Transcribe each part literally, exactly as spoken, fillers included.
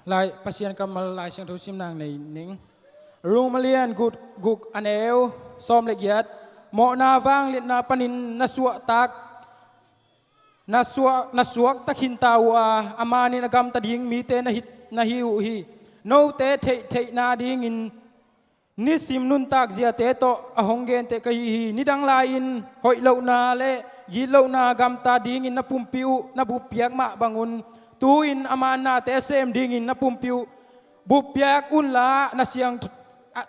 Lai, Pasian kammal Lai Siangtho simna nei ning. Rom a lian guk, guk a neu sawm le giat. Mawhna vangliatna panin na suahtak, na suak, na suakta khinta uh a, a manin a gamta ding mite na hi, na hi uh hi. Note theihtheihna dingin nisim nuntak ziate tawh a hong genteh ka hi hi. Nidang lai-in hoih lohna le gitlohna gamta dingin na pumpi uh na buppiak mah bangun, tu-in a man nate sem dingin na pumpi uh buppiak unla, na siang, a,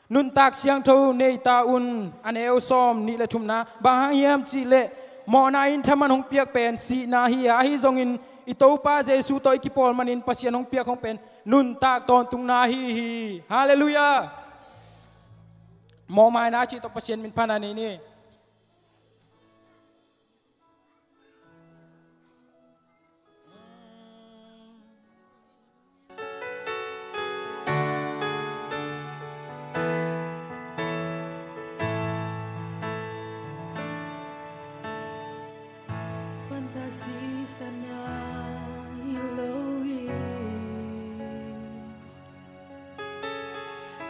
nuntak siangtho nei ta un. A neu sawm nih le thumna. Bang hang hiam cihleh mawhna in thaman hong piak pen sihna hi a, ahi zongin i Topa Jesu tawh i kipawl manin Pasian hong piak hong pen nuntak tawntungna ahi hi. Halleluiah. Mawhmaina cih tawh Pasian min phatna nei ni. Panta sisan a hi lo hi.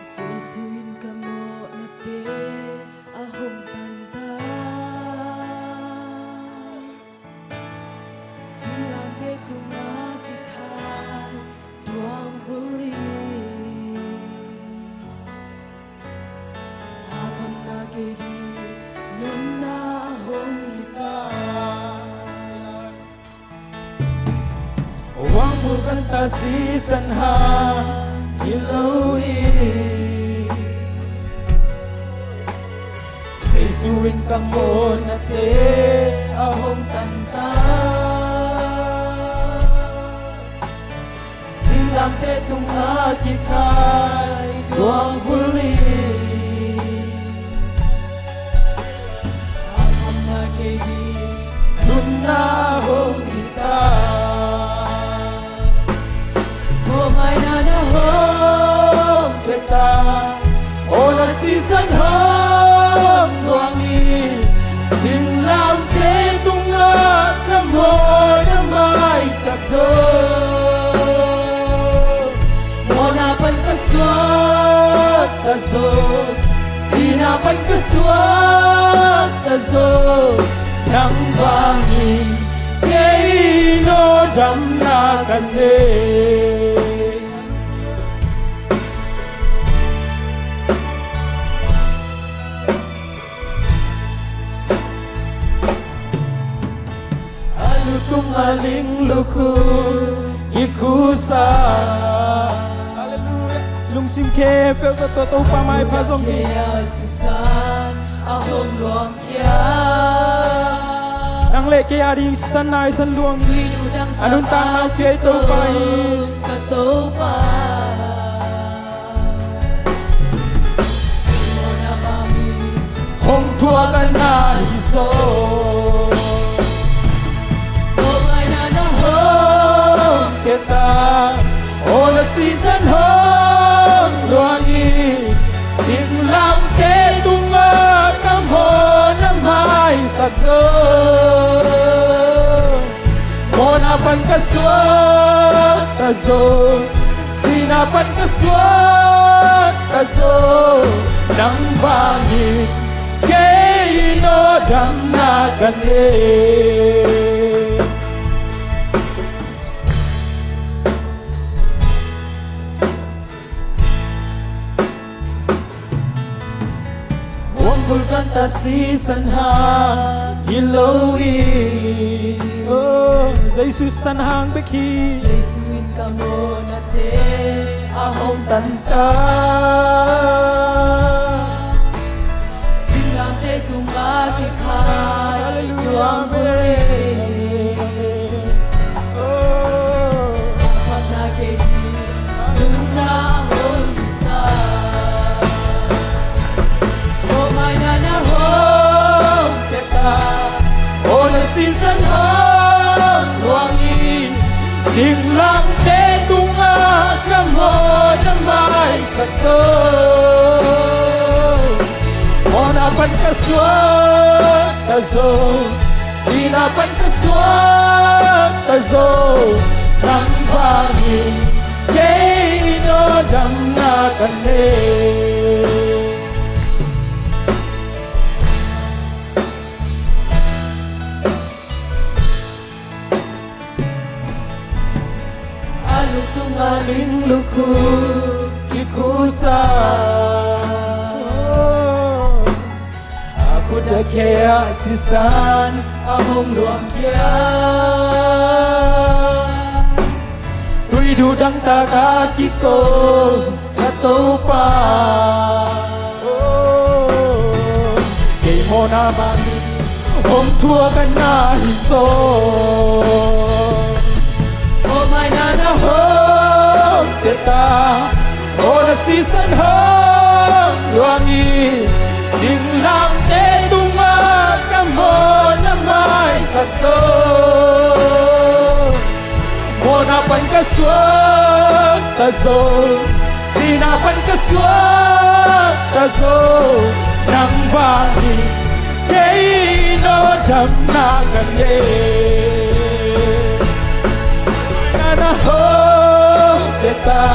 Jesu in ka mawhnate a hong tanta. Singlamteh tungah kikhai tuang vuli. A phamna kei ding nunna a hong hi ta. Wang pulkan ta sisan hang hi lo hi. Jesu in ka mawhnate a hong tanta. Singlamteh tungah kikhai tuang vuli. A phamna kei ding nunna a hong hi ta. Mawhmaina na hong pia ta. Awlna sisan hong luang hi. Singlamteh tungah ka mawhna maisak zo. Mawhna pan ka suakta zo, sihna pan ka suakta zo. Nang vangin kei in aw damna ka nei. A lutung a ling lukhu kikhusa. Halleluiah. Lungsim khempeuh tawh Topa maipha zong hi. Sisan a hong luang khia. Nang le kei a ding sisan naisan luang hi. A nuntakna khia i Topa hi. Ka Topa. Hong thuak a na hi zaw. Mawhmaina na hong pia ta. Awlna sisan hong luang hi. Singlamteh tungah ka mawhna maisak zo. Mawhna pan ka suakta zo, sihna pan ka suakta zo. Nang vangin kei in aw damna ka nei. Wang pulkan ta sisan hang hi lo hi. Oh, Jesu san hang bek hi. Jesu in ka mawhnate a hong tanta. Singlamteh tungah kikhai tuang vuli. Oh. A phatna kei ding nunna hong hi ta. Mawhmaina na hong pia ta. Awlna sisan hong luang hi. Singlamteh tungah ka mawhna maisak zo. Mawhna pan ka suakta zo, sihna pan ka suakta zo. Nang vangin kan nei. A lungtungah ling lukhu kikhusa, a khut a khe ah sisan a hong luangkhia. Tui duh dangtak a kiko ka Topa, kei mawhna mah hi, hong thuak a na hi zaw. Aw mai na na hong pia ta, aw na sisan hong luang hi. Singlangte tungah ka mawhna maisak zaw. Mawhna pan ka suakta zaw, sihna pan ka suakta zaw, nang vang hi kei in aw damna ka nei. Na na hong pia ta,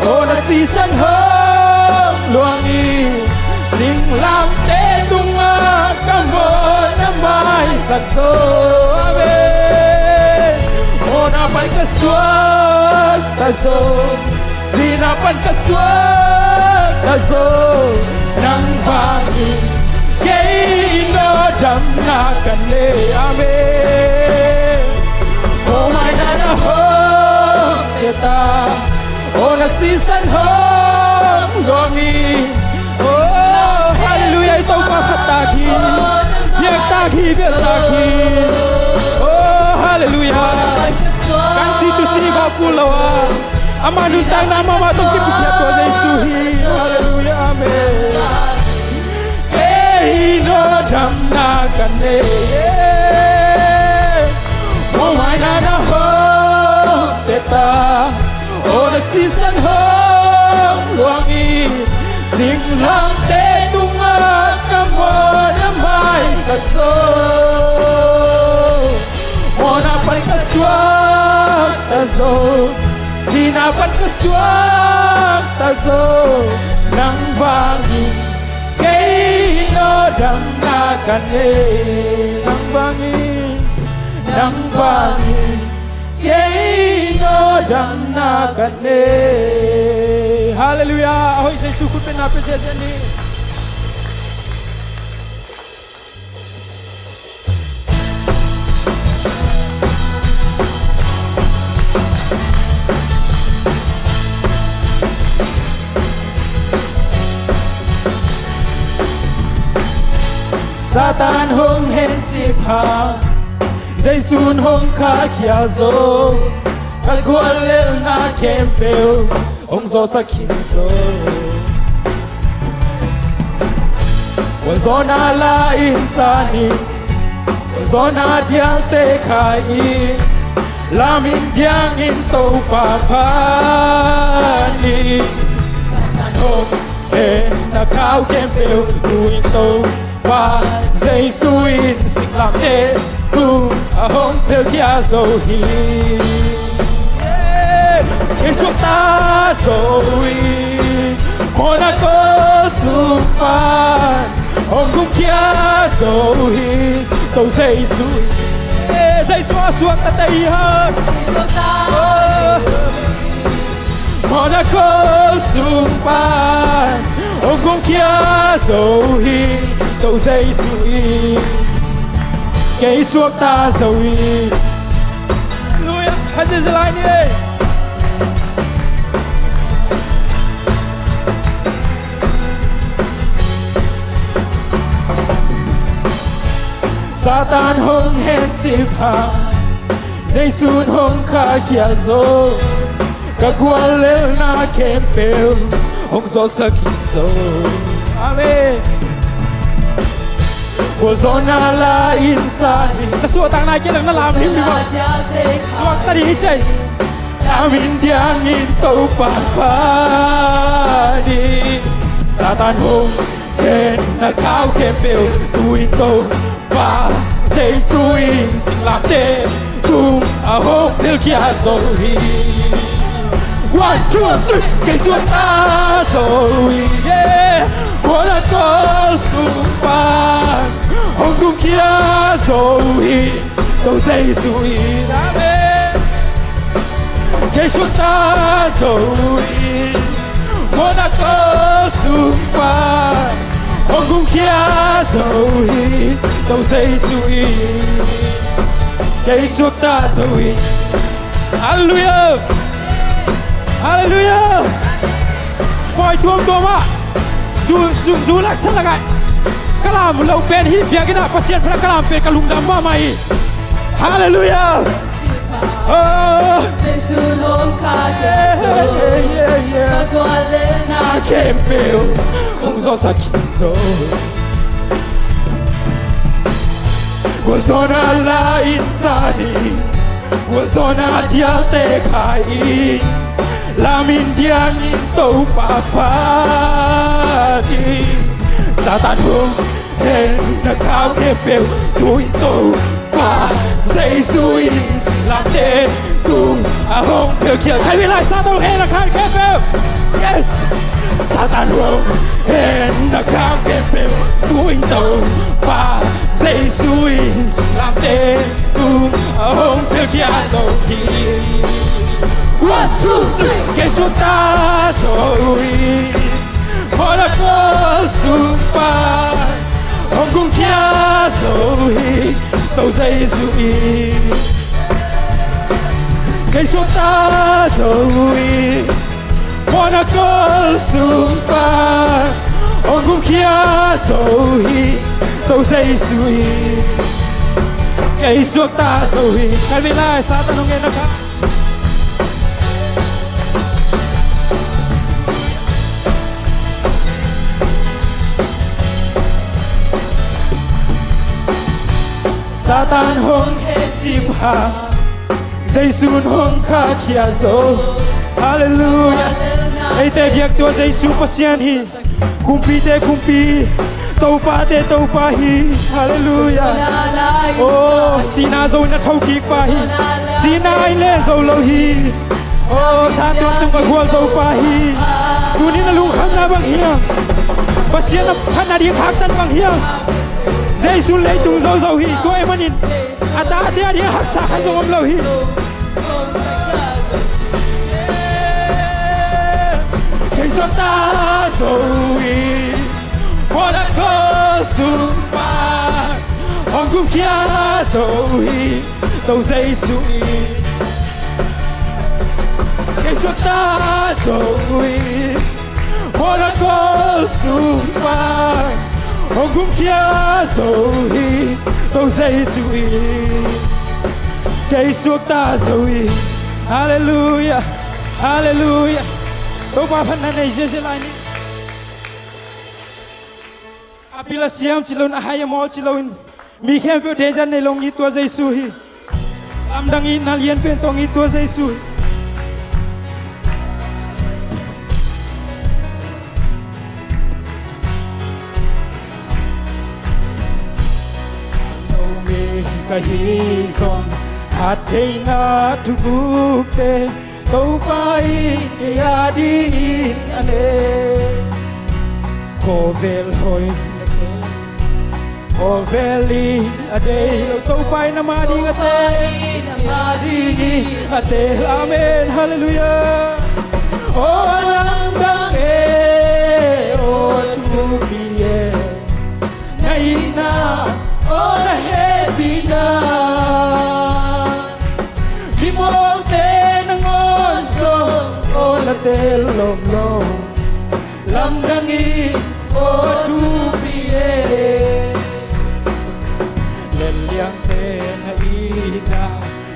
aw na sisan hong luang hi. Singlangte tungah ka mawhna maisak zaw. Amen. Mawhna pan ka suakta zaw, sihna pan ka suakta zaw, nang vang hi kei in aw damna ka nei. Amen. Aw mai na na hong pia ta, aw na sisan hong luang hi. Oh, halleluiah, i Topa khat tak hi. Biak tak hi, biak tak hi. Oh, halleluiah. Kan si tu si va kul lo a, ama nuntakna mahmah tawh kipupia tua Jesu hi. Halleluiah, amen. Kei in aw damna ka nei. Aw mai na na hong pia ta, aw na sisan hong luang hi. Singlangte tungah ka mawhna maisak zaw. Mawhna pan ka suakta zaw, sihna pan ka suakta zaw, nang vang hi kei in aw damna ka nei. Nang vang hi, nang vang hi kei in aw damna ka nei. Halleluiah. A hoih Jesu khut pen na pia ziahziah ni. Satan hong hencip hang, Jesu'n hong khahkhia zo. Ka guallelhna khempeuh hong zawhsak khin zo. Gualzawhna la in san in, gualzawhna dialte khai in, lam in diang in Topa phat in. Satan hong henna khau khempeuh tu in Topa Jesu in singlamteh tung a hong phelkhia zo hi. Kei suakta zo hi, mawhna kawl sung pan hong gumkhia zo hi. To Jesu hi. Jesu a suakta ta hi hang. Mawhna kawl sung pan hong gumkhia zo hi. To Jesu hi. Kei suakta zo hi. Halleluiah. Kha zia zia lai ni. Satan hong hencip hang, Jesu'n hong khahkhia zo. Ka guallelhna khempeuh hong zawhsak khin zo. Amen. Gualzawhna la in san in. Na suahtakna kei lang na lam himhim a. Suakta ding hi cei. Lam in diang in Topa phat in. Satan hong henna khau khempeuh tu in Topa Jesu in singlamteh tung a hong phelkhia zo hi. One, two, three. Kei suakta zo hi, yeah. Mual a kol sung pan hong kumkhia zo hi, To Jesu in. Amen. Kei suakta zo hi, mual a kol sung pan hong kumkhia zo hi, To Jesu in. Kei suakta zo hi. Halleluiah! Halleluiah! Pawi tuamtuam ah, zu, zu, zu laksa lakah ka lam lo pen hi, biakinn ah Pasian phat ah ka lam pen ka lungdam mahmah hi. Halleluiah! Oh. Jesu hong kha khia zo, yeah, yeah, yeah, ka guallelhna khempeuh hong zawhsak khin zo. Gualzawhna la in san in, gualzawhna dialte khai in, lam in diang in Topa phat in. Satan hong hehna khau khempeuh tu-in Topa Jesu in silamte tung ah hong phelkhia. Khai vei lai, Satan hong hehna khau khempeuh. Yes. Satan hong hehna khau khempeuh tu-in Topa Jesu in silamte tung ah hong phelkhia zo hi. One, two, three. Kei suakta zo hi, mual a kol sung pan hong kumkhia zo hi, To Jesu in. Kei suakta zo hi, mual a kol sung pan hong kumkhia zo hi, To Jesu in. Kei suakta zo hi. Khai vei lai, Satan hong hehna khau. Satan hong hehcip hang, Jesu in hong khahkhia zo. Halleluiah. Eite biak tua Jesu Pasian hi. Kumpite Kumpi, Topate Topa hi. Halleluiah. Oh, sihna zo in a thokik pa hi. Sihna in leh zo lo hi. Oh, sa tuamtuam a gualzo pa hi. Tuni in a lungkhamna bang hiam? Pasian a phatna ding khaktan bang hiam? Jesu leitung zozo hi. Tua ahih manin a tate a ding a haksa khat zong om lo hi. Kei suakta zo hi, mual a kol sung pan hong kumkhia zo hi, To Jesu in. Kei suakta zo hi, mual a kol sung pan hong kumkhia zo hi, To Jesu in. Kei suakta zo hi. Halleluiah. Halleluiah. Topa phatna nei ziahziah lai ni. A pil a siam ci loin, a hai a mawl ci loin, mi khempeuh deidan nei lo hong it tua Jesu hi. Lamdang itna lianpen tawh hong it tua Jesu hi. Lo mi ka hi zong, hat theihna thugukte Topa in kei a dingin a nei. Khawvel hoih na kei, khawvel in a deih lo, Topa in amah ding a teel, amah dingin a teel. Amen. Halleluiah. Aw lamdang e, aw thupi e, na itna, aw na hehpihna. Mimawlte nangawn zong aw na teel lawmlawm. Lamdang in aw thupi e. Lelliangte na itna,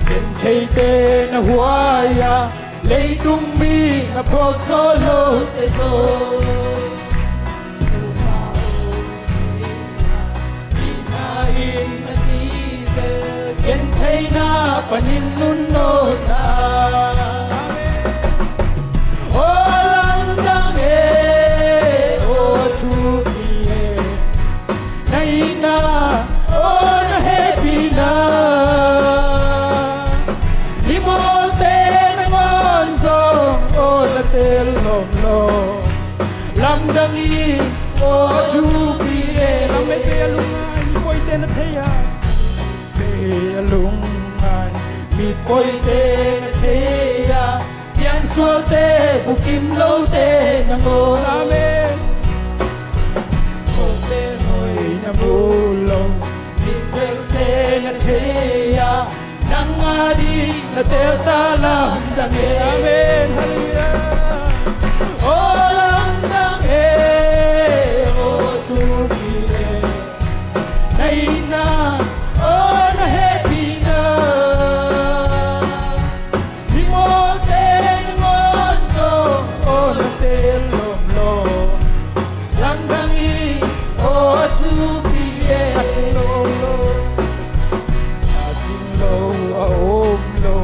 gentheite na huai-a, leitung mi na phawk zawh lote zong, Topa aw, itna in na kizel, gentheihna panin nunno ta. Aw lamdang e, aw thupi e, na itna, aw na hehpihna. Mimawlte nangawn zong aw na thei a, pe a lungngai, mi pawite na thei a, piansuakte bukim lote nangawn. Amen. Khawvel hoih na mu lo, mi pawite na thei a, nang a ding na telta lamdang e. Amen. Hallelujah. Aw lamdang e, aw thupi e. Na itna, aw na hehpihna, mimawhte nangawn zong aw na tel lawmlawm. Lamdang ing aw thupi e. A cing lo, a cing lo a om lo,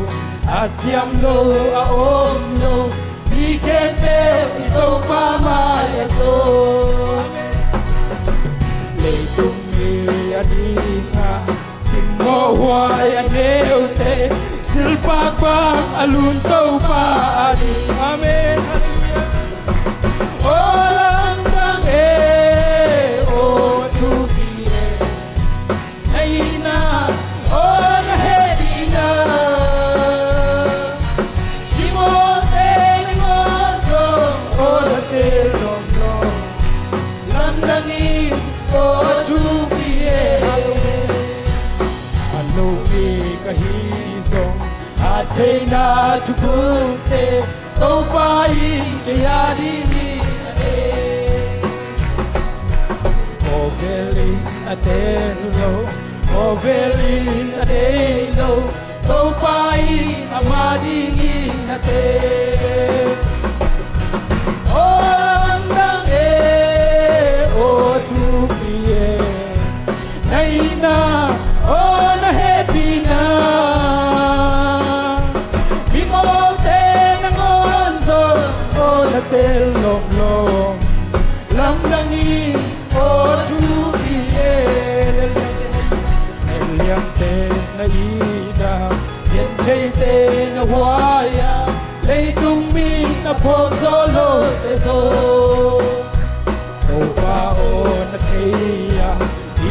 a siam lo a om lo, mi khempeuh i Topa mai-ah zaw. Leitung mi a dingah simmawh huai a neute, silpakpak a lun Topa a ding. Amen. Aw lamdang e, aw thupi e. Na itna, aw na hehpihna, mimawhte nangawn zong aw na tel lawmlawm. Lamdang ing aw thupi e. A nopmi ka hi zong, a theihna thukhunte, Topa in kei a dingin a deih. Khawvel in a deih lo, khawvel in a deih lo, Topa in amah dingin a deih. Aw lamdang e, aw thupi e. Na itna, aw na hehpihna, mimawhte nangawn zong aw na tel lawmlawm. Lamdang ing aw thupi e. Liamte na it a, gentheite na huai a, leitung mi na phawk zawh lote zaw. Topa aw na thei a,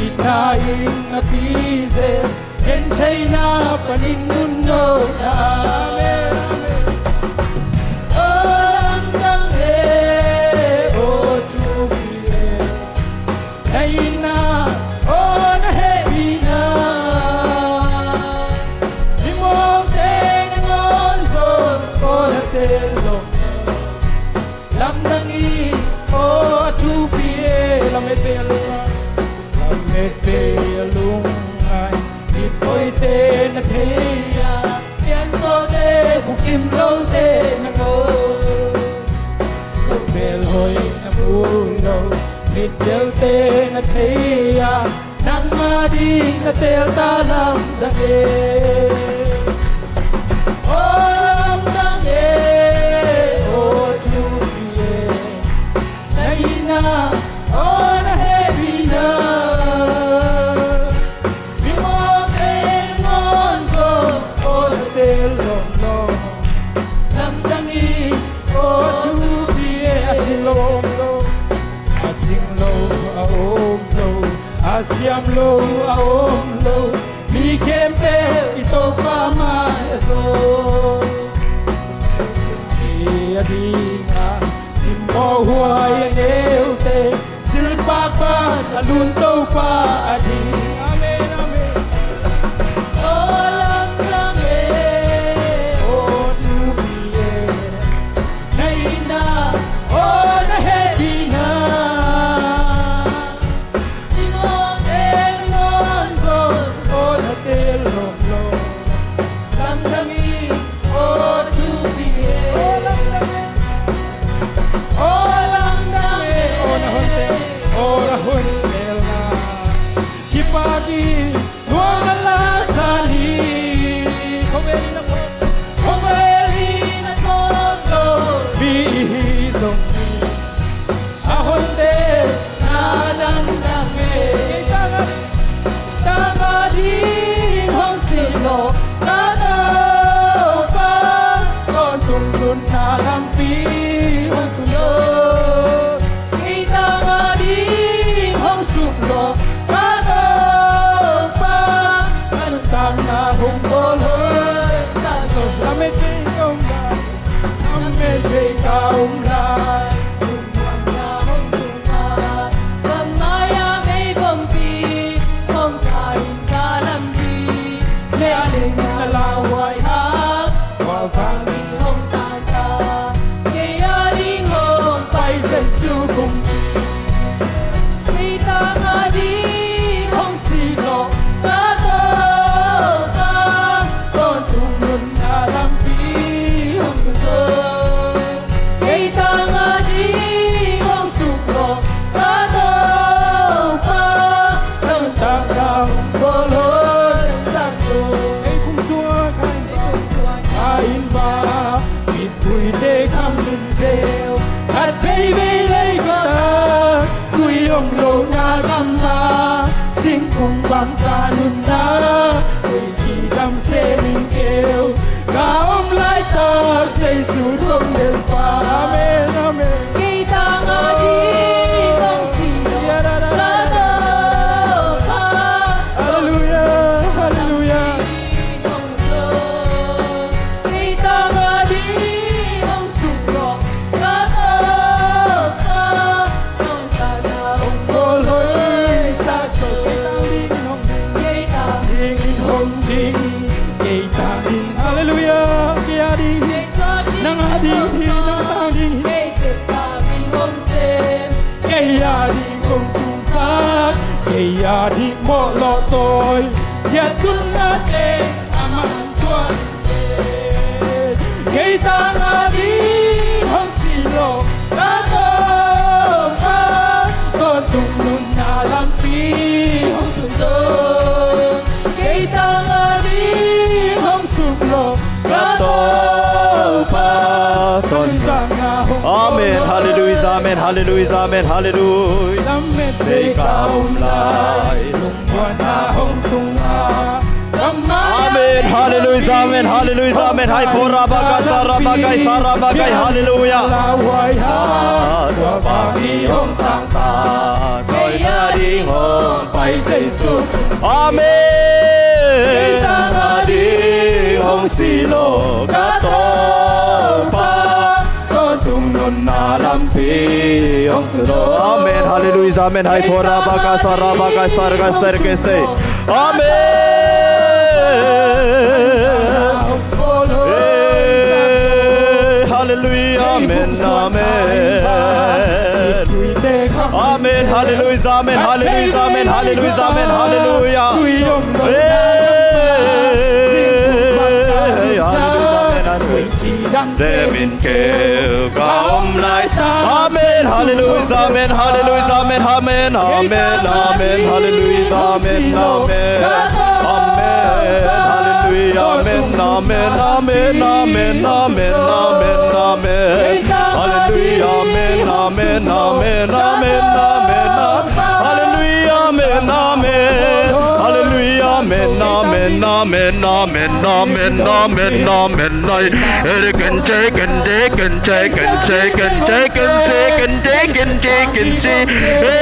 itna in a pizel, gentheihna panin nunno na. Amen. Aw lamdang e, aw thupi e. Na itna, aw na hehpihna, mimawhte nangawn zong aw na tel lawm. Lamdang ing aw thupi e. Lametpei a lung, lametpei a lungngai, mi pawite na thei a, piansuakte bukim lote nangawn. Khawvel hoih na mu lo, mittelte na thei a, nang a ding na telta lamdang e. Aw lamdang e, aw thupi e. Na itna, aw na hehpihna, mimawhte nangawn zong aw na tel lawmlawm. Lamdang ing aw thupi e. A cing lo a om lo, a cing lo a om lo, a siam lo a om lo, mi khempeuh i Topa mai-ah zaw. Mi a dingah simmawh huai a neute, silpakpak a lun Topa a ding. Amen, amen. Aw lamdang e, aw thupi e. Na itna, aw na hehpihna, mimawhte nangawn zong aw na tel lawmlawm. Lamdang ing aw thupi e. Aw lamdang e, aw na honte, aw na honte la. Kipak in nuam na la sa ni. Khawvel in a phawk, khawvel in a phawk lo mi i hi zong hi, a honte na lamdang e. Kei tangah, tangah ding hong sik lo ka Topa, tawntung nunna lampi hong tun lo. Kei tangah ding hong suk lo ka Topa. Veivei lei kawtah, tui om lohna gamah, singkung bang ka nunna, tui kidam se ning keu, ka om laitak Jesu tawh delpa. Amen, amen. Kei tang a ding hong si lo, ka Topa. Halleluiah, halleluiah. Kei tang a ding hong suk lo, ka Topa. Nong tana hong bawl hoih sa zo. Kei tang ding hong ding, kei tang ding. Halleluiah. Kei a ding, nang a ding hi, nang tang ding hi. Kei sep tang ding hong sem, kei a ding hong tungsak, kei a ding mawh lawh tawi, siattunna teng amah in tuah in. Kei tang a ding hong si lo, ka Topa, tawntung nunna lampi hong tun zo. Kei tang a ding hong suk lo, ka Topa, tawntung nunna hong. Amen. Halleluiah. Amen. Halleluiah. Amen. Halleluiah. Lamet tei ka om lai, lungmuanna hong tung a. Amen. Halleluiah. Amen. Halleluiah. Amen. Hai fo ra ba kai sa ra ba kai sa ra ba kai. Halleluiah. Tua bang i hong tangtak, kei a ding hong pai Jesu. Amen. Kei tang a ding hong si lo, ka Topa, tawntung nunna lampi hong tun lo. Amen. Halleluiah. Amen. Hai fo ra ba kai sa ra ba kai sa ra ba kai sa ra ba kai. Amen. Eh, halleluiah. Amen. Amen. Amen. Halleluiah. Amen. Halleluiah. Amen. Halleluiah. Amen. Halleluiah. Eh, halleluiah. Amen. Halleluiah. Semin keu ka om laitak. Amen. Halleluiah. Amen. Halleluiah. Amen. Amen. Amen. Amen. Halleluiah. Amen. Amen. Amen. Halleluiah. Amen. Amen. Amen. Amen. Amen. Amen. Amen. Halleluiah. Amen. Amen. Amen. Amen. Amen. Halleluiah. Amen. Amen. Halleluiah. Amen. Amen. Amen. Amen. Amen. Amen. Amen. Amen. Ai, eh, kan chai, kan de, kan chai, kan chai, kan chai, kan se, kan de, kan chai, kan se. Eh,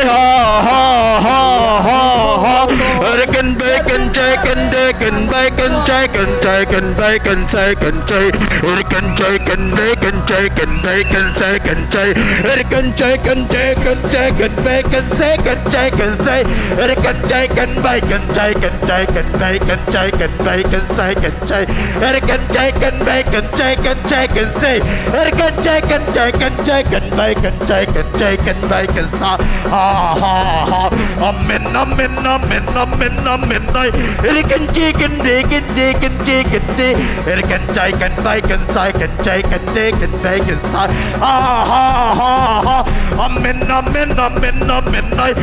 ha, ha, ha, ha, ha. Eh, kan bai, kan chai, kan de, kan bai, kan chai, kan chai, kan bai, kan sai, kan chai. Eh, kan chai, kan de, kan chai, kan bai, kan sai, kan chai. Eh, kan chai, kan de, kan chai, kan bai, kan sai, kan chai, kan sai. Eh, kan chai, kan bai, kan chai, kan chai, kan bai, kan chai, kan bai, kan sai, kan chai. Kan chai, kan bai, kan chai, kan chai, kan sai. Kan chai, kan chai, kan chai, kan bai, kan chai, kan chai, kan bai, kan sa. Ha, ha, ha. Amen, amen, amen, amen, amen. Ai, kan chi, kan de, kan de, kan chi, kan de. Kan chai, kan bai, kan sai, kan chai, kan de, kan bai, kan sa. Ha, ha, ha, ha. Amen, amen, amen, amen. Ai,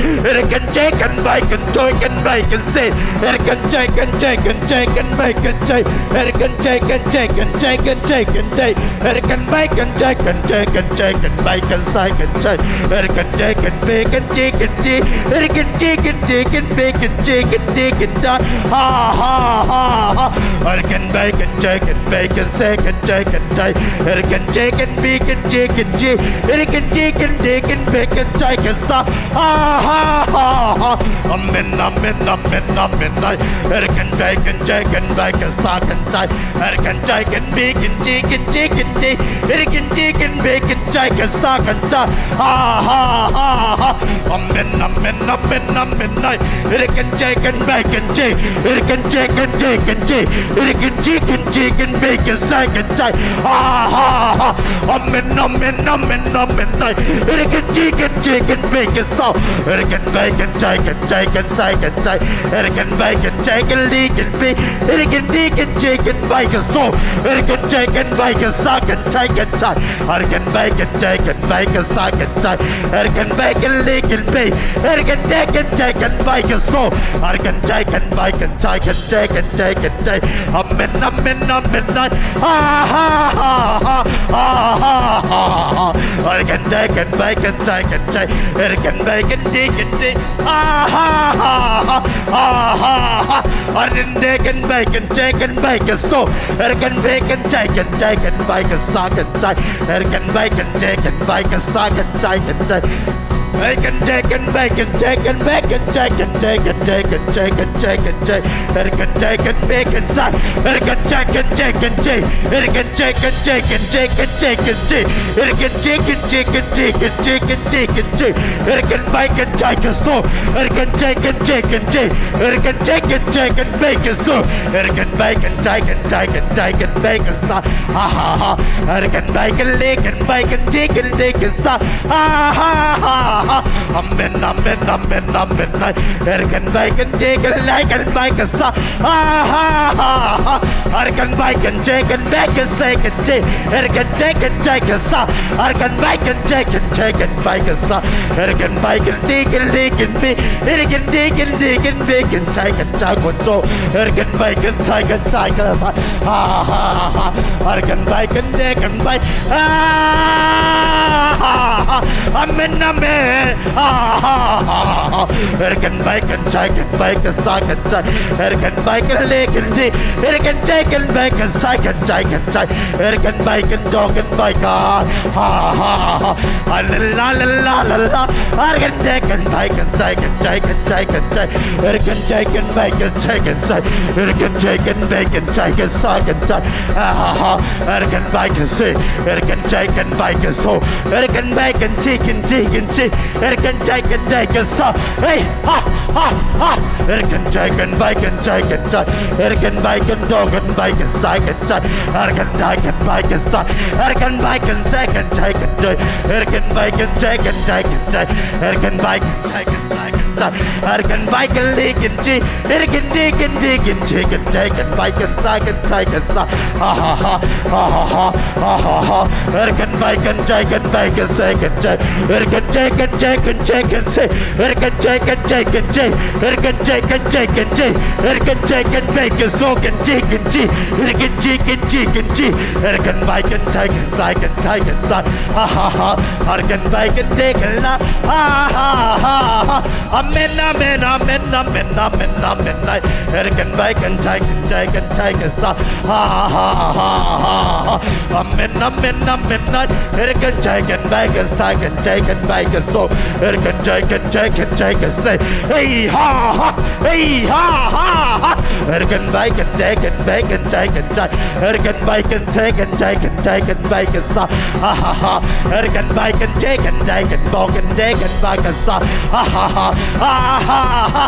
kan chai, kan bai, kan choi, kan bai, kan sai. Kan chai, kan chai, kan chai, kan bai, kan chai. Kan chai, kan chai, kan chai, kan chai, kan chai. Kan bai, kan chai, kan chai, kan chai, kan bai, kan sai, kan chai. Kan chai, kan bai, kan chi, kan chi. Kan chi, kan chi, kan bai, kan chi, kan chi, kan chai. Ha, ha, ha, ha. Kan bai, kan chai, kan bai, kan sai, kan chai, kan chai. Kan chai, kan bai, kan chi, kan chi. Kan chi, kan chi, kan bai, kan chai, kan sa. Ha, ha, ha, ha. Amen, amen, amen, amen. Ai, kan bai, kan chai, kan bai, kan sa, kan chai. Kan chai, kan bai, kan chi, kan chi, kan chi. Kan chi, kan bai, kan chai, kan sa, kan chai. Ha, ha, ha, ha. Amen, amen, amen, amen. Ai, kan chai, kan bai, kan chi. Kan chai, kan chai, kan chi. Kan chi, kan chi, kan bai, kan sai, kan chai. Ha, ha, ha. Amen, amen, amen, amen. Ai, kan chi, kan chi, kan bai, kan sa. Kan bai, kan chai, kan chai, kan sai, kan chai. Kan bai, kan chai, kan li, kan bai. Kan di, kan chi, kan bai, kan so. Kan chai, kan bai, kan sa, kan chai, kan chai. Kan bai, kan chai, kan bai, kan sa, kan chai. Kan bai, kan li, kan bai. Kan chai, kan chai, kan bai, kan so. Jai kan bai kan jai kan jai kan jai kan jai. Amen, amen, amen, ai. Ha, ha, ha, ha, ha, ha, ha, ha. Ar kan jai kan bai kan jai kan jai. Ar kan bai kan jai kan jai. Ha, ha, ha, ha, ha, ha, ha. Ar kan jai kan bai kan jai kan bai kan so. Ar kan bai kan jai kan jai kan bai kan sa kan jai. Ar kan bai kan jai kan bai kan sa kan jai kan jai. Ar kan jai kan bai kan jai kan bai kan jai kan jai kan jai kan jai kan jai kan jai. Ar kan jai kan bai kan sa. Ar kan jai kan jai kan jai. Ar kan jai kan jai kan jai kan jai kan jai. Ar kan jai kan jai kan jai kan jai kan jai kan jai. Ar kan bai kan jai kan so. Ar kan jai kan jai kan jai. Ar kan jai kan jai kan bai kan so. Ar kan bai kan jai kan jai kan jai kan bai kan sa. Ha, ha, ha. Ar kan bai kan le kan bai kan jai kan le kan sa. Ha, ha, ha, ha. Amen, amen, amen, amen, ai. Ar kan bai kan jai kan lai kan bai kan sa. Ha, ha, ha, ha. Ar kan bai kan jai kan bai kan sai kan jai. Ar kan jai kan jai kan sa. Ar kan bai kan jai kan jai kan bai kan sa. Ar kan bai kan di kan di kan bi. Ar kan di kan di kan bi kan jai kan jai kan so. Ar kan bai kan jai kan jai kan sa. Ha, ha, ha, ha. Ar kan bai kan de kan bai. Ha, ha, ha. Amen, amen. Ha, ha, ha, ha. Ar kan bai kan jai kan bai kan sa kan jai. Ar kan bai kan le kan di. Ar kan jai kan bai kan sa kan jai kan jai. Ar kan bai kan do kan bai ka. Ha, ha, ha. A la la la la la la. Ar kan jai kan bai kan sai kan jai kan jai kan jai. Ar kan jai kan bai kan jai kan sai. Ar kan jai kan bai kan jai kan sa kan jai. Ha, ha, ha. Ar kan bai kan si. Ar kan jai kan bai kan so. Ar kan bai kan ji kan ji kan ji. Ar kan jai kan dai kan sa. Hei, ha, ha, ha. Ar kan jai kan bai kan jai kan jai. Ar kan bai kan do kan bai kan sai kan jai. Ar kan jai kan bai kan sa. Ar kan bai kan sai kan jai kan jai. Ar kan bai kan jai kan jai kan jai. Ar kan bai kan jai kan sai kan jai. Ar kan bai kan li kan ji. Ar kan di kan di kan ji kan jai kan bai kan sai kan jai kan sa. Ha, ha, ha. Ha, ha, ha. Ha, ha, ha. Ar kan bai kan jai kan bai kan sai kan jai. Ar kan jai kan jai kan jai kan sai. Ar kan jai kan jai kan jai. Ar kan jai kan jai kan jai. Ar kan jai kan bai kan so kan ji kan ji. Ar kan ji kan ji kan ji. Ar kan bai kan jai kan sai kan jai kan sa. Ha, ha, ha. Ar kan bai kan de kan la. Ha, ha, ha, ha. Amen, amen, amen, amen, amen, amen, ai. Ar kan bai kan jai kan jai kan jai kan sa. Ha, ha, ha, ha, ha. Amen, amen, amen, ai. Ar kan jai kan bai kan sai kan jai kan bai kan so. Ar kan jai kan jai kan jai kan sai. Hei, ha, ha. Hei, ha, ha, ha. Ar kan bai kan de kan bai kan jai kan jai. Ar kan bai kan sai kan jai kan jai kan bai kan sa. Ha, ha, ha. Ar kan bai kan jai kan dai kan bo kan de kan bai kan sa. Ha, ha, ha. Ha, ha, ha.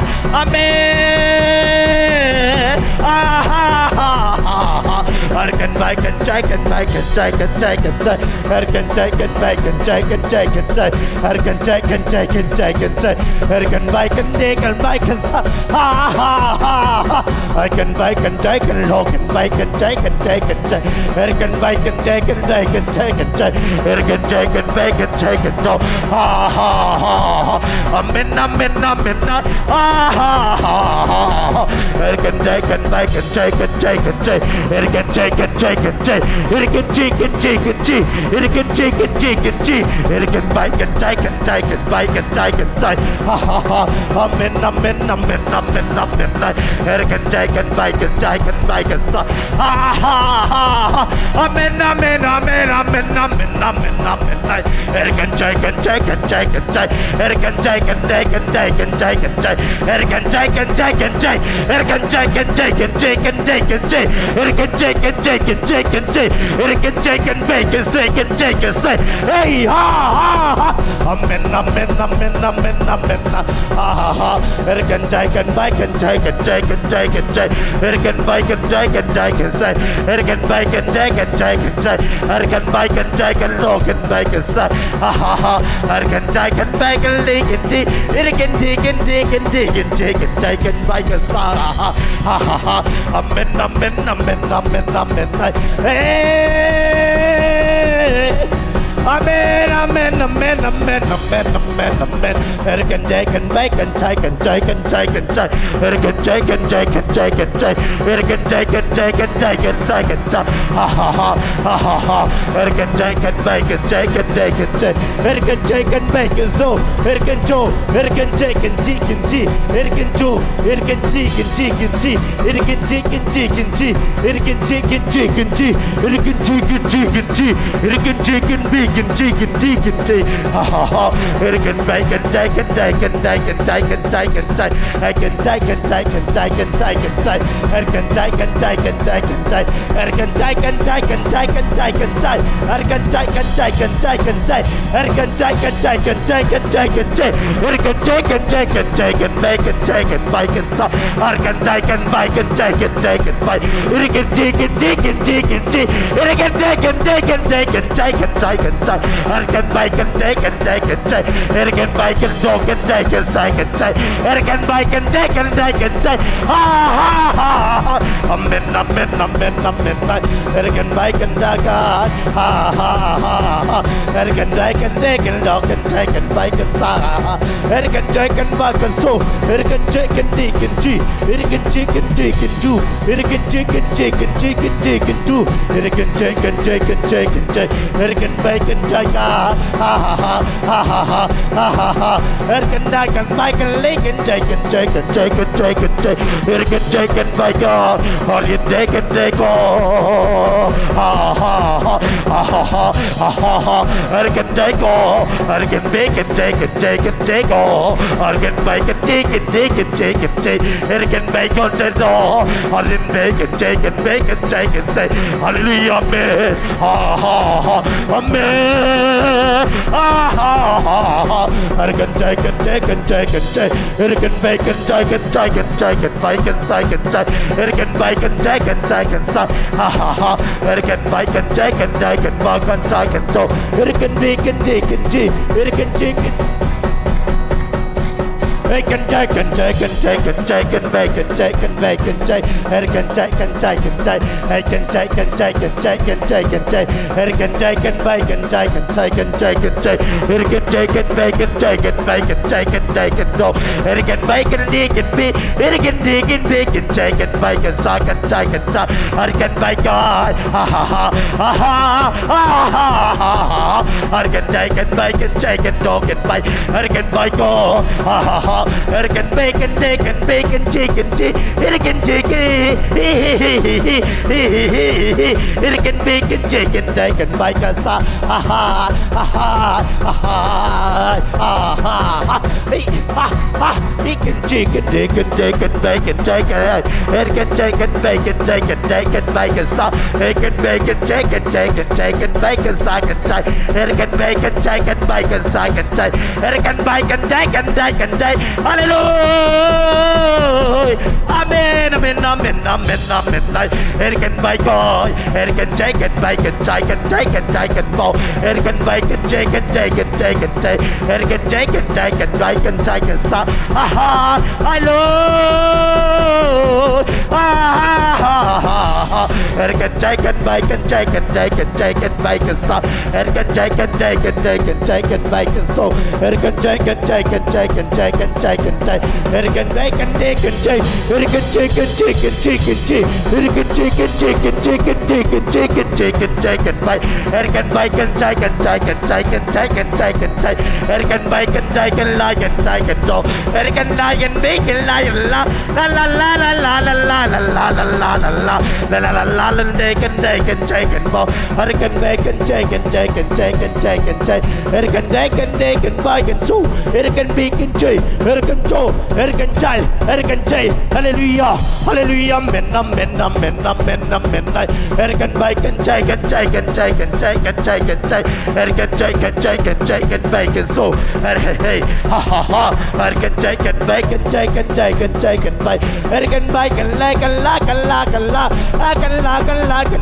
Amen. Ha, ha, ha, ha, ha. Ar kan bai kan jai kan bai kan jai kan jai kan jai. Ar kan jai kan bai kan jai kan jai kan jai. Ar kan jai kan jai kan jai kan jai. Ar kan bai kan de kan bai kan sa. Ha, ha, ha, ha. Ar kan bai kan jai kan lo kan bai kan jai kan jai kan jai. Ar kan bai kan jai kan dai kan jai kan jai. Ar kan jai kan bai kan jai kan lo. Ha, ha, ha, ha. Amen, amen, amen, ai. Ha, ha, ha, ha, ha. Ar kan jai kan bai kan jai kan jai kan jai. Ar kan jai kan jai kan jai. Ar kan ji kan ji kan ji. Ar kan ji kan ji kan ji. Ar kan bai kan jai kan jai kan bai kan jai kan jai. Ha, ha, ha. Amen, amen, amen, amen, amen, ai. Ar kan jai kan bai kan jai kan bai kan sa. Ha, ha, ha, ha. Amen, amen, amen, amen, amen, amen, ai. Ar kan jai kan jai kan jai kan jai. Ar kan jai kan dai kan dai kan jai kan jai. Ar kan jai kan jai kan jai. Ar kan jai kan jai kan jai kan dai kan jai. Ar kan jai kan jai kan jai kan jai. Ar kan jai kan bai kan sai kan jai kan sai. Hei, ha, ha, ha. Amen, amen, amen, amen, amen, ai. Ha, ha, ha. Ar kan jai kan bai kan jai kan jai kan jai kan jai. Ar kan bai kan jai kan jai kan sai. Ar kan bai kan jai kan jai kan jai. Ar kan bai kan jai kan lo kan bai kan sai. Ha, ha, ha. Ar kan jai kan bai kan li kan di. Ar kan di kan di kan di kan di kan jai kan bai kan sa. Ha, ha, ha, ha. Amen, amen, amen, amen, amen, ai. Hey. Amen, amen, amen, amen, amen, amen, amen. Ere kan jai kan bai kan jai kan jai kan jai kan jai. Ere kan jai kan jai kan jai kan jai. Ere kan jai kan jai kan jai kan jai kan jai. Ha ha ha, ha ha ha. Ere kan jai kan bai kan jai kan jai kan jai. Ere kan jai kan bai kan so. Ere kan jo. Ere kan jai kan ji kan ji. Ere kan jo. Ere kan ji kan ji kan ji. Ere kan ji kan ji kan ji. Ere kan ji kan ji kan ji. Ere kan ji kan ji kan ji. Ere kan ji kan bi kan ji kan di kan ji. Ha ha ha. Ere kan bai kan jai kan jai kan jai kan jai kan jai kan jai. Ere kan jai kan jai kan jai kan jai kan jai. Ere kan jai kan jai kan jai kan jai. Ere kan jai kan jai kan jai kan jai kan jai. Ere kan jai kan jai kan jai kan jai. Ere kan jai kan jai kan jai kan jai kan jai. Ere kan jai kan jai kan jai kan bai kan jai kan bai kan sa. Ere kan jai kan bai kan jai kan jai kan bai. Ere kan jai kan jai kan jai kan jai. Ere kan jai kan jai kan jai kan jai kan jai kan jai. Ere kan bai kan jai kan jai kan jai. Ere kan bai kan do kan jai kan sai kan jai. Ere kan bai kan jai kan jai kan jai. Ha ha ha ha. Amen, amen, amen, amen. Ere kan bai kan da kan. Ha ha ha ha. Ere kan jai kan jai kan do kan jai kan bai kan sa. Ere kan jai kan bai kan so. Ere kan jai kan di kan ji. Ere kan ji kan di kan ju. Ere kan ji kan ji kan ji kan ji kan ju. Ere kan jai kan jai kan jai kan jai. Ere kan bai kan jai kan. Ha ha ha. Ha ha ha. Ha ha ha. Ere kan jai kan bai kan li kan jai kan jai kan jai kan jai kan jai. Ere kan jai kan bai kan. Ere kan jai kan jai kan. Ha ha ha. Ha ha ha. Ha ha ha. Ere kan jai kan. Ere kan bai kan jai kan jai kan jai kan. Ere kan bai kan di kan di kan jai kan jai. Ere kan bai kan jai kan. Ere kan bai kan jai kan bai kan jai kan jai. Hallelujah, amen. Ha ha ha. Amen. Ha ha ha ha. Ere kan jai kan jai kan jai kan jai. Ere kan bai kan jai kan jai kan jai kan bai kan sai kan jai. Ere kan bai kan jai kan sai kan sai. Ha ha ha. Ere kan bai kan jai kan jai kan bai kan sai kan do. Ere kan bi kan di kan ji. Ere kan ji kan Ere kan jai kan jai kan jai kan jai kan bai kan jai kan bai kan jai. Ere kan jai kan jai kan jai. Ere kan jai kan jai kan jai kan jai kan jai. Ere kan jai kan bai kan jai kan sai kan jai kan jai. Ere kan jai kan bai kan jai kan bai kan jai kan jai kan do. Ere kan bai kan di kan bi. Ere kan di kan bi kan jai kan bai kan sa kan jai kan sa. Ere kan bai kan. Ha ha ha. Ha ha ha. Ha ha ha. Ere kan jai kan bai kan jai kan do kan bai. Ere kan bai kan. Ha ha ha. Ere kan bai kan jai kan bai kan ji kan ji. Ere kan ji kan. Ere kan bai kan jai kan jai kan bai kan sa. Ha ha ha. Ha ha ha. Ha ha ha. Hey, ha ha. Hey, kan ji kan di kan jai kan bai kan jai kan. Ere kan jai kan bai kan jai kan jai kan bai kan sa. Ere kan bai kan jai kan jai kan jai kan bai kan sa kan jai. Ere kan bai kan jai kan bai kan sa kan jai. Ere kan bai kan jai kan jai kan jai. Hallelujah. Amen, amen, amen, amen, amen. Ere kan bai kan. Ere kan jai kan bai kan jai kan jai kan jai kan bo. Ere kan bai kan jai kan jai kan jai kan jai. Ere kan jai kan jai kan bai kan jai kan sa. Aha. Hallelujah. Aha. Ere kan jai kan bai kan jai kan jai kan jai kan bai kan sa. Ere kan jai kan jai kan jai kan jai kan bai kan so. Ere kan jai kan jai kan jai kan jai kan jai kan jai. Ere kan bai kan jai kan jai. Ere kan jai kan jai kan jai kan jai. Ere kan jai kan jai kan jai kan jai kan jai kan jai kan bai. Ere kan bai kan jai kan jai kan jai kan jai kan jai kan jai. Ere kan bai kan jai kan lai kan jai kan do. Ere kan lai kan bi kan lai kan la. La la la la la la la la la la la la la la la la la. Ere kan jai kan jai kan jai kan bo. Ere kan bai kan jai kan jai kan jai kan jai kan jai. Ere kan jai kan jai kan bai kan su. Ere kan bi kan jai. Ere kan jo. Ere kan jai. Ere kan jai. Hallelujah. Hallelujah. Amen, amen, amen, amen, amen. Ere kan bai kan jai kan jai kan jai kan jai kan jai kan jai. Ere kan jai kan jai kan jai kan bai kan so. Ere hey hey. Ha ha ha. Ere kan jai kan bai kan jai kan jai kan jai kan bai. Ere kan bai kan lai kan la kan la kan la. A kan la kan la kan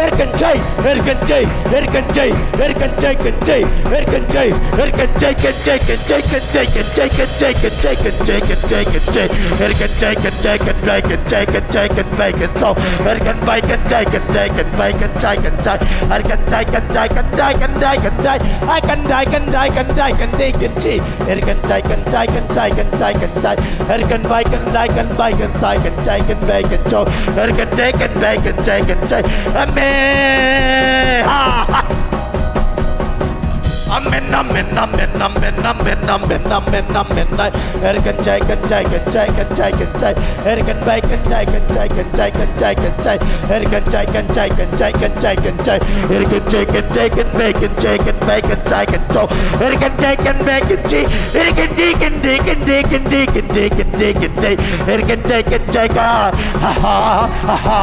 Er kan chai, er kan chai, er kan chai, er kan chai, kan chai, er kan chai, er kan chai, kan chai, kan chai, kan chai, kan chai, kan chai, kan chai, kan chai, kan chai, er kan chai, kan chai, kan bai, kan chai, kan chai, kan bai, kan so, er kan bai, kan chai, kan chai, kan bai, kan chai, kan chai, er kan chai, kan chai, kan chai, kan chai, kan chai, ai kan chai, kan chai, kan chai, kan chai, kan chai, er kan chai, kan chai, kan chai, kan chai, kan chai, er kan bai, kan chai, kan bai, kan sai, kan chai, kan bai, kan cho, er kan chai, kan bai, kan chai, kan chai. Amen. Ha, ha. Amen, amen, amen, amen, amen, amen, amen, amen. Ai, er kan chai, kan chai, kan chai, kan chai, kan chai. Er kan bai, kan chai, kan chai, kan chai, kan chai, kan chai. Er kan chai, kan chai, kan chai, kan chai, kan chai. Er kan chai, kan chai, kan bai, kan chai, kan bai, kan chai, kan cho. Er kan chai, kan bai, kan chi. Er kan chi, kan chi, kan chi, kan chi, kan chi, kan chi, kan chi. Er kan chai, kan chai, ka. Ha, ha, ha, ha.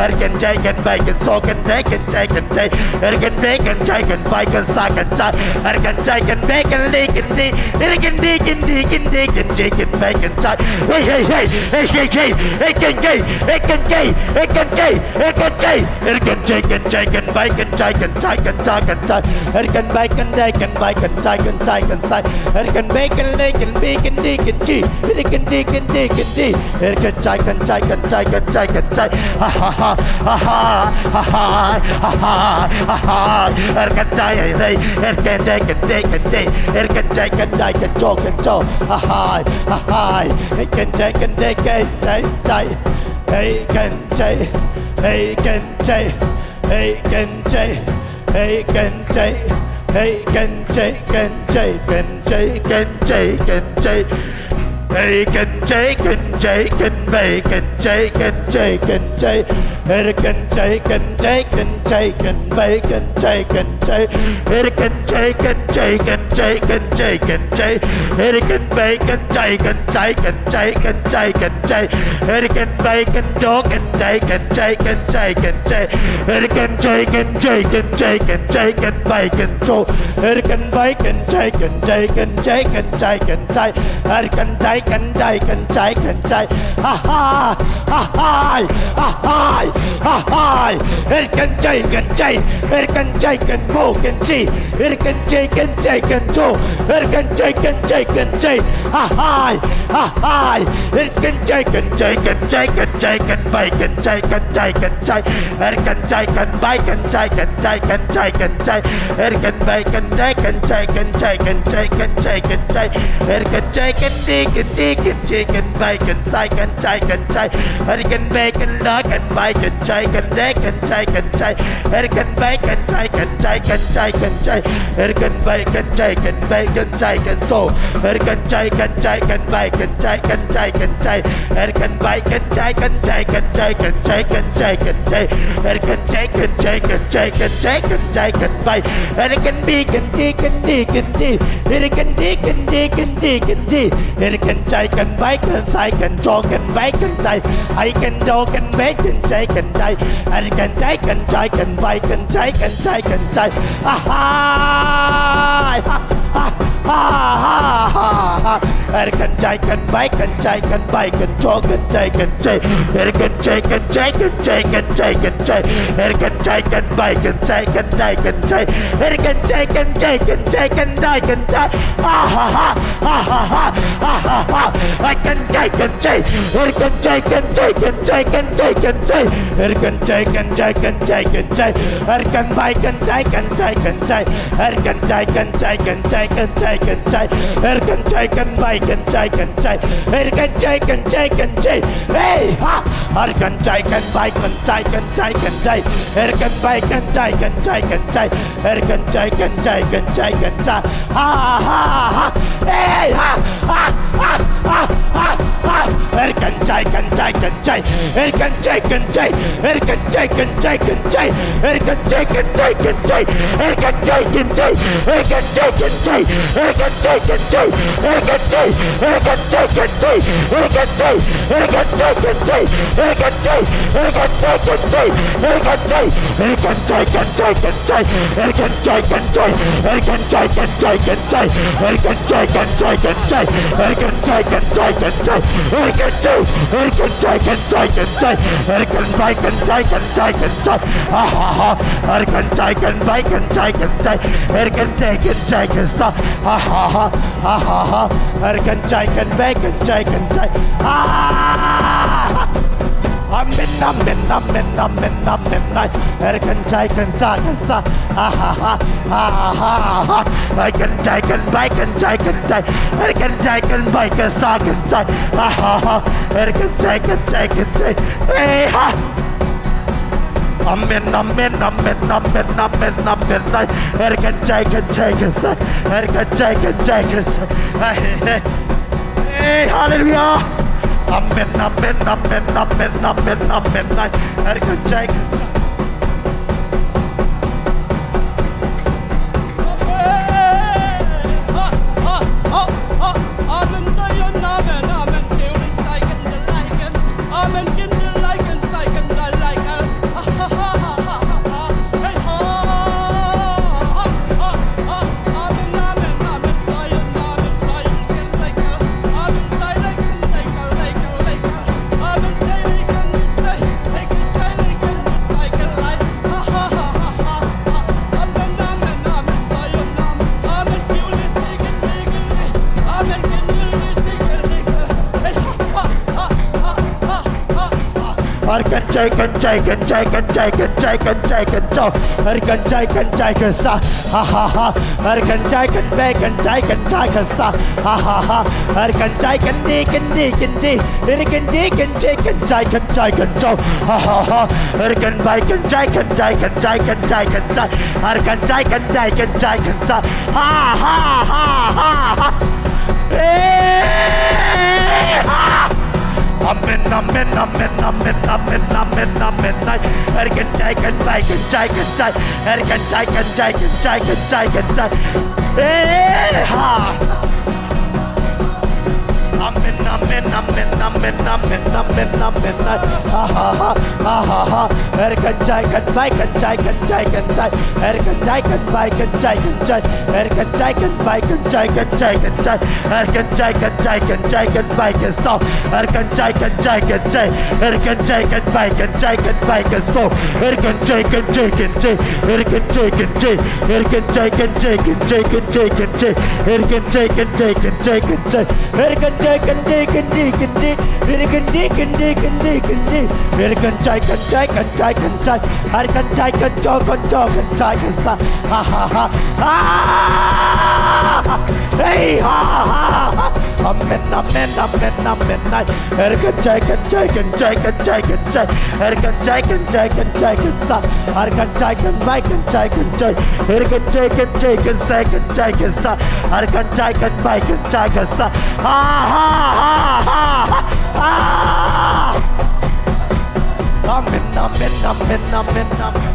Er kan chai, kan bai, kan so, kan chai, kan chai, kan chai. Er kan bai, kan chai, kan bai, kan sa, kan chai. Er kan chai, kan bai, kan li, kan di. Er kan di, kan di, kan di, kan chi, kan bai, kan chai. Hey, hey, hey, hey, hey, hey. Er kan chai, er kan chai, er kan chai, er kan chai. Er kan chai, kan chai, kan bai, kan chai, kan chai, kan chai, kan chai. Er kan bai, kan chai, kan bai, kan chai, kan chai, kan chai. Er kan bai, kan li, kan bi, kan di, kan chi. Er kan di, kan di, kan di. Er kan chai, kan chai, kan chai, kan chai, kan chai. Ha, ha, ha, ha, ha, ha, ha, ha, ha, ha. Er kan chai, hey, hey. Er kan chai, kan chai, kan chai. Er kan chai, kan chai, kan cho, kan cho. Ha, ha, ha, ha. Er kan chai, kan chai, kan chai, chai. Hey, kan chai, hey, kan chai, hey, kan chai, hey, kan chai, hey, kan chai, kan chai, kan chai, kan chai, kan chai. Hey, kan chai, kan chai, kan bai, kan chai, kan chai, kan chai. Er kan chai, kan chai, kan chai, kan bai, kan chai, kan chai. Er kan chai, kan chai, kan chai, kan chai, kan chai. Er kan bai, kan chai, kan chai, kan chai, kan chai, kan chai. Er kan bai, kan cho, kan chai, kan chai, kan chai, kan chai. Er kan chai, kan chai, kan chai, kan chai, kan bai, kan cho. Er kan bai, kan chai, kan chai, kan chai, kan chai, kan chai. Er kan chai, kan chai, kan chai, kan chai. Ha, ha, ha, hai, ha, hai, ha, hai. Er kan chai, kan chai, er kan chai, kan bo, kan chi. Er kan chai, kan chai, kan cho. Er kan chai, kan chai, kan chai. Ha, hai, ha, hai. Er kan chai, kan chai, kan chai, kan chai, kan bai, kan chai, kan chai, kan chai. Er kan chai, kan bai, kan chai, kan chai, kan chai, kan chai. Er kan bai, kan chai, kan chai, kan chai, kan chai, kan chai, kan chai. Er kan chai, kan di, kan di, kan chi, kan bai, kan sai, kan chai, kan chai. Er kan bai, kan la, kan bai, kan chai, kan de, kan chai, kan chai. Er kan bai, kan chai, kan chai, kan chai, kan chai. Er kan bai, kan chai, kan bai, kan chai, kan so. Er kan chai, kan chai, kan bai, kan chai, kan chai, kan chai. Er kan bai, kan chai, kan chai, kan chai, kan chai, kan chai, kan chai. Er kan chai, kan chai, kan chai, kan chai, kan chai, kan bai. Er kan bi, kan di, kan di, kan di. Er kan di, kan di, kan di, kan di. Er kan chai, kan bai, kan sai, kan cho, kan bai, kan chai. Ai kan do, kan bai, kan chai, kan chai. Er kan chai, kan chai, kan bai, kan chai, kan chai, kan chai. Ahai! Ha, ha, ha, ha, ha. Er kan chai, kan bai, kan chai, kan bai, kan cho, kan chai, kan chai. Er kan chai, kan chai, kan chai, kan chai, kan chai. Er kan chai, kan bai, kan chai, kan chai, kan chai. Er kan chai, kan chai, kan chai, kan chai, kan chai. Ah, ha, ha, ha, ha, ha, ha, ha, ha. Er kan chai, kan chai. Er kan chai, kan chai, kan chai, kan chai, kan chai. Er kan chai, kan chai, kan chai, kan chai. Er kan bai, kan chai, kan chai, kan chai. Er kan chai, kan chai, kan chai, kan chai, kan chai. Er kan chai, kan bai, kan chai, kan chai. Er kan chai, kan chai, kan chai. Hey, ha! Er kan chai, kan bai, kan chai, kan chai, kan chai. Er kan bai, kan chai, kan chai, kan chai. Er kan chai, kan chai, kan chai, kan chai. Ha, ha, ha. Hey, ha! Ha, ha, ha, ha, ha. Er kan chai, kan Amen, amen, amen, amen, amen. Ai, er kan jai kan jai kan sa. Ha ha ha, ha ha ha. Ai, kan jai kan bai kan jai kan jai. Er kan jai kan bai kan sa kan jai. Ha ha ha. Er kan jai kan jai kan jai. Hey ha. Amen, amen, amen, amen, amen, amen. Ai, er kan jai kan jai kan sa. Er kan jai kan jai kan sa. Hey, hey, hey. Hey, hallelujah. Amen, amen, amen, amen, amen, amen. Ai, er kan jai kan jai. Ar kan jai kan jai kan jai kan jai kan jai kan jai kan jai. Ar kan jai kan jai kan sa. Ha ha ha. Ar kan jai kan bai kan jai kan jai kan sa. Ha ha ha. Ar kan jai kan di kan di kan di. Ar kan di kan jai kan jai kan jai kan jai. Ha ha ha. Ar kan bai kan jai kan jai kan jai kan jai kan jai. Ar kan jai kan dai kan jai kan sa. Ha ha ha ha ha. Hey ha. Amen, amen, amen, amen, amen, amen, amen. Ai, er kan jai kan bai kan jai kan jai. Er kan jai kan jai kan jai kan jai kan jai. Hey ha. Amen, amen, amen, amen, amen, amen, amen. Ai, ha ha ha, ha ha ha. Er kan jai kan bai kan jai kan jai kan jai. Er kan jai kan bai kan jai kan jai. Er kan jai kan bai kan jai kan jai kan jai. Er kan jai kan jai kan jai kan bai kan sa. Er kan jai kan jai kan jai. Er kan jai kan bai kan jai kan bai kan sa. Er kan jai kan jai kan jai. Er kan jai kan jai. Er kan jai kan jai kan jai kan jai kan jai. Er kan jai kan jai kan jai kan jai. Er kan jai kan di kan di kan di. Er kan di kan di kan di kan di. Er kan jai kan jai kan jai kan jai. Ar kan jai kan jo kan jo kan jai kan sa. Ha ha ha. Ah! Hey ha ha ha. Amen, amen, amen, amen. Ai, er kan jai kan jai kan jai kan jai kan jai. Er kan jai kan jai kan jai kan sa. Ar kan jai kan bai kan jai kan jai. Er kan jai kan jai kan sai kan jai kan sa. Ar kan jai kan bai kan jai kan sa. Ha ha ha ha ha. Ah! Amen, amen, amen, amen, amen, amen.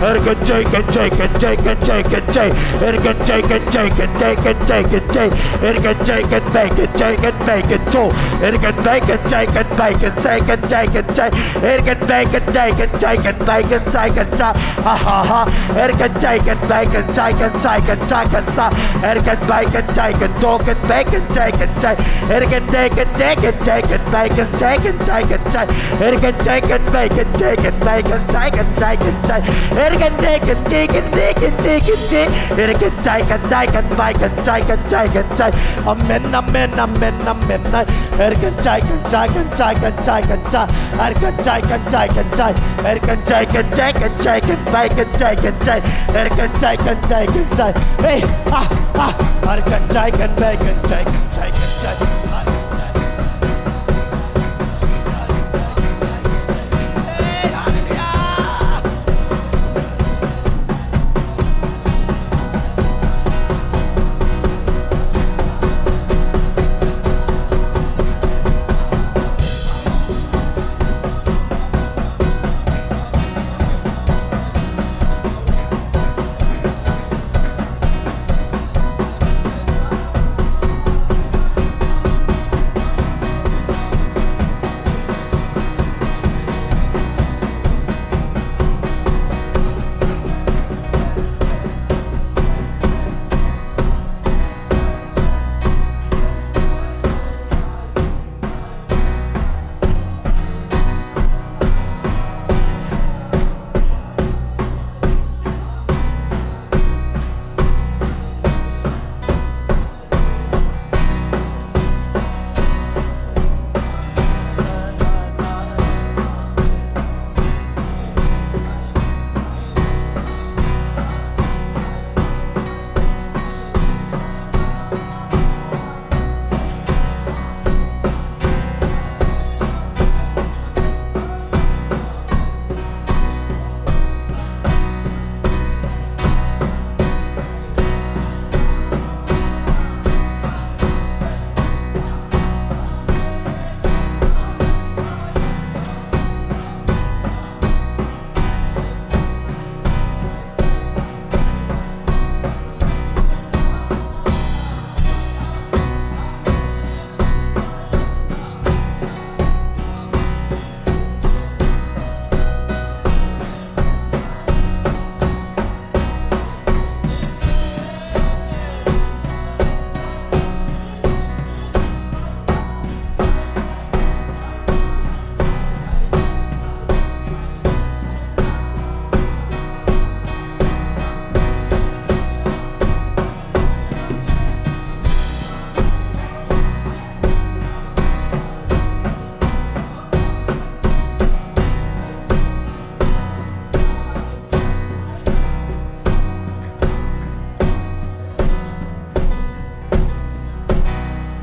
Er kan jai kan jai kan jai kan jai kan jai. Er kan jai kan jai kan jai kan jai kan jai. Er kan jai kan bai kan jai kan bai kan jo. Er kan bai kan jai kan bai kan sai kan jai kan jai. Er kan bai kan jai kan jai kan bai kan sai kan sa. Ha ha ha. Er kan jai kan bai kan jai kan sai kan jai kan sa. Er kan bai kan jai kan jo kan bai kan jai kan jai. Er kan jai kan jai kan jai kan bai kan jai kan jai kan jai. Er kan jai kan bai kan jai kan bai kan jai kan jai kan jai. Amen, amen, amen, amen. Amen, amen, amen, amen. Amen, amen, amen, amen. Hey, ah, ah.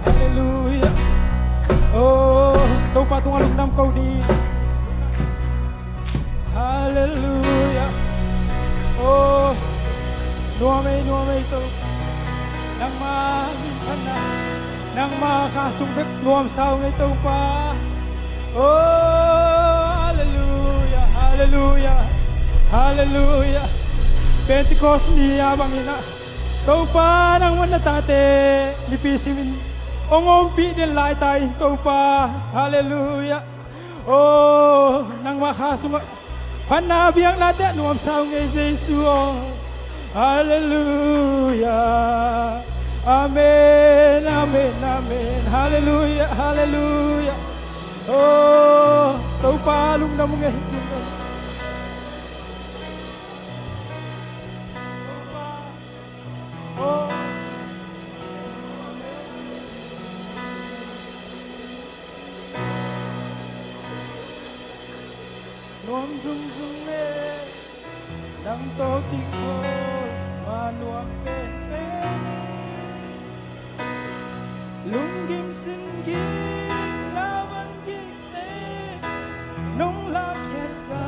Halleluiah. Oh, Topa tungah lungdam ko ni. Halleluiah. Oh, nuam ei, nuam ei Topa. Nangma min phatna, nangma kha sung bek nuamsa ung ei Topa. Oh, halleluiah, halleluiah, halleluiah. Pentecost ni a bangin ah Topa nangman na tate mipi simin hong ompih den laita in Topa. Halleluiah. Oh, nangma kha sungah phatna biaknate nuamsa ung ei Jesu aw. Halleluiah. Amen, amen, amen. Halleluiah, halleluiah. Oh, Topa lungdam ung ei. Topa. Oh. Nuam zungzung e, nang tawh kikholh ma nuam penpen e. Lunggim singgim na van kik nong lakkhiat sa,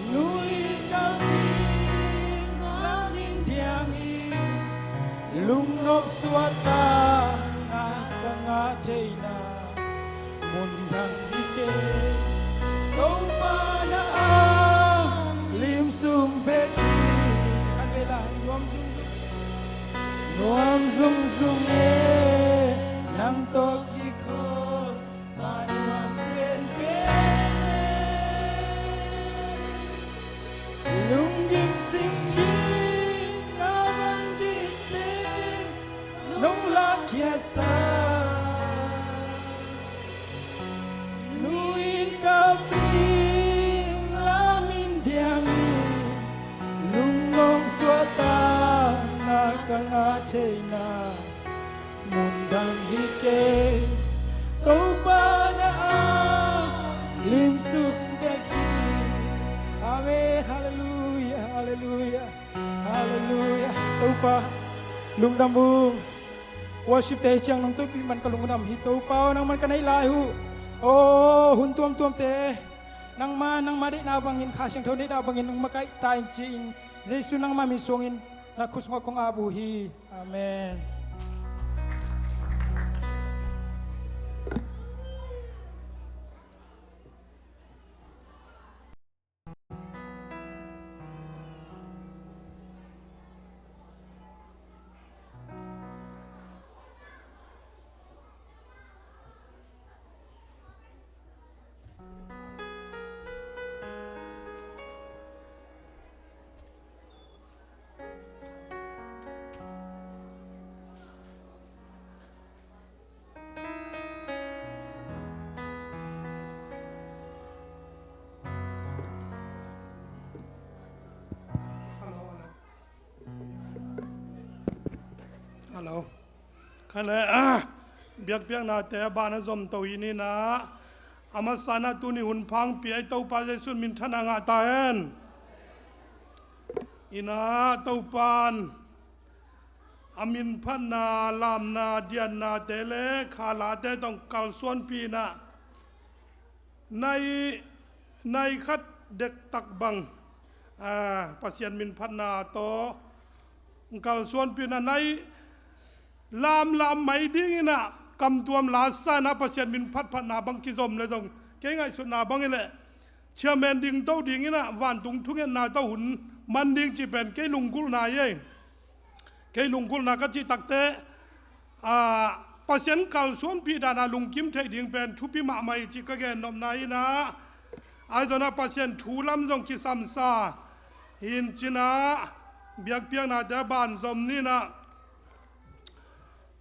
nui kalpin lamin diangin lungnop suahtakna ka ngah theihna mun dang hi kei. Topa na ang lim sung bek hi. Kan vei lai, nuam zungzung. Nuam zungzung e, Theihna mun dang hi kei, Topa na a lim suk bek hi. Amen. Halleluia, halleluia, halleluia. Topa, lungdam ung. Worship te ciang nong tupi man ka lungdam hi, Topa aw, nangman ka neih lai uh. Aw, hun tuamtuam te nangma, nangma deihna bangin, Kha Siangtho deihna bangin nong makaih ta in ci-in, Jesu nangma min suangin na khut sungah kong ap uh hi. Amen. Hello. Hello. Kha le, ah, biakpiaknate a ban a zom to hi ni na. A masa in ah tuni hun pha hong pia i Topa Jesu in minthanna ngah ta hen. Ina Topa in a minphatna, lamna, diannate le khalate tawh kalsuanpih in ah, nai, nai khat dektak bang, ah, Pasian minphatna tawh kalsuanpih in ah, nai lamlam mai dingin ah kamtuam lasa in ah Pasian minphatphatna bang kizom le zong, kei ngaihsutna bang hi leh, chairman ding to dingin ah vantung thungetna to hun man ding cih pen kei lunggulhna hi ei. Kei lunggulhna ka cih takte, ah, Pasian kalsuanpih dan a lungkim theih ding pen thupi mahmah hi cih ka gennopna hi in ah, ahi zongin ah Pasian thu lam zong kisamsa hi in, ci-in ah biakpiaknate a ban zom ni in ah,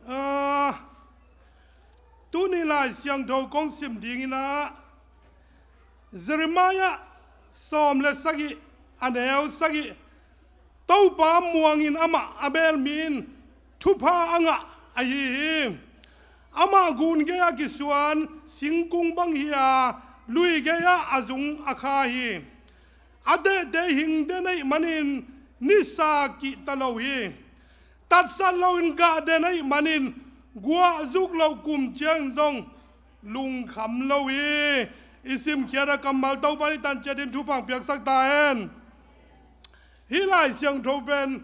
ah, tuni Lai Siangtho kong sim dingin ah, Jeremiah sawm le sagih, a neu sagih, Topa muangin amah a beel mi in thupha a ngah ahi hi. Amah gun gei-ah kisuan singkung bang hi a, lui gei-ah a zung a kha hi. A tehte hing den ahih manin nisa kihta lo hi. Tatsat loin gah den ahih manin guah zuk loh kum ciang zong lungkham lo hi. I simkhiat a kammal Topa in i tan ciat in thupha hong piaksak ta hen. Hih Lai Siangtho pen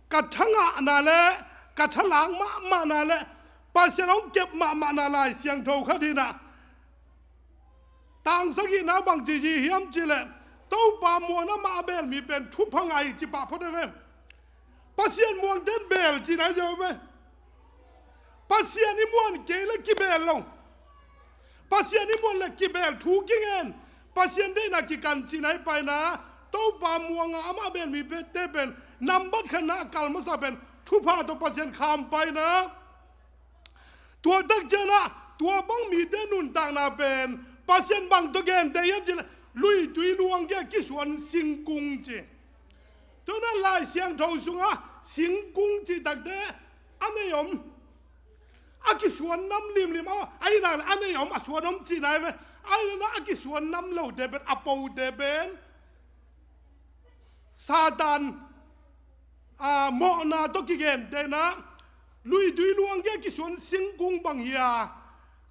ka thangahna le ka thalang mahmahna le Pasian hong kep mahmahna Lai Siangtho khat hi in ah, tang sagihna bang ci hi hiam cih leh, Topa muang in amah a beel mi pen thupha ngah hi ci pah phot hi ve. Pasian muangte in beel cihna hi zaw ve. Pasian i muan kei leh kibeel lo. Pasian i muan leh kibeel, thu kingen, Pasian deihna kikan cihna hi pah in ah, Topa muang a amah a beel mite pen nambat khatna a kal masa pen thupha tawh Pasian kham pah in ah, tua tak ciangin ah tua bang mite nuntakna pen Pasian bang tawh genteh hiam cih leh, luitui luang gei-ah kisuan singkung ci. Tua in ah Lai Siangtho sungah singkung cih takte a nei om, a kisuan nam limlim, a, a hi nak leh a nei om, a suan om cihna hi ve. Ahi zongin ah a kisuan nam lote pen, a pote pen Satan, a, mawhna tawh kigentehna, luitui luang gei-ah kisuan singkung bang hi a,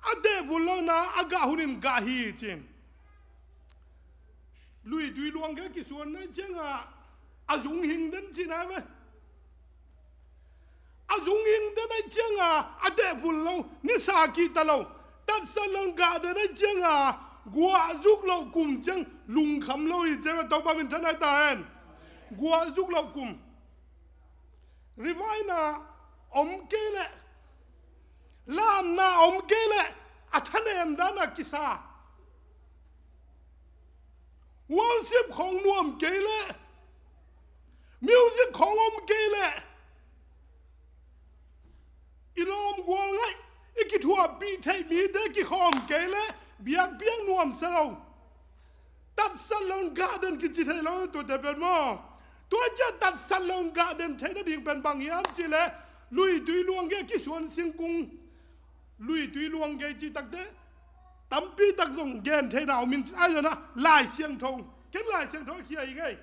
a tehbulh lo in ah a gah hunin gah hi ci. Luitui luang gei-ah kisuan ahih ciangin a zung hing den cihna hi ve. A zung hing den ahih ciangin a tehbulh lo, nisa kihta lo, tatsat lo, gah den ahih ciangin a guah zuk loh kum ciang lungkham lo hi ci ve. Topa minthanna hi ta hen. Guah zuk loh kum. Revival-na om kei leh, lamna om kei leh, a thanem dan a kisa. Worship khong nuam kei leh, music khong om kei leh, i lawm gual ngaih, i kithuahpih theih mite kikhawm kei leh, biakpiak nuam se lo. Tatsat lo in gah den kici thei lo, tuate pen maw. Tua ciah tatsat lo gah den theih nading pen bang hiam cih leh, luitui luang gei kisuan singkung, luitui luang gei cih takte tampi tak zong gen theihna om in, ahi zongin ah Lai Siangtho, ken Lai Siangtho a khia hi ngei.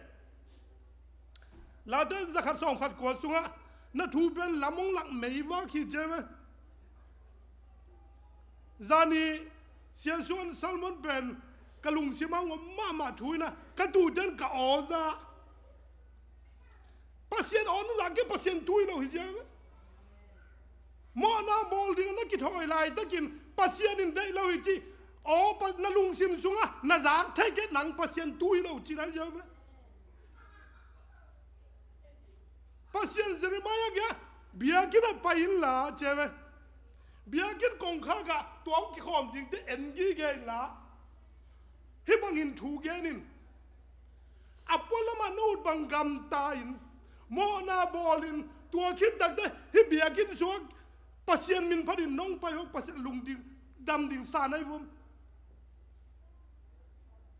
Late zakhat sawmkhat kua sungah na thu pen lam hong lak meivak hi ci ve. Zani Sia Suan Salmon pen ka lungsim ah hong om mahmah thu in ah, ka tute in ka aw za. Pasian aw na za kei, Pasian tu hi lo hi ci ve. Mawhna bawl ding na kithawi laitakin Pasian in deih lo hi ci. Aw, Pa-, na lungsim sungah na zak thei kei, nang Pasian tu hi lo ci na hi ci ve. Pasian Jeremiah kiangah biakinn ah pai inla ci ve. Biakinn kongkhak ah tua hong kikhawm dingte en gige inla. Hih bangin thu gen in. A pualamah na ut bang gamta in, mawhna bawl in, tua khit takte hih biakinn sungah Pasian min phatin nong pai hok, Pasian lungdam ding sa na hi vum.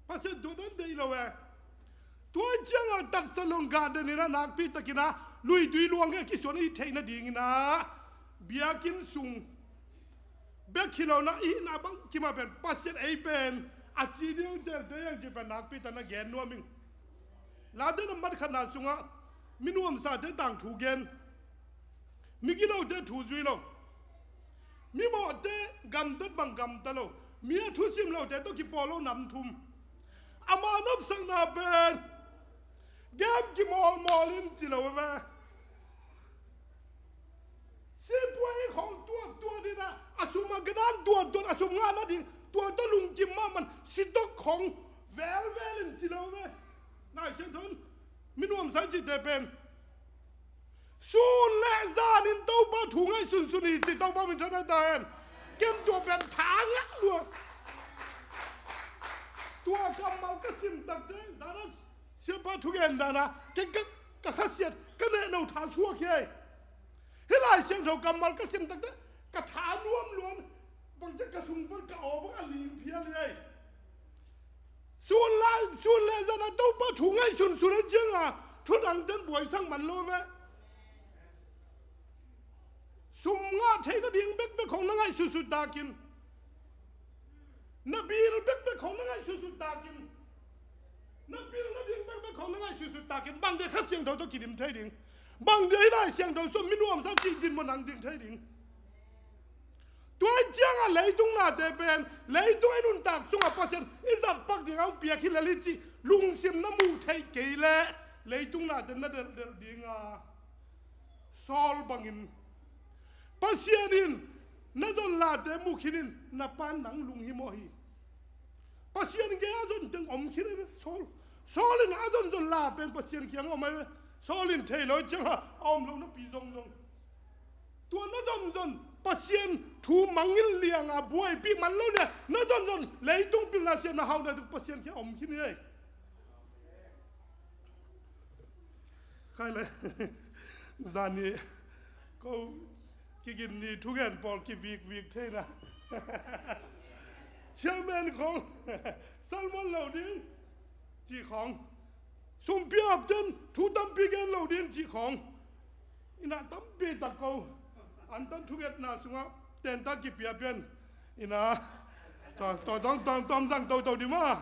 Pasian tua dan deih lo e. Tua ciangah tatsat lo gah den in ah nakpi takin ah luitui luang gei kisuan i theih nadingin ah biakinn sung bek hi lo in ah, i hihna bangkim ah pen Pasian ei pen a ci ding telte hiang cih pen nakpi takin ah gen nuam ing. Late na mat khatna sungah mi nuamsate tangthu gen, mi gilote thu zui lo, mi mawhte gamtat bang gamta lo, mi a thusim lote tawh kipawl lo nam thum. Ama nopsakna pen game kimawlmawl in ci lo ve. Sipuai khong tuattuat in ah, a sum a ganan tuattuat, a sum ngah nading tua tawh lungkim mahmah in, sitok khong velvel in ci lo ve. Lai Siangtho in mi nuamsa i cihte pen sun le zan in Topa thu ngaihsunsun hi ci, Topa min thang ta hen. Ken tua pen tha ngah lua. Tua kammal ka sim takte, zan a siapa thugen dan ah, ken ka, ka khasiat, ka nehno tha suak hi. Hih Lai Siangtho kammal ka sim takte, ka tha nuam luan, bang ciang ka sung pan ka aw bang a ling phial hi. Sun lai, sun le zan a Topa thu ngaihsunsun a ciang a, thu dangte in buaisak man lo ve. Sum ngah theih nading bekbek khong na ngaihsutsut takin, na bil bekbek khong na ngaihsutsut takin, na pil nading bekbek khong na ngaihsutsut takin, bang dia Kha Siangtho tawh kidim thei ding? Bang dia hih Lai Siangtho sung mi nuamsa cih dinmun nang ding thei ding? Tua ciangah leitung nate pen, leitung i nuntak sungah Pasian i zat pak dingah hong piak hi lel hi cih lungsim na muh theih kei leh, leitung nate na delhdelh dinga, Saul bangin Pasian in na zon late mu khin in, na pa'n nang lunghimawh hi. Pasian gei a zon teng om khin hi ve, Saul. Saul in a zonzon la pen Pasian kiang om hi ve. Saul in thei lo ciangah a om lo napi zongzong. Tua na zonzon Pasian thu mangngilh lianga buaipih man lo le, na zonzon leitung pilna siatna hauhna teng Pasian kiang om khin hi. Khai le. Zani ko kigin ni thugen pawl kivikvik theina. Chairman khong salmon lo ding cih khong, sumpiap ten thu tampi gen lo ding cih khong, ina tampi tak ko antan thungetna sungah tentan kipia pian. Ina, tua, tua, tawm, tawm, tawm zang toto dih maw.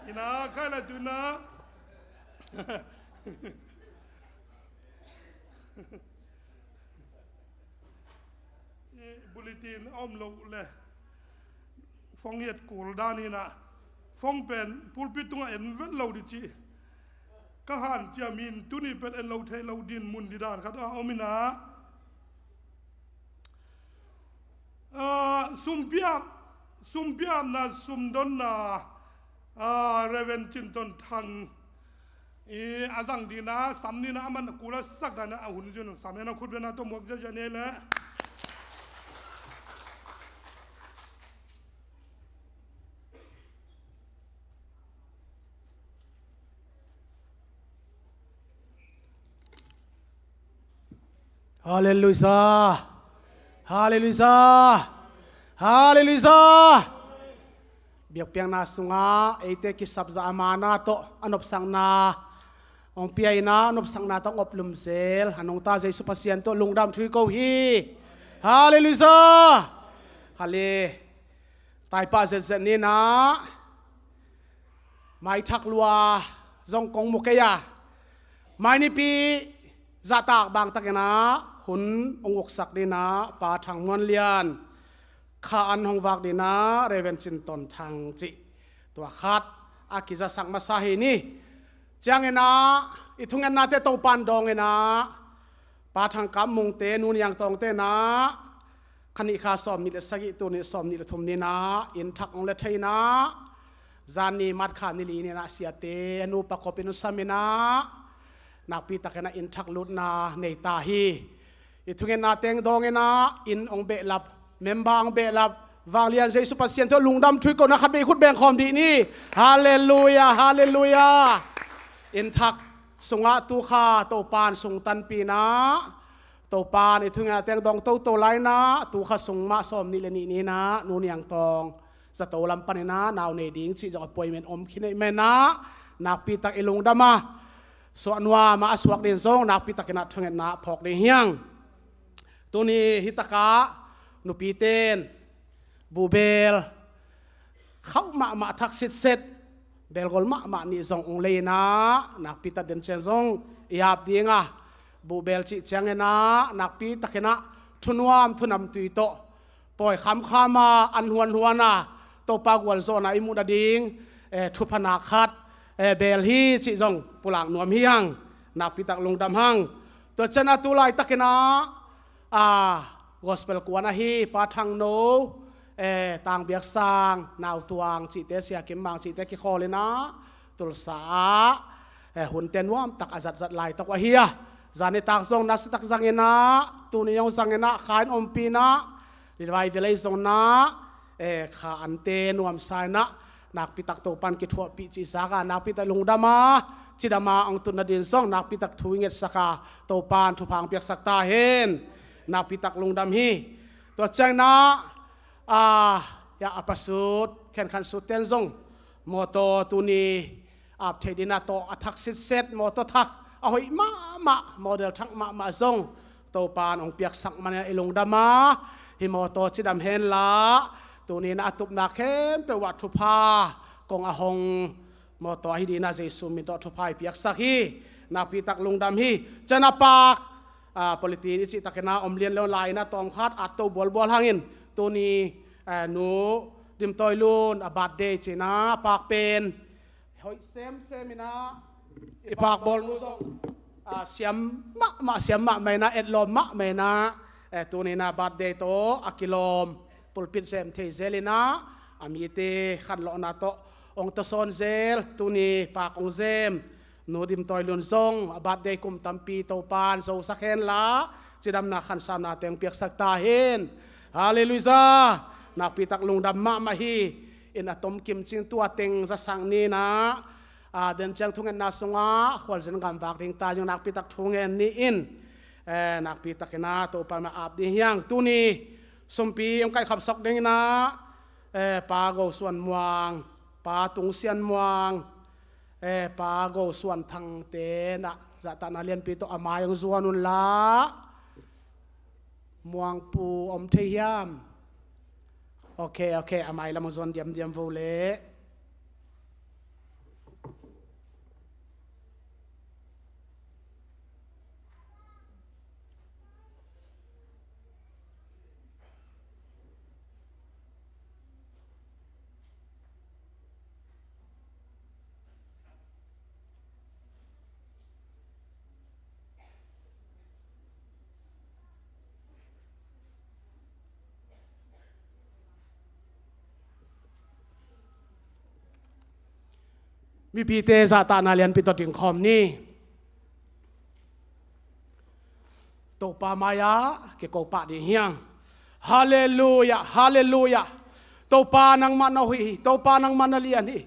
Ina, khai lai tu ina. Bulletin a om lo le. Phone hiat kul dan ina. Phone pen pulpit tungah en vet lo dih cih. Ka hanciam in tuni pen en lo thei lo din mun dih dan khat a om ina. Ah, sumpiap, sumpiapna, sumdonna, ah, Reverend Cin Ton Thang i a zang dina, sam nina, a man a kula sak dana a hun zun sam ena khut bena to muak zia zia ne le. Halleluiah. Halleluiah. Halleluiah. Biakpiakna sungah eite kisapza a mana tawh a nopsakna Hong pia in ah nopsakna tawh hong op lumzel a nungta Jesu Pasian tawh lungdam thu hi ko hi. Halleluiah. Hale. Taipah zetzet ni in ah maithak lua zong kong mu kei a, mai nipi zahtak bangtakin ah hun hong uksak ni in ah Pa Thang Muan Lian, kha an hong vak ni in ah Reverend Cin Ton Thang cih tua khat a kizasak masa hi ni. Ciangin ah i thungennate Topan dawng in ah Pa Thang Kap Mungte, Nu Niang Tawngte in ah kha nih kha sawm nih le sagih, tu nih sawm nih le thum ni in ah inn thak hong le thei in ah, zan ni March kha ni li ni in ah siate nupa khopin hong sam in ah nakpi takin ah inn thak lutna nei ta hi. I thungetna teng dawng in ah inn hong behlap, member hong behlap, Vanglian Jesu Pasian tawh lungdam thu hi ko in ah khatvei khut beng khawm dih ni. Halleluiah, halleluiah. Inn thak sungah tu kha Topan sungtanpih in ah, Topan i thungetna teng dawng toto lai in ah tu kha sung mah sawm nih le nih ni in ah Nu Niang Tawng zato lam panin ah nau nei ding cih zong appointment om khin ahih manin ah nakpi tak i lungdam a, suah nuam a, a suak ding zong nakpi takin ah thungetna phawk ding hi hang. Tuni hi takah nupite in buhbel khauh mahmah, thak sitset, belgol mahmah nih zong hong lei in ah nakpi tak den ciang zong i ap ding a, buhbel cih ciangin ah nakpi takin ah thunuam thunamtui tawh pawi khamkham a, an huanhuan a, Topa gualzawhna i muh nading, eh, thupha nak khat, eh, bel hi cih zong pulak nuam hi hang. Nakpi tak lungdam hang. Tua ciangin ah tu laitakin ah, ah, gospel kuan ahi Pa Thang No, eh, Tang Biak Sang, Nau Tuang cihte, Sia Kim Mang cihte kikhawl in ah Tulsa ah, eh, hunte nuam tak a zatzat laitak uh ahi a, zan nitak zong nasia tak zang in ah, tuni zong zang in ah, kha in ompih in ah, revival ahi zong in ah, eh, kha ante nuamsa in ah, nakpi tak Topan kithuahpih cih zak a, nakpi tak lungdam a, cidam a hong tun nading zong nakpi tak thu i ngetsak a, Topan thupha hong piaksak ta hen. Nakpi tak lungdam hi. Tua ciangin ah, ah, ya, a pasut, khenkhan sut ten zong mawtaw tuni ap theih ding in ah tawh a thak sitset, mawtaw thak a hoih mahmah, model thak mahmah zong Topan hong piaksak manin ah i lungdam a, hih mawtaw cidam hen la, tuni in ah a tupna khempeuh ah thupha kong a hong mawtaw ahi ding in ah Jesu min tawh thupha i piaksak hi. Nakpi tak lungdam hi. Ciangin ah paak, ah, politin i cih takin ah om lian lo lai in ah tawm khat at to bualbual hangin, tuni, eh, Nu Dim Tawi Lun a birthday ci-in ah paak pen hoih semsem in ah, i paak bawlnu zong, ah, siam mahmah, siam mahmah in ah, etlawm mahmah in ah, eh, tuni in ah birthday tawh a kilawm, pulpit sem thei zel in ah, a mite khanlawhna tawh hong tawsawn zel, tuni paak hong zem Nu Dim Tawi Lun zong a birthday kum tampi Topan zosak hen la, cidamna khansamna teng piaksak ta hen. Halleluiah. Nakpi tak lungdam mahmah hi. In a tomkim cing tua teng zasak ni in ah, ah, den ciang thungetna sungah khualzin gamvak ding ta zong nakpi tak thungen ni in, eh, nakpi takin ah Topa mah ap ding hi hang. Tuni sumpi hong kaihkhap sok ding in ah, eh, Pa Go Suan Muang, Pa Tung Sian Muang, eh, Pa Go Suan Thangte in ah zahtakna lianpi tawh a mai hong zuan un la. Muangpu om thei hiam? Ok, ok, a mai lam hong zuan diamdiam vo leh. Mipite zahtakna lianpi tawh dingkhawm ni. Topa mai-ah kiko pah ding hi hang. Halleluiah, halleluiah. Topa nangmah na hoih hi, Topa nangmah na lian hi.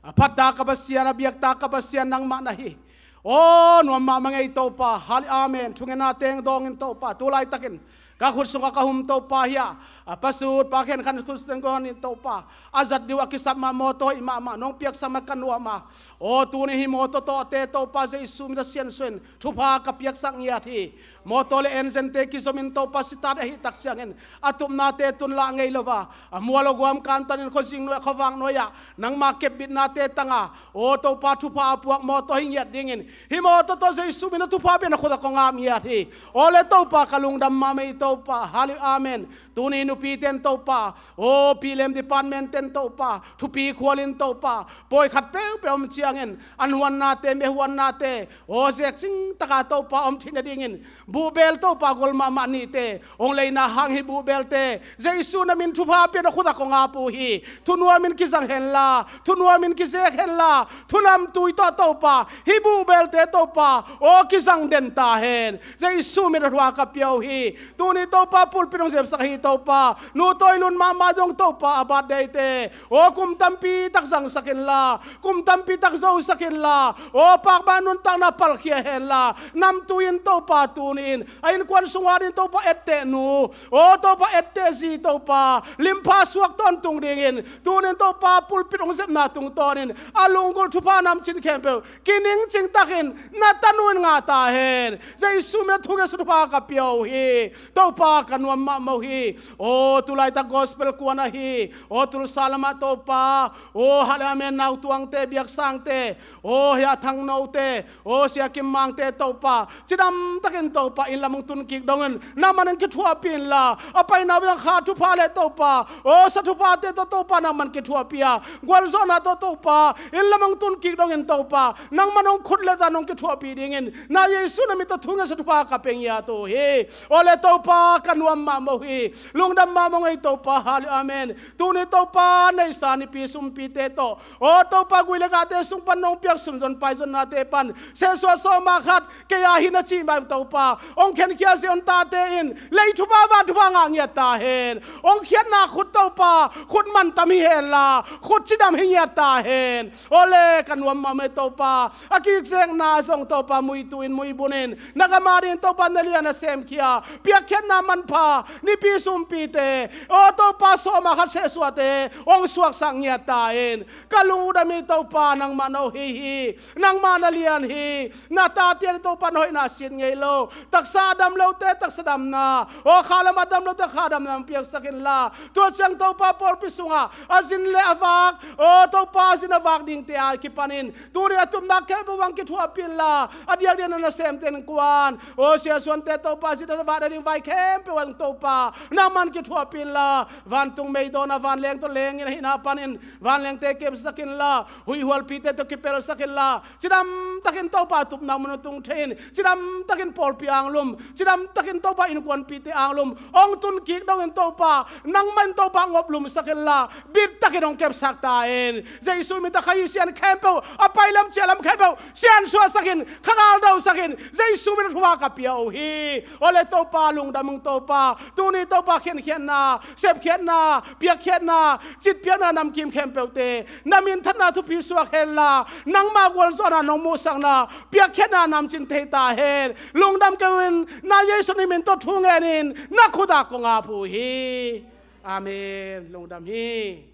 A phatta ka Pasian, a biakta ka Pasian nangmah na hi. Aw, nuam mahmah ngei Topa. Hal-, amen. Thungetna teng dawngin Topa, tu laitakin Ka khut sungah ka hum Topa hi a, a pasut pa khen khan khut sungah in Topa, a zat ding uh a kisap mah mawtaw hoih mahmah nong piaksak mah ka nuam a. Aw tuni hih mawtaw tawhte Topa Jesu min a siansuah in thupha ka piaksak ngiat hi. Mawtaw le engine-te kizom in Topa sitat ahih tak ciangin a tupnate tun lah ngei lo a, a mual a guam kantan in khuazing nuai khuavak nuai ah nangma kepbitnate tang a, aw Topa thupha a puak mawtaw hi ngiat dingin hih mawtaw tawh Jesu min a thupha pia na khut ah kong ap ngiat hi. Aw le Topa ka lungdam mahmah hi Topa. Halleluiah, amen. Tuni nupite in Topa, aw pilem department-te in Topa, thupi khual in Topa, pawi khat peuhpeuh om ciangin an huannate, me huannate, aw zekcing taka Topa om theih nadingin buhbel Topa gol mahmah nite, hong leina hang hih buhbelte Jesu na min thupha pia na khut ah kong ap uh hi. Thunuam in kizang henla, thunuam in kizek henla, thunamtui tawh Topa hih buhbelte Topa aw kizang den ta hen. Jesu min a thupha ka pia uh hi. Tuni Topa pulpit hong zepsak hi Topa, nu tawi lun mahmah zong Topa a birthday-te aw kum tampi tak zangsak inla, kum tampi tak zosak inla, aw pakbang nuntakna palkhia henla, namtui in Topa tuni in a innkuan sungah ding Topa etteh nu, aw Topa etteh zi Topa limpha suak tawntung dingin tuni in Topa pulpit hong zepna tungtawnin a lunggulh thupha namcin khempeuh kiningcing takin na tanu in ngah ta hen. Jesu min a thungetsak thupha ka pia uh hi. Topa ka nuam mahmah uh hi. Aw tulaitak gospel kuan ahi, aw Tulsa lamah Topa, aw Halleluiah, amen, Nautuangte, Biaksangte, aw hia Thangnote, aw Sia Kim Mangte Topa, cidam takin Topa inn lam hong tun kik dongin nangman in kithuahpih inla, a paina uh zang kha thupha le Topa, aw sa thuphate tawh Topa nangman kithuahpih a, gualzawhna tawh Topa inn lam hong tun kik dongin Topa nangman hong khut le zan hong kithuahpih dingin na Jesu na min tawh thungetsak thupha ka pia ngiat uh hi. Aw le Topa ka nuam mahmah uh hi. Lungdam mahmah ung ei Topa. Halleluiah, amen. Tuni Topa neihsa nipi sumpite tawh, aw Topa gui le gate sung pan nong piak sunzon paizonnate pan sehsuah sawma khat kei a hi na cih mai Topa hong khenkhia Zion tate in lei thupha van thupha ngah ngiat ta hen. Hong khiatna khut Topa khut mantam hi henla, khut cidam hi ngiat ta hen. Aw le ka nuam mahmah ei Topa, a kikzekna zong Topa muitu in muibun in na gam a dingin Topa na lian a semkhia piakkhiatna manpha nipi sumpite, aw Topa sawma khat sehsuahte hong suaksak ngiat ta hen. Ka lungdam hi Topa, nangmah na aw hi hi, nangmah na lian hi. Na tate a ding Topa na hoihna sit ngei lo. Taksa a dam lote taksa damna, aw kha lam a dam lote kha damna hong piaksak inla, tua ciang Topa pawlpi sungah a zin le a vak, aw Topa a zin a vak dingte a kipanin tuni a tupna khempeuh hong kithuahpih inla, a diakdiak na nasemte innkuan, aw Sia Suante Topa a zin a vak ding vai khempeuh hong Topa nangman kithuahpih inla, vantung meidawn a vanleng tawh lengin ahihna panin vanlengte kepsak inla, huihhualpite tawh kipelsak inla, cidam takin Topa tupna mun tung thei in, cidam takin pawlpi anglum, cidam takin Topa innkuanpihte anglum hong tun kik dongin Topa nangmah in Topa ngop lumsak inla, bit takin hong kepsak ta in. Jesu min tawh kha hi sian khempeuh, a pai lam ciah lam khempeuh siansuahsak in, kha galdosak in, Jesu min a thupha ka pia uh hi. Aw le Topa lungdam ung Topa, tuni Topa khenkhiatna, sepkhiatna, piakkhiatna, citpiakna namkim khempeuhte na minthanna thupi suak henla, nangma gualzawhna nong muhsakna piakkhiatna namcin thei ta hen. Lungdam kei un, na Jesu na min tawh thu ngenin na khut ah kong ap uh hi. Amen. Lungdam hi.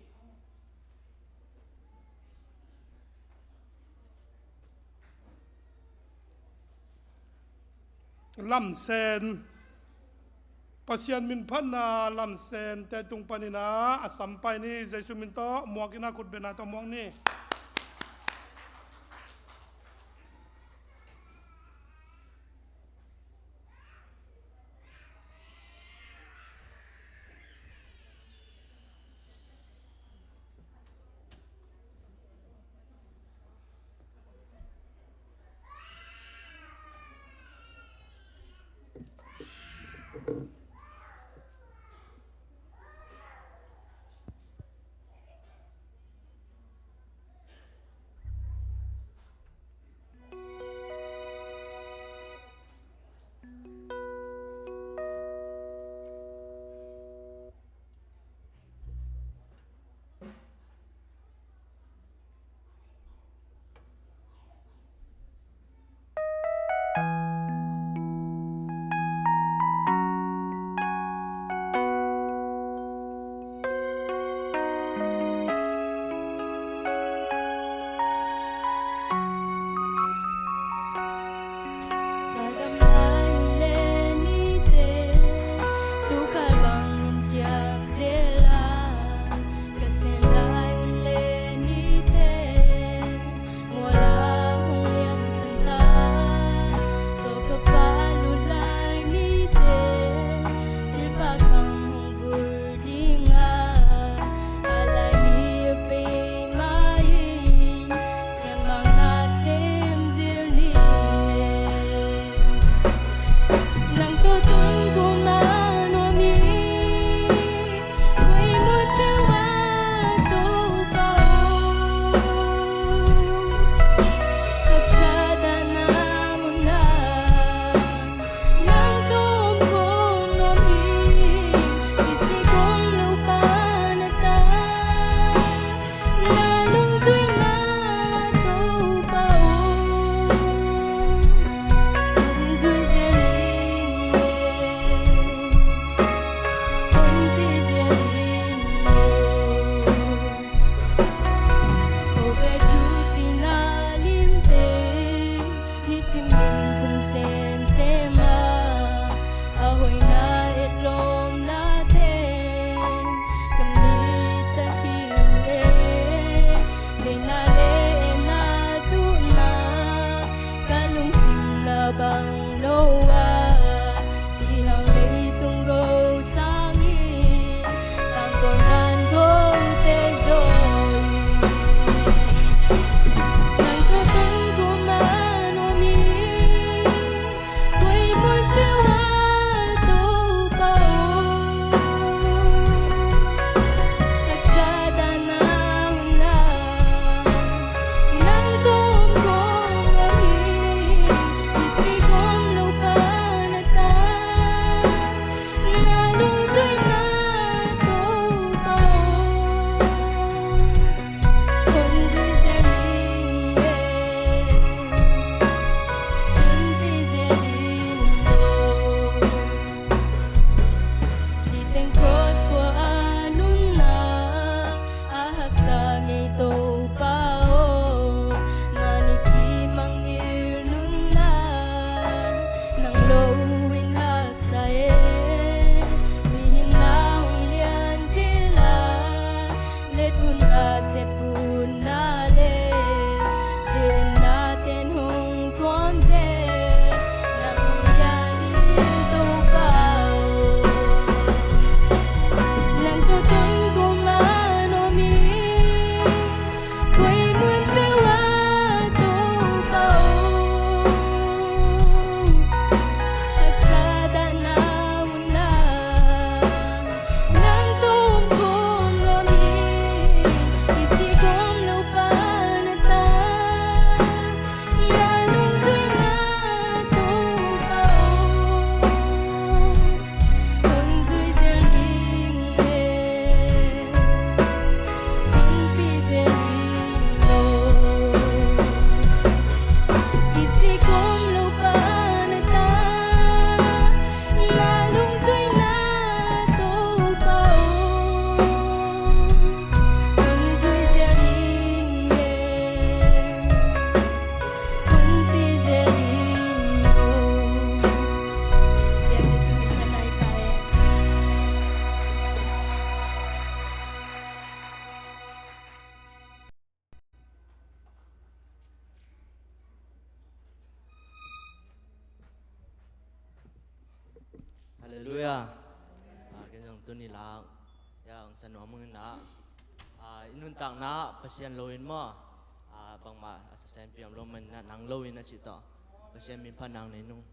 Lamsen, Pasian min phatna lamsente tung panin a sam pai ni. Jesu min tawh muak in a, khutbetna tawh muak ni. Ni la, ya, ang sa nuam ung in la. Ah, i nuntakna Pasian lo in maw. Ah, bangmah a sa sen piam lo man na nang lo in a cih tawh. Pasian min phat nang nei nung.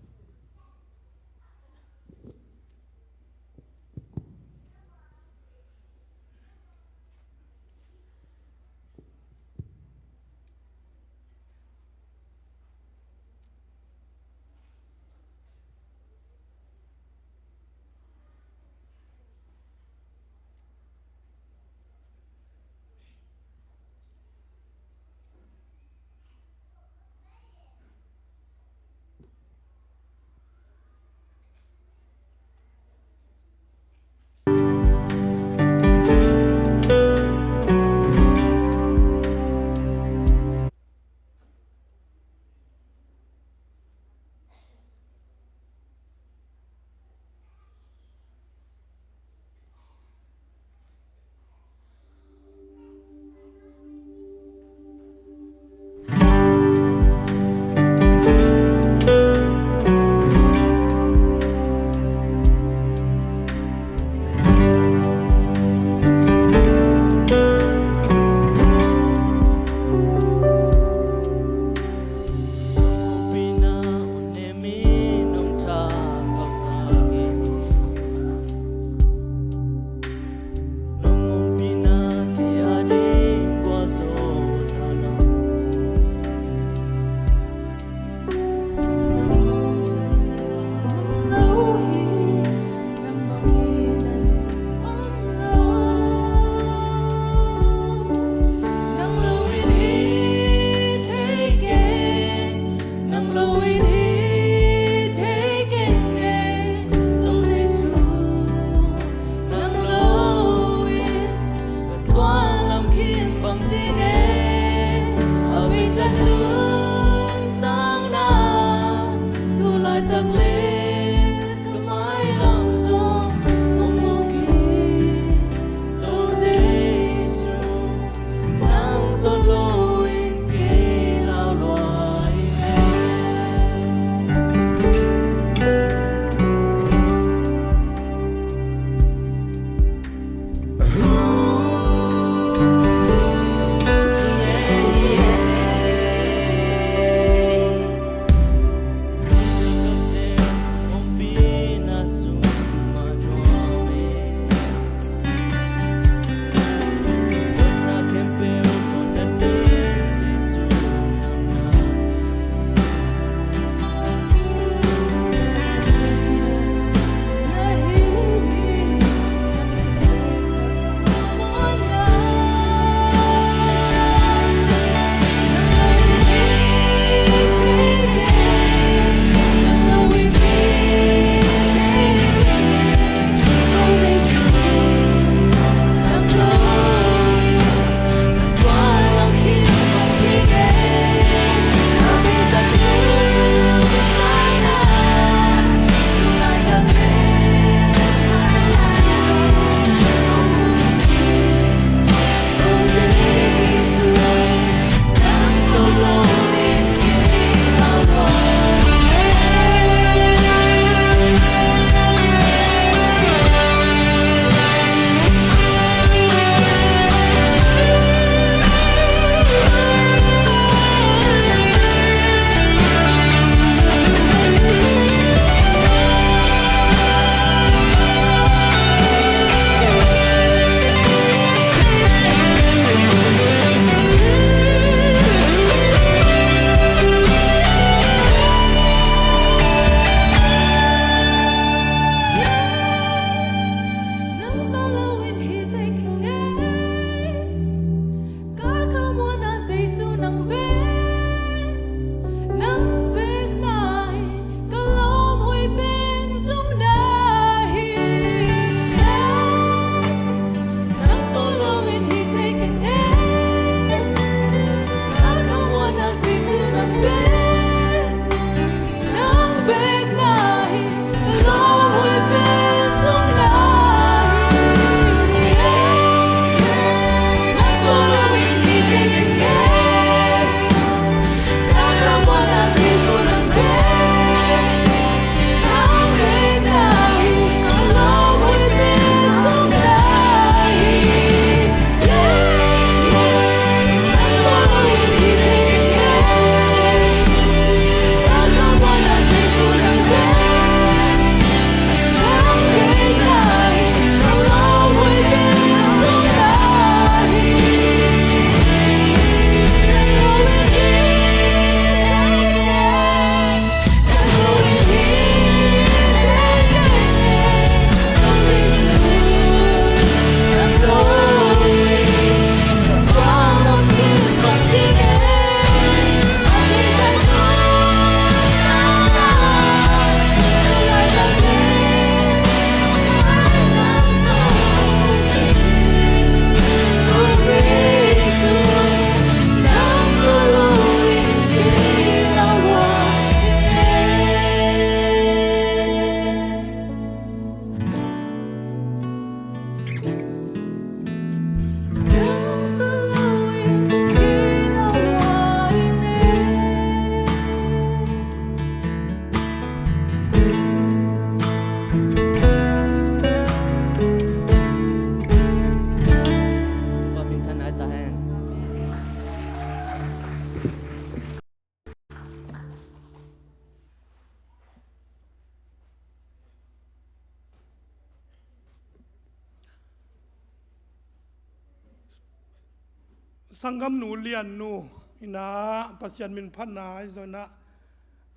Sanggamnu Liannu in ah Pasian min phatna ahi zongin ah,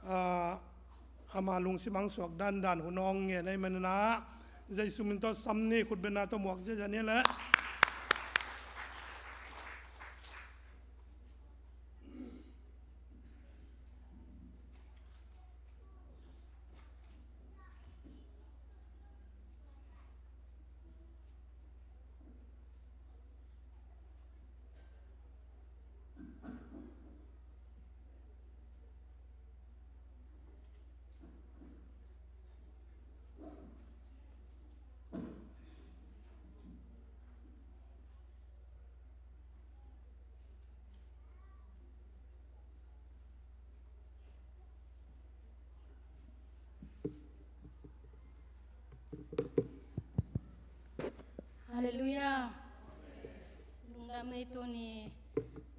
ah, ama lungsim hong suak dandan hun hong ngen ahih manin ah, Jesu min tawh sam ni, khutbetna tawh muak ziahziah ni leh. Halleluiah. Lungdam ei, tuni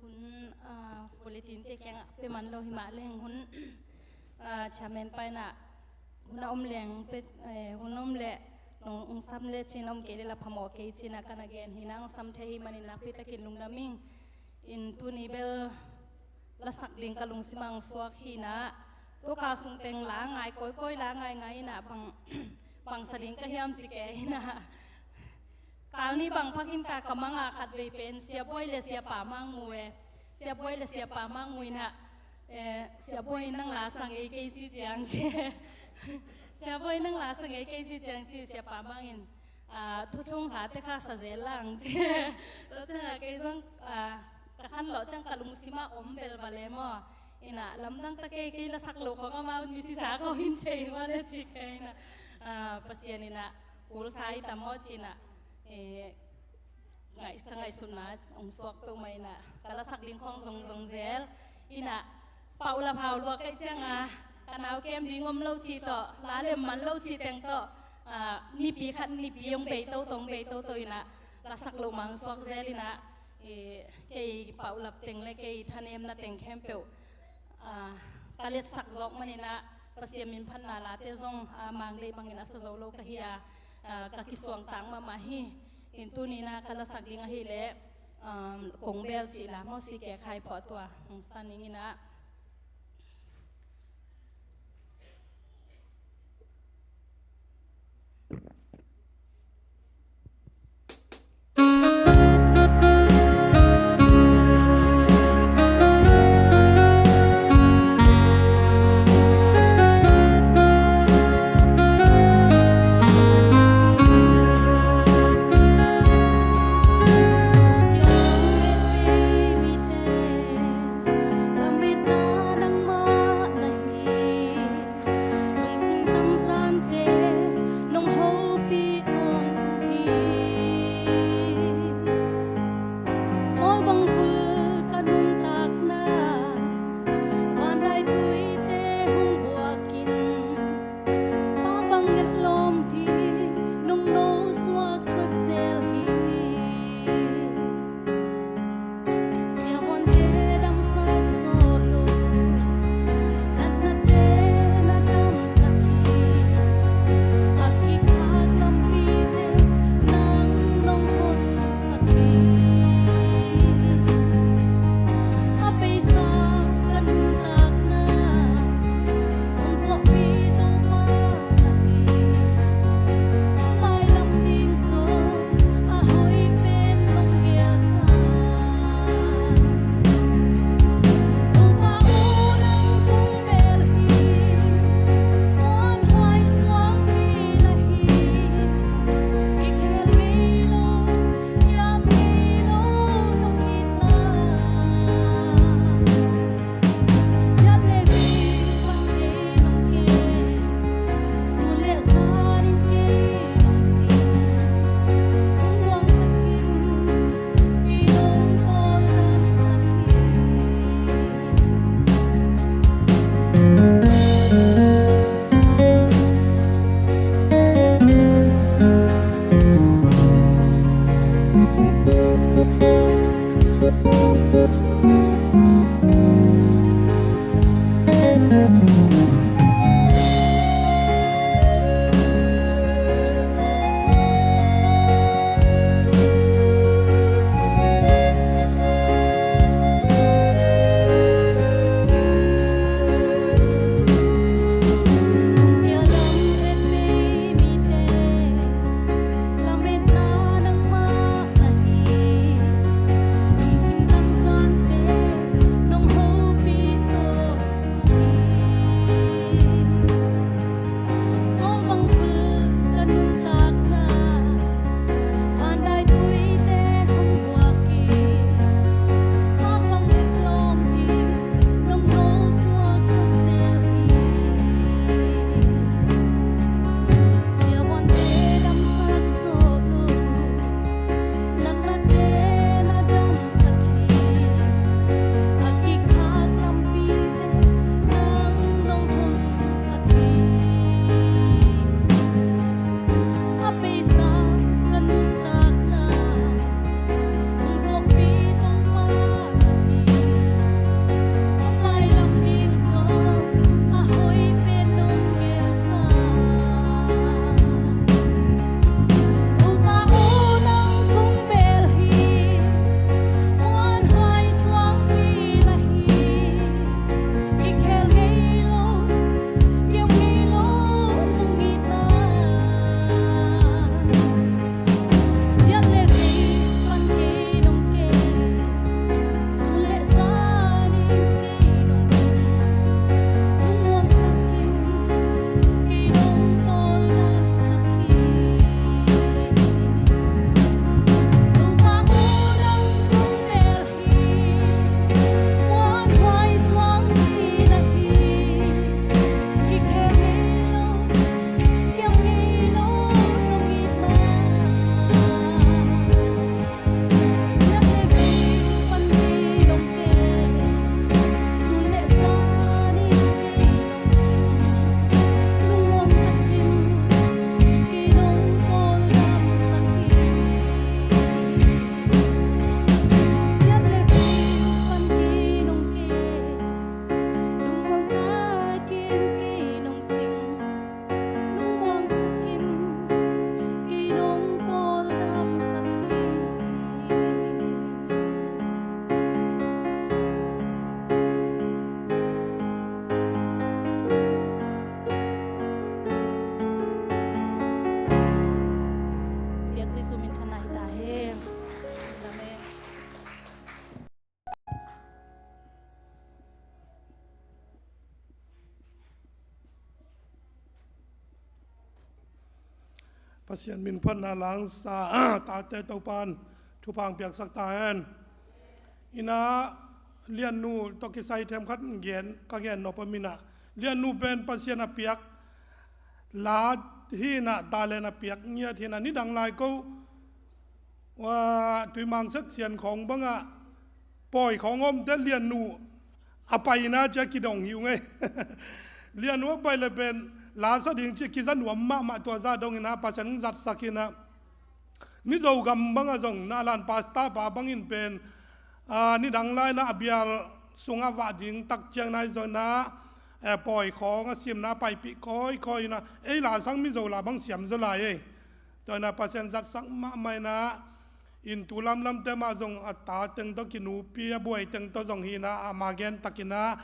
hun, ah, bulletin te kiangah pia man lo hi mah leng hun, ah, chairman pa in ah hun a om leng pia, eh, hun a om leh nong, nong sam le cin, om kei leh la phamawh kei cin ah ka na gen hi in ah, nong sam thei hi manin nakpi takin lungdam ing. In tuni bel lasak ding ka lungsim ah hong suak hi in ah, tu ka sung teng la ngai, kawikawi la ngaingai in ah, bang, bang sa ding ka hiam ci kei in ah. Kal nih bang phak in ta, ka mang a khatvei pen Sia Bawi le Sia Pa Mang mu e. Sia Bawi le Sia Pa Mang mu in ah, eh, Sia Bawi nang la sa ngei kei si ciang ci. Sia Bawi nang la sa ngei kei si ciang ci, Sia Pa Mang in, ah, Thuthung hla te kha sa zel lang ci. Tua ciang ah kei zong, ah, ka khan lawh ciang ka lungsim ah om velval e maw. In ah lamdang ta kei, kei lasak loh khawng amau in mi sisa khawng in thei maw le ci kei in ah, ah, Pasian in ah kul sa hi tam maw ci in ah, eh, ngaih, ka ngaihsutna hong suak peuhmah in ah, ka lasak ding khawng zongzong zel in ah, paulap hau lua ka hih ciang ah, ka nau kem ding om lo cih tawh, la lem man lo cih teng tawh, ah, nipi khat nipi hong bei toto, hong bei toto in ah, lasak loh mah hong suak zel in ah, eh, kei paulap teng le kei thanemna teng khempeuh, ah, ka letsak zawk manin ah, Pasian min phatna late zong, ah, Mang Deih bangin a sa zo lo ka hi a, ah, ka kisuangtak mahmah hi. In tuni in ah ka lasak ding ahih leh, um, Kong Bel cih la maw, C K Khai Phuah tua hong sa ning in ah. Lametna nangmah na hi. Lungsim tangzante nong hopih tawntung hi. Sawl bang vul ka nuntakna, vanlai tuite hong buak in, Pa bang ngetlawm ding nong nosuaksak zel hi. Siavuante damsak sawh lo, natnate na damsak hi. A kikhak lampite nang nong honsak hi. A peisa ka nuntakna hong zawhpih Topa na hi. Mailam ding zong a hoih pen nong gelsa. Topa aw, nang kong bel hi. Muanhuai suangpi na hi. Kikhel ngei lo, hiam ngei lo nong itna. Pasian min phatna langsa tate Topan thupha piaksak ta hen. Ina liannu tawh kisai themkhat gen, ka gen nop a mina liannu pen Pasian a piak la hi ina, talent a piak ngiat hi ina, nidang lai ko Tuimang section khawng bangah pawi khawng omte liannu a paina cia kidong hi uh ngei. Liannu a pai le pen lasa ding cia kiza nuam mahmah, tua zah dong ina Pasian zatsak ina. Mizo gam bangah zong nalan pasta pa bangin pen nidang laina a bial sungah vah ding tak ciang nai zona pawi khawng a simna paipih kawikawi ina ei lasang Mizo la bang siam zaw lai ei. Tua ina Pasian zatsak mahmah ina, inn tu lamlamte mah zong a ta teng tawh kinupi, a buai teng tawh zong hi ina, ama gen tak ina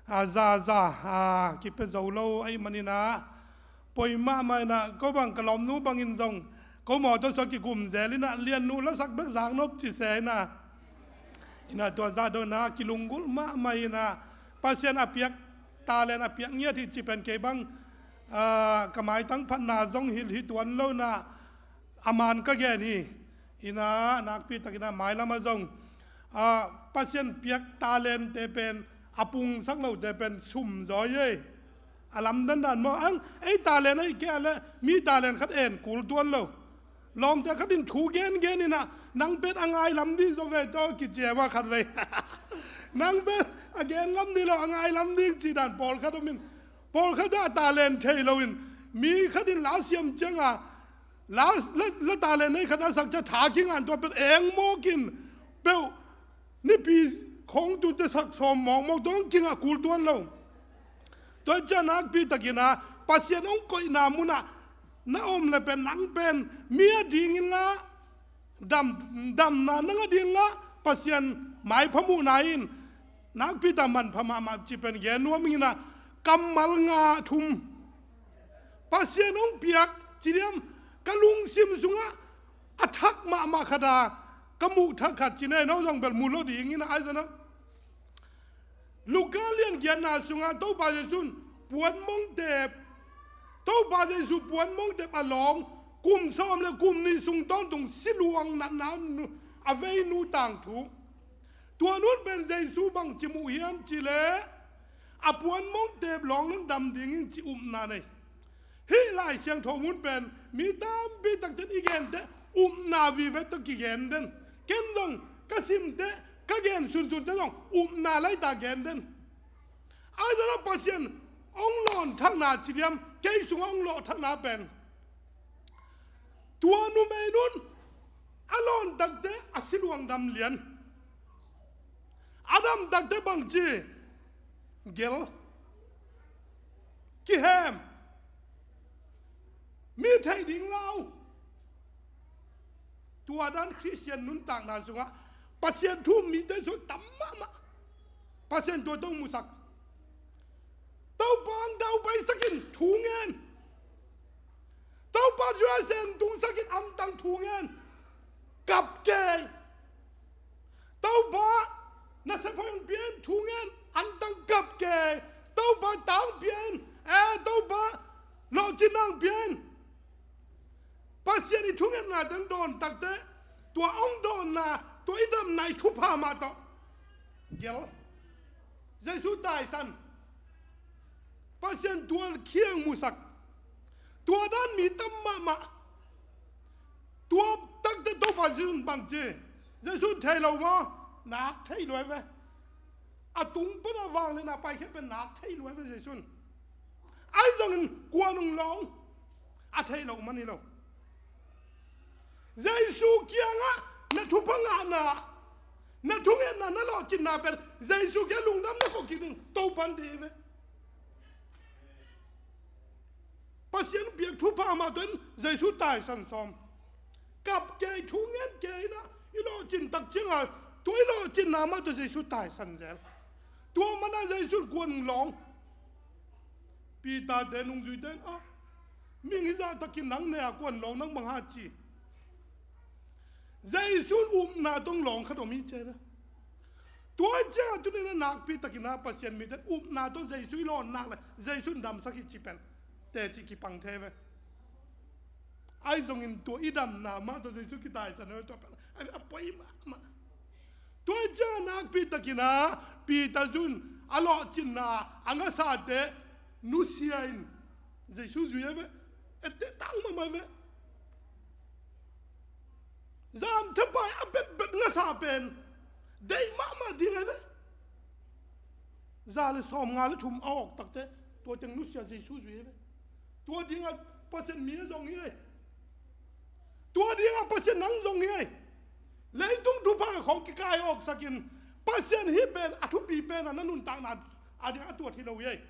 a zaza a kipia zo lo ahih man ina, poi mahmah ina, ko bang ka lawmnu bangin zong ko mawtaw sua kikum zel ina, liannu lasak bek zak nop ci se ina. Ina tua zah dong ina kilunggulh mahmah ina, Pasian a piak talent a piak ngiat hi ci pen kei bang ka maitang phatna zong hilh hi tuan lo ina, a man ka gen hi. Ina nakpi tak ina mailam ah zong Pasian piak talentte pen a pungsak lote pen sum zaw ei. A lamdandan maw, ang ei talent ahih kei a le mi talent khat en kul tuan lo. Lawmte khat in thu gengen ina, nang pen a ngai lam ding zaw ve tawh kiciam a khat vei. Nang pen a gen lam ding lo, a ngai lam ding ci dan pawlkhat om in, pawlkhat a talent thei lo in, mi khat in la siam cianga la, la, la talent nei khat a sak cia tha kingan tua pen eng mawk in peuh nipi khawng tunte sak sawm mawkmawk tua hong kingah kul tuan lo. Tua cia nakpi tak ina Pasian hong koihna munah na om le pen nang pen mi a dingin la dam, damna nang a dingin la Pasian maipha muhna in nakpi tak manpha mahmah ci pen gen nuam ina, kammal nga thum Pasian hong piak ci diam, ka lungsim sungah a thak mahmah khat a ka muh thak khat ci nei, no zong bel mu lo ding ina ai zana. Luka lian giatna sungah Topa Jesu in puan mongtep, Topa Jesu puan mongtep a lawng kum sawm le kum nih sung tawntung siluang natna a veinu tangthu. Tua nun pen Jesu bangci muh hiam ci le a puan mongtep lawng nang dam ding in ci upna nei. Hih Lai Siangtho mun pen mi tampi takten i gente upna vive tawh kigen den. Ken zong ka simte ka gen sunsunte zong upna laita gen den. Ai zana Pasian hong lawn thakna ci diam, kei sungah hong lawh thakna pen tua numei nun a lawn takte a siluang dam lian. A dam takte bangci gel, kihem, mi theih ding lau. Tua dan Khristian nuntakna sungah Pasian thu um mite sung tam mahmah. Pasian tua tong musak. Topa ang dau paisakin thu ngen. Topa zua sem tungsakin amtang thu ngen. Kap kei. Topa na sephoih ang pia in thu ngen, antang kap kei. Topa tang pia in, eh, Topa lawhcin ang pia in. Pasian i thungetna teng dawn takte, tua hong dawnna, tua i damna i thupha mah tawh gel. Jesu taisan. Pasian tua khiang musak. Tua dan mi tam mahmah. Tua takte Topa Jesu in bangci, Jesu in thei lo maw? Nak thei luai ve. A tung pana vang le na paikhia pen nak thei luai ve Jesu in. Ai zongin kuan ung lawng a thei lo man hi lo. Jesu kiangah na thupha ngahna, na thungetna, na lawhcinna pen Jesu kiang lungdam na kawh kik ding Topan dei ve. Pasian piak thupha mah tawh in Jesu taisan sawm. Kap kei thu ngen kei ina, i lawhcin tak cianga tua i lawhcinna mah tawh Jesu taisan zel. Tua mana Jesu in kuan lawng. Peter te nungzuite in ah, mihing hizah takin nang ne a kuan lawng nang bang ha ci. Jesu in upna tawh lawng khat om hi ci ve. Tua cianga tuni na nakpi takin a Pasian mite upna tawh Jesu i lawn nak le Jesu in damsak hi ci pen teci kipang thei ve. Ahi zongin tua i damna mah tawh Jesu kitaisan a tua pen a poi mahmah. Tua ciang a nakpi takin a Peter zun a lawhcinna a ngasate nusia in Jesu zui a ve. Ette tang mahmah ve. Zan thapai a betbet ngasa pen deih mahmah ding a ve. Za le sawm nga le thum a awk takte tua teng nusia Jesu zui a ve. Tua dingah Pasian mi a zong hi ei. Tua dingah Pasian nang zong hi ei. Leitung thupha khawng kikai awksakin Pasian hih pen a thupi pen a na nuntakna a ding a tuat hi lo hi ei.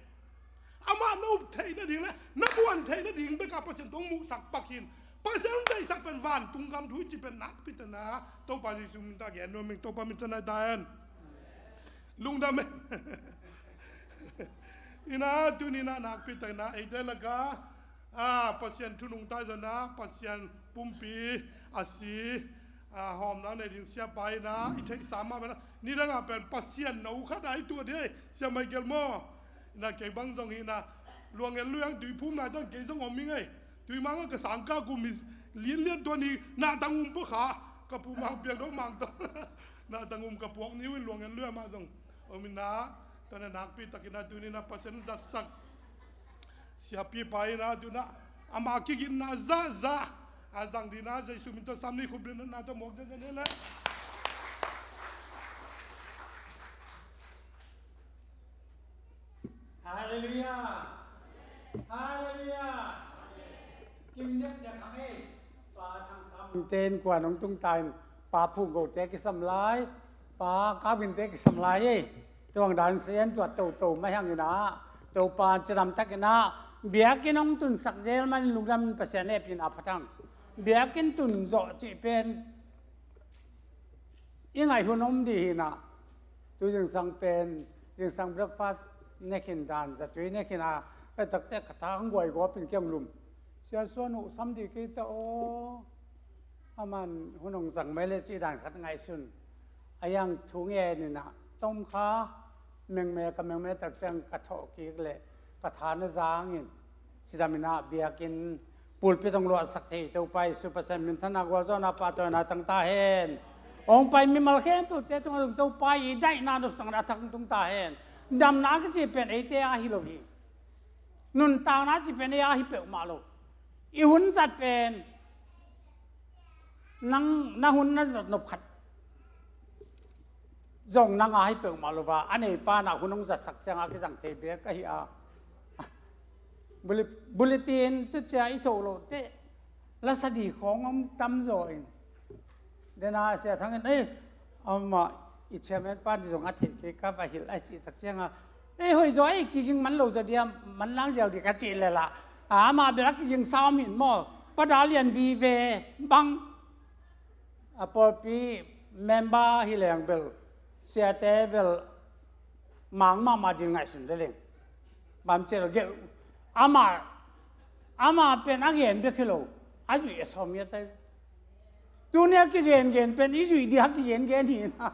Amah na up theih nading le na buan theih nading bekah Pasian tawh hong muhsak pak hin. Pasian hong deihsak pen vantung gam thu hi ci pen nakpi takin a Topa Jesu min tawh gen nuam ing. Topa min tawh na hi ta hen. Lungdam hen. Ina tuni-in a nakpi takin a eite lakah a Pasian thu nungta zonna Pasian pumpi a si a hawmna nei ding siapa ina i theihsa mah pen a nidangah pen Pasian no khat a i tuat hi ei. Sia Michael maw? Ina kei bang zong hi ina luang en luang tui phum nai tawh kei zong om hi ngei. Tui mang ka sang ka kum hi lianlian tua ni nahtang um pua kha ka pu mang piang dong mang tawh nahtang um ka puak ni uh in luang en luang mah zong om ina tua na nakpi takin a tuni-in a Pasian zatsak siapipa ina tuna ama kigitna zahzah a zang dina Jesu min tawh sam ni khup dina na tawh mawk zahzah ni le. Halleluiah. Halleluiah. Kim nek nek hang ei. Pa Thang Kam ten kuan hong tung ta in Pa Phung Go te kisam lai. Pa Kau Vin te kisam lai ei. Tuang dan sian tuat toto mai hang ina Topa cidam tak ina biakinn hong tunsak zel man lungdam Pasian hehpihna a pha thang. Biakinn tun zawh cih pen i ngaih hun om dih hi ina tu zingsang pen zingsang breakfast nek hin dan zatui nek hi ina ka takte ka tha hong guai gawp in kiang lum. Sia Suan uh sam dih kei ta aw. Aman hun hong zang mai le cih dan khat ngaihsun. A iang thu ngen ina tom kha mengme ka mengme tak ciang ka thawh kik le ka tha na zang in cidam ina biakinn pulpit hong luahsak thei Topa Jesu Pasian minthanna gualzawhna pahtawina tang ta hen. Hong pai mimal khempeuh te tungah zong Topa i daihna nopsakna a thak tung ta hen. Damna kici pen eite a hi lo hi. Nuntakna ci pen ei a hi peuhmah lo. I hun zat pen nang na hun na zat nop khat zong nang a hi peuhmah lo va a neipa na hun hong zatsak ciang a kizang thei bek ka hi a. Bulletin tu cia i thoh loh teh lasa di khawng om tamzaw in. Dena Sia Thang in ei amah i chairman pa di zong a theih kei ka va hilh a cih tak cianga ei hoih zaw ei kiging man lo zaw dia man lang ziau di ka cih lela amah bel a kiging sa om hin maw. Pa Dal Lian vive bang a pawlpi member hi leng bel siate bel mang mahmah ding ngaihsun le leng bam cel gelh. Amah amah pen a gen bek hi lo a zuih a sawm ngiat ai. Tunia kigen gen pen i zuih dia kigen gen hi na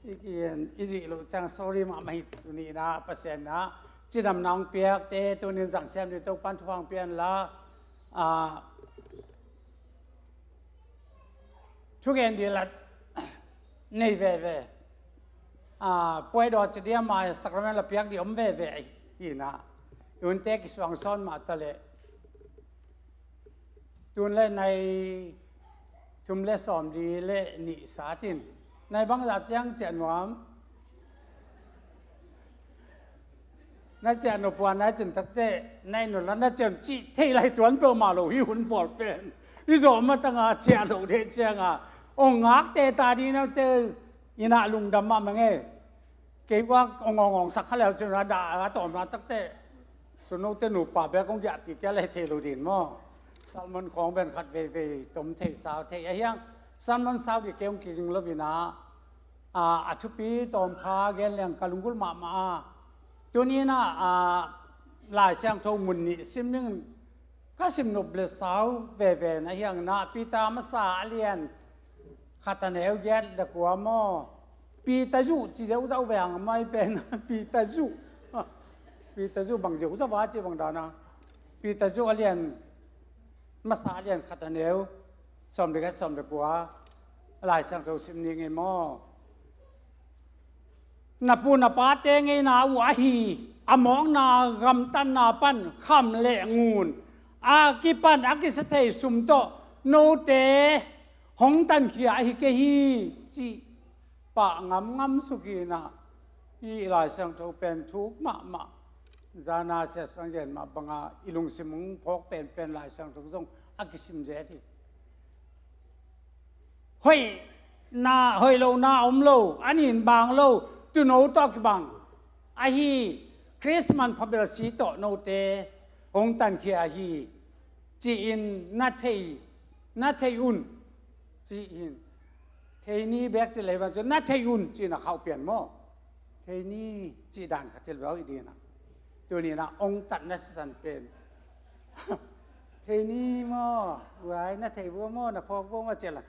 i kigen i zuih loh ciang sorry mahmah hi. Tuni na Pasian na cidamna hong piakte tunin zangsiam ding Topan thupha hong pia inla. Thugen ding lat nei veve. Puai dawh ci ding a ma sakrament la piak ding om veve ahi na i hunte kisuang sawn mah ta leh tun le nai thum le sawm li le nih satin nai bangzah ciang ciah nuam. Na ciah nop puan nai cin takte nai nula na ciam cih thei lai tuan peuhmah lo hi hun pawl pen i zawh matanga ciah loh deh cianga ong ngakte ta ding note inah lungdam mahmah ngei. Kei uak ong ong ong sak kha leu cin a dah a tawmna takte sunote nupa bek ong giahpi kia lai thei lo din maw? Salmon khawng ben khat veivei tom thei sau thei a hiang salmon sau di kei ong kiging lo inah a thupi tawm kha gen leng ka lunggulh mahmah a. Tuninah Lai Siangtho mun nih sim dingin ka sim nop le sau veve na hiang na Peter masa a lian khat a neu giat le kua maw? Peter zuh ci zeuh zauh ve hang mai pen Peter zuh. Peter zuh bang zeuh zauh va ci bang dana Peter zuh a lian Masa a lian khat a neu sawm le giat, sawm le kua, Lai Siangtho sim ni ngei maw? Na pu na pate ngeina uh ahi a mawkna gamtatna pan kham le ngun a kipan a kisa thei sum tawh note hong tankhia ahi kei hi, cih pah ngamngam suk hi. Inah hih Lai Siangtho pen thuk mahmah. Zana Sia Suan gen mah banga i lungsim hong phawk penpen Lai Siangtho zong a kisim zet hi. Hoihna, hoih lohna om lo, an in bang lo, tuuno tawh kibang ahi Khrist manpha belsi tawh note hong tankhia ahi, ci-in na thei, na thei un, ci-in. Thei ni bek ci lei bang cu na thei un, ci-in a khauh pian maw? Thei ni cih dan khat ci lo i dinah. Tuninah ong tatna sisan pen thei ni maw? Uai, na thei vua maw? Na phawk vua maw? Ci la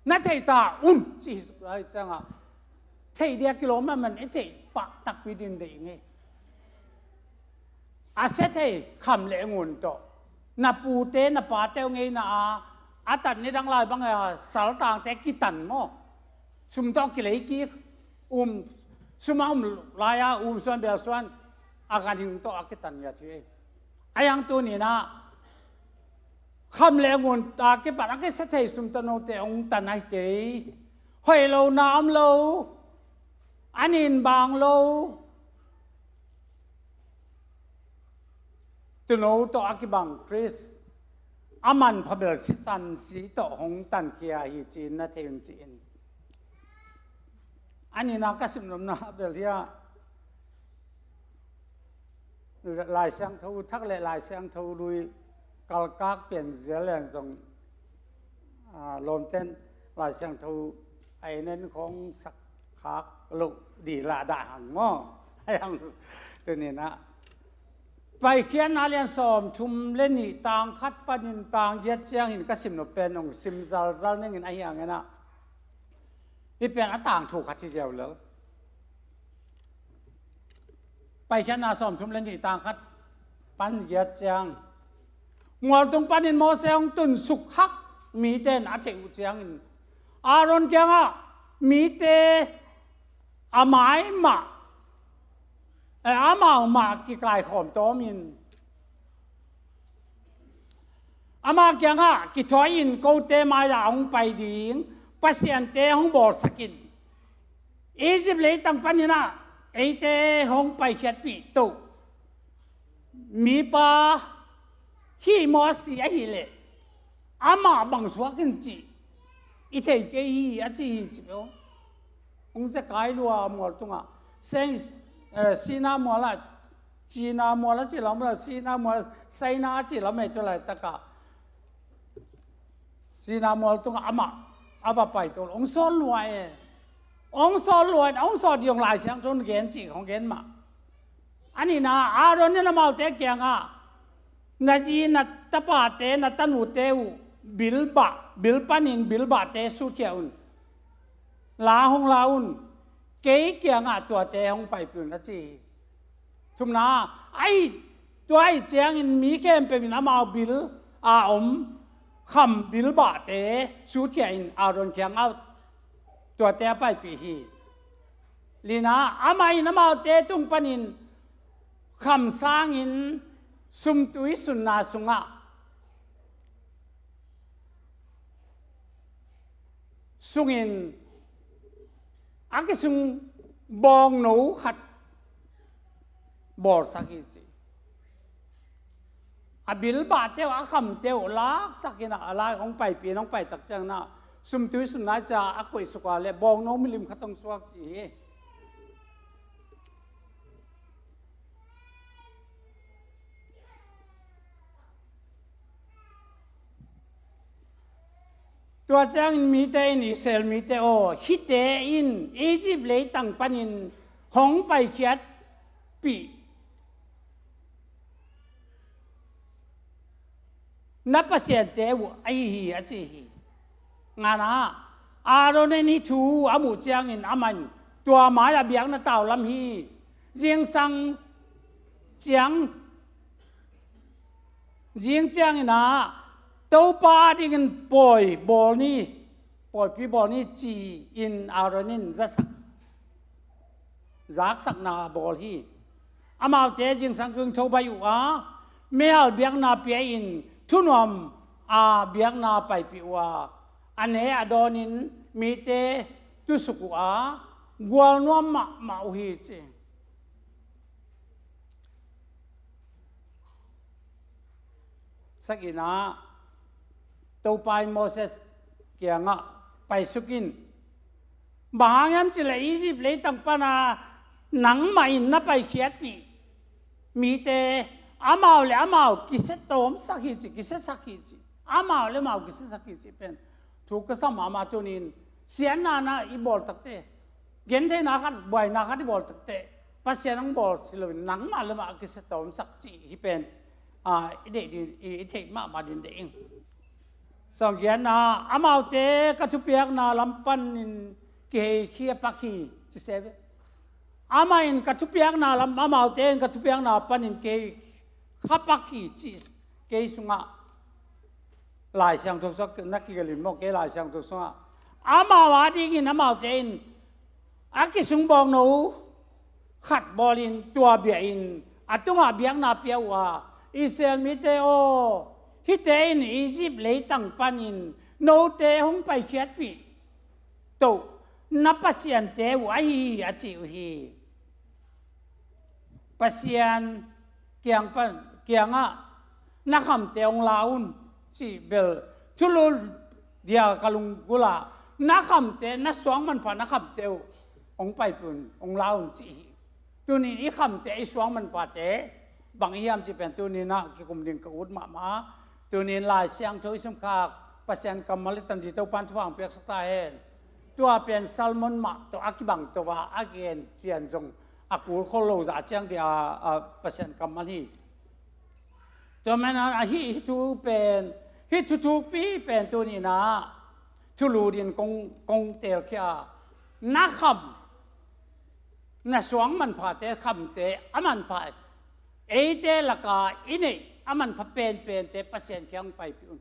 na thei ta un, ci hi suk lai ciangah thei dia kilawm a man i theih pah takpi din deih ngei. A sia thei kham le ngun tawh na pute na pate uh ngeina a, a tat ni dang lai bang a saltangte kitan maw? Sum tawh kilei kik, um, sum a um lai-a um suan bel suan a ganhing tawh a kitan ngiat hi. A yang tuninah kham le ngun a kipat a kisa thei sum tawh note hong tan ahi kei. Hoih lohna om lo, an in bang lo, tuuno tawh a kibang Khrist a manpha bel sisan si tawh hong tankhia hi, ci-in na thei un, ci-in. An inah ka simnopna bel hiah Lai Siangtho thak le Lai Siangtho lui kalkak pian zel leng zong, a, lawmten Lai Siangtho a enen khawng sak khak loh di lah dah hang maw? A yang tuninah Paikhiatna lian sawm thum le nih tang khat panin tang giat ciangin ka simnop pen hong sim zalzal ningin ahi hanginah hih pen a tangthu khat hi ziau lel. Paikhiatna sawm thum le nih tang khat pan giat ciang mualtung panin Mose hong tun suk hak mite in a theih uh ciangin Aaron kiangah mite a mai mah, eh, amau mah kikaikhawm tawmin ama kiangah kithuahin kote mai-ah hong pai ding pasiante hong bawlsakin Egypt leitang paninah eite hong paikhiatpih toh mipa hih Mose ahih leh amah bang suak in cih i thei kei hi, a ci hi ci peuh. Hong zekai lua mual tungah Sain, eh, Sina mualah, Cina mualah ci lam, Sina mual, Saina a ci lam ei tu laitakah Sina mual tungah amah a va pai to hong sawl lua e. Hong sawl lua in hong sawl dih hong Lai Siangtho in gen cih hong gen mah. A nihna Aaron in amaute kiangah na zi na tapate na tanute uh bilbah, bil panin bilbahte sutkhia un. La hong la un, kei kiangah tuate hong paipih un a ci hi. Thumna, ahi, tua ahi ciangin mi khempeuh in amau bil a om kham bilbahte sutkhia in Aaron kiangah tuate a paipih hi. Lina, amah in amaute tung panin kham sangin sumtui sunna sungah sungin a kisung bawngno khat bawlsak hi ci. A bilbahte uh a khamte uh laksak in a lai hong paipih in hong paitak ciangin a sumtui sunna i ci a a koihsuk a le bawngno milim khat hong suak ci hi. Tua ciangin mite in Israel mite aw, hihte in Egypt leitang panin hong paikhiatpih na pasiante uh ahi hi a ci hi. Ngana, Aaron in hih thu a muh ciangin amah in tua mai-ah biakna taulam hi. Zingsang ciang, zing ciangin ah Topa dingin pawi bawl ni, pawipi bawl ni ci-in Aaron in zasak, zaksakna bawl hi. Amaute zingsang tung tho baih uh a, meihal biakna pia-in thunuam a biakna paipih uh a, a ne a dawnin mite tusuk uh a, gualnuam mahmah uh hi ci. Sagihna, Topa in Moses kiangah, paisuk in, bang hang hiam cih leh Egypt leitang pana nangmah in na paikhiatpih mite amau le amau kisia tawmsak hi ci, kisiasak hi ci, amau le amau kisiasak hi ci pen thu ka sa mahmah. Tunin siatna na i bawl takte, gentheihna khat, buaina khat i bawl takte, Pasian hong bawl si loin nangmah le mah a kisia tawmsak cih hi pen, a, i deih din, i, i theih mahmah din deih ing. Sawmgiatna, amaute ka thupiakna lam panin kihei khia pak hi ci se ve. Amah in ka thupiakna lam, amaute in ka thupiakna panin kihei kha pak hi ci kei sungah. Lai Siangtho sungah na kigelh in maw, kei Lai Siangtho sungah. Amau a dingin amaute in a kisung bawngno khat bawlin tua bia in a tungah biakna pia uh a, Israel mite aw, hihte in Egypt leitang panin note hong paikhiatpih toh na pasiante uh ahi hi a ci uh hi. Pasian kiang pan, kiangah na khamte hong la un cih bel thulu dia ka lunggulh ah, na khamte, na suang manpha na khamte uh hong paipih un, hong la un cih hi. Tunin i khamte, i suang manphate bang i hiam cih pen tunin ah kikum ding ka ut mahmah. Tunin Lai Siangtho i sumkhak Pasian kammal i tan ding Topan thupha hong piaksak ta hen. Tua pen sermon mah tawh a kibang to a, a gen cian zong a kul khol lo zah ciang ding a, a Pasian kammal hi. Tua manin ah hih, hih thu pen, hih thu thukpi pen tunin ah thulu din kong, kong teelkhia a, na kham, na suang manphate, khamte a manpha, eite laka i neih a manpha penpente Pasian kiang paipih un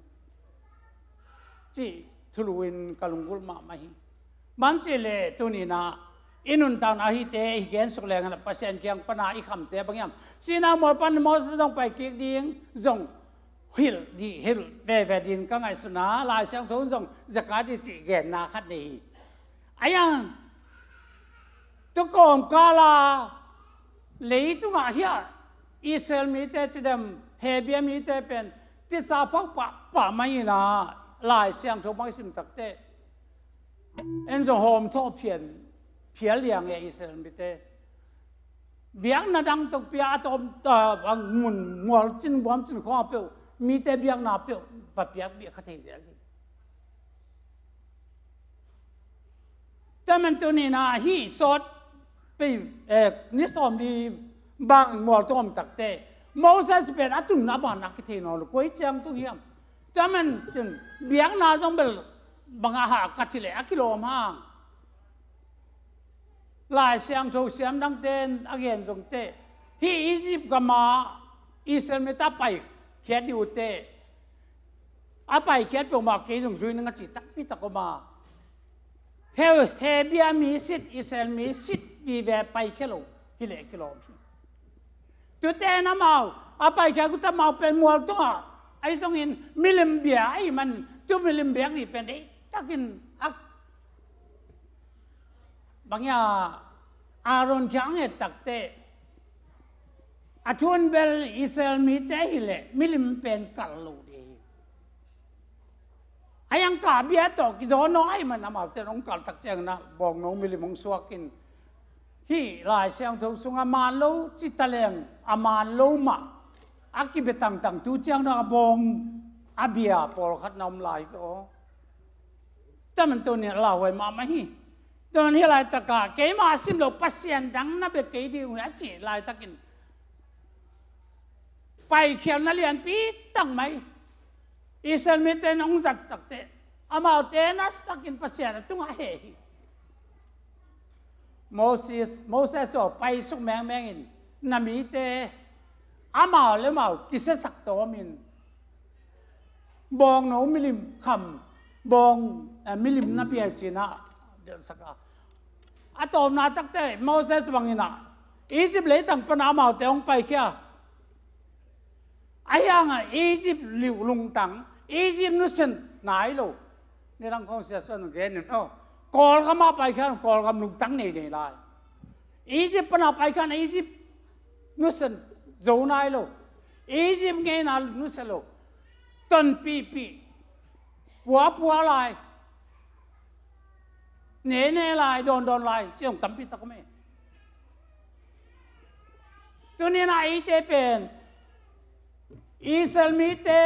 cih thulu in ka lunggulh mahmah hi. Bang hang hiam cih leh tunin ah i nuntakna hihte i gen suk leng ah Pasian kiang pana i khamte bang hiam, Sinai mual pan Moses zong paikik ding zong hilh ding, hilh veve ding ka ngaihsun a, Lai Siangtho zong zaka ding cih genna khat nei hi. A yang, tu kawmkal a leitungah hiah Israel mite cidam, Hebia mite pen tisa phauh pahpah mah hi na, Lai Siangtho bang i sim takte en zong hawm thaw phian, phial liang e Israel mite. Biakna dang tawh pia a tawm, a, a mun mual cin buam cin khawng a peuh, mite biakna peuh va piak bia kha thei zel hi. Tua man tunin ah hih sawt pei, eh, ni sawm li bang mual tawm takte Moses pen a tun a ban a kithei nawn lo, koi ciang tung hiam. Tua man cin biakna zong bel bang a hah ka cih leh a kilawm hang. Lai Siangtho siam dangte in a gen zongte, hih Egypt gam ah Israel mite a paikhiat ding uh te, a paikhiat peuhmah kei zong zui ning a ci takpi tak om a. He, Hebia mi sit, Israel mi sit vive paikhia lo hi leh kilawm hi. Tute in amau a paikhiat uh te amau pen mual tungah ahi zongin milim bia ahih man, tu milim biak nih pen deihtakin a bang hiam, Aaron kiang et takte a thu in bel Israel mite hi leh milim pen kal lo ding hi. A yang kah bia tawh kizawn nawn ahih man amaute in hong kal tak ciangin ah bawngno milim hong suak in, hih Lai Siangtho sungah man lo ci taleng a man lo mah a kibia tangtang tu ciang dong a bawng a bia pawlkhat na om lai hi aw. Tua man tunin a lauhuai mahmah hi. Tua man hih laitakah keimah a sim lo pasian dang na bia kei ding uh hi a cih laitakin paikhialna lianpi tak mai Israel mite in hong zat takte amaute nasatak in Pasian a tungah heh hi. Moses, Moses aw, paisuk mengmeng in, na mite amau le amau kisiasak tawm in, bawngno milim kham, bawng, eh, milim na bia cinah delhsak a. A tawpna takte Moses bangin ah Egypt leitang pana amaute hong paikhia. Ahi hangah Egypt liu lungtang, Egypt nusia nai lo. Nidang khong Sia Suan gen in, oh, Kawlgam ah paikhia, Kawlgam lungtang nei nei lai. Egypt pana paikhia, Egypt nusia zo nai lo. Egypt ngeina nusia lo. Tonpihpih, puapua lai, nene lai, dawndawn lai, ci zong tampi tak om e. Tuni-in ah eite pen Israel mite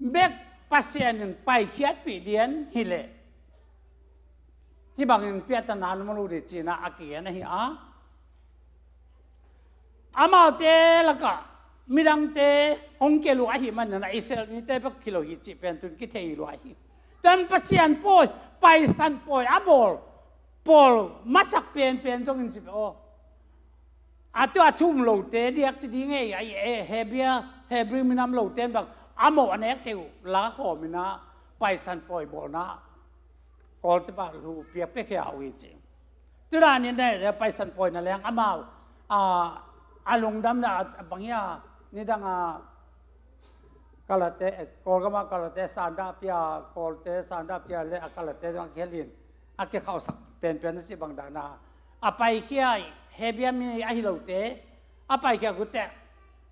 bek Pasian in paikhiatpih dian hileh hih bangin piattana nuam lo ding cinah a kigen ahi a. Amaute lakah midangte hong kial uh ahih manin ah Israel mite bek hi lo hi cih pen tun kithei lua hi. Tua Pasian pawi, Paisan pawi a bawl pawl masak penpen zongin ci ve aw. A tua thu um lote diak ci ding ei, a, eh, Hebia, Hebrew minam lote in bang a mawh a nek thei uh la khawm in ah Paisan pawi bawlna Kawlte pah lu piak pia khia uh hi ci. Tudanin ne, ne Paisan pawi na leng amau, a, a lungdamna a, a bang hia, nidang a Kalate, eh, Kawlgam ah Kalate sanda pia, Kawlte sanda pia le a Kalate zong a kihelin a kikhauhsak penpen na ci bang dana a paikhia Hebia mi ahi lote a paikhia kute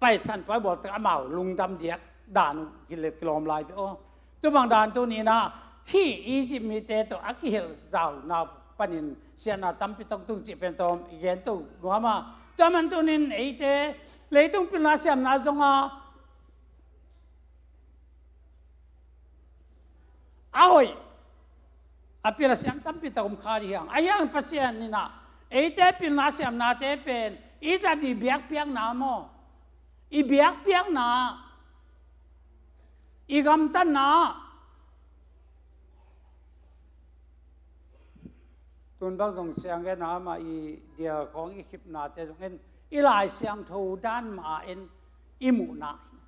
Paisan pawi bawlte amau lungdam diak dan uh hi le kilawm lai ve aw. Tua bang dan tuni-in ah hih Egypt mite tawh a kihelh zauna panin siatna tampi tak tung cih pen tawm i gen to nuam a. Tua man tuni-in eite leitung pilna siamna zong a a hoih a pil a siam tampi tak om kha dih hi hang. Ahi hang Pasian in ah eite pilna siamnate pen i zat dih biakpiakna maw, i biakpiakna, i gamtatna, tun bang zong siang gen a mah i dia khawng i khipnate zong in i Lai Siangtho dan mah in i muhna hi.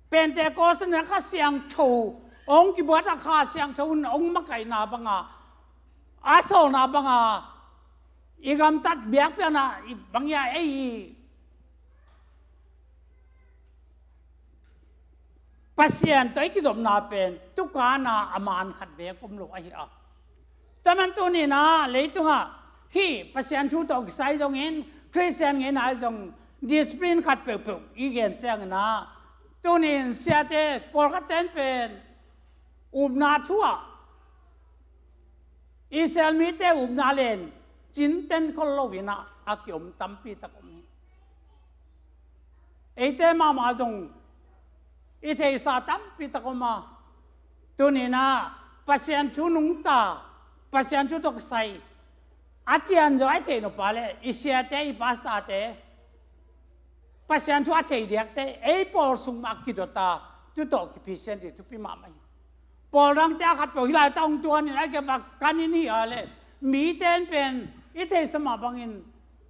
Pentecost na Kha Siangtho hong kibuat a Kha Siangtho in hong makaihna banga a sawlna banga i gamtat biakpiakna i bang hia ei i Pasian tawh i kizopna pen tukana a man khat bek om lo ahi a. Tua man tuni-in ah leitungah hih Pasian thu tawh kisai zongin Khristian ngeina zong discipline khat peuhpeuh i gen ciangin ah tuni-in siate pawlkhatte in pen upna thu ah Israel mite upna len cinten khol lo-in ah a kiom tampi tak om hi. Eite mahmah zong i theisa tampi tak om a, tuni-in ah Pasian thu nungta, Pasian thu tawh kisai a cianzaw a i theih nop a le i siate, i pastorte Pasian thu a thei diakte ei pawl sung mah kidot a, tu tawh kipisian dih thupi mahmah hi. Pawl dangte a khat peuh hih lai tawh hong tuan in a kep a kan in hi a le mite in pen i theisa mah bangin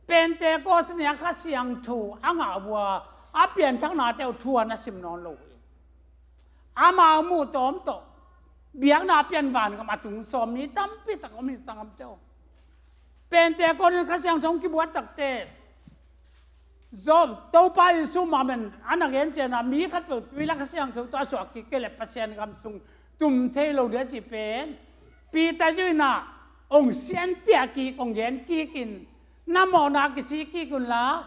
Pentecost ni a Kha Siangtho a ngah vua a pianthaknate uh thu a na sim nawn lo hi. Amau muh tawm tawh biakna pian vangam a tung sawm mi tampi tak om hi sanggamte uh. Pentecost ni Kha Siangtho hong kibuat takte Job, Topa Jesu mah men a na gen ciangin ah mi khat peuh tui le Kha Siangtho tawh a suah kik kei leh Pasian gam sung tum thei lo ding a cih pen Peter zui-in ah hong sianpiah kik, hong gen kik in, na mawhna kisih kik un la,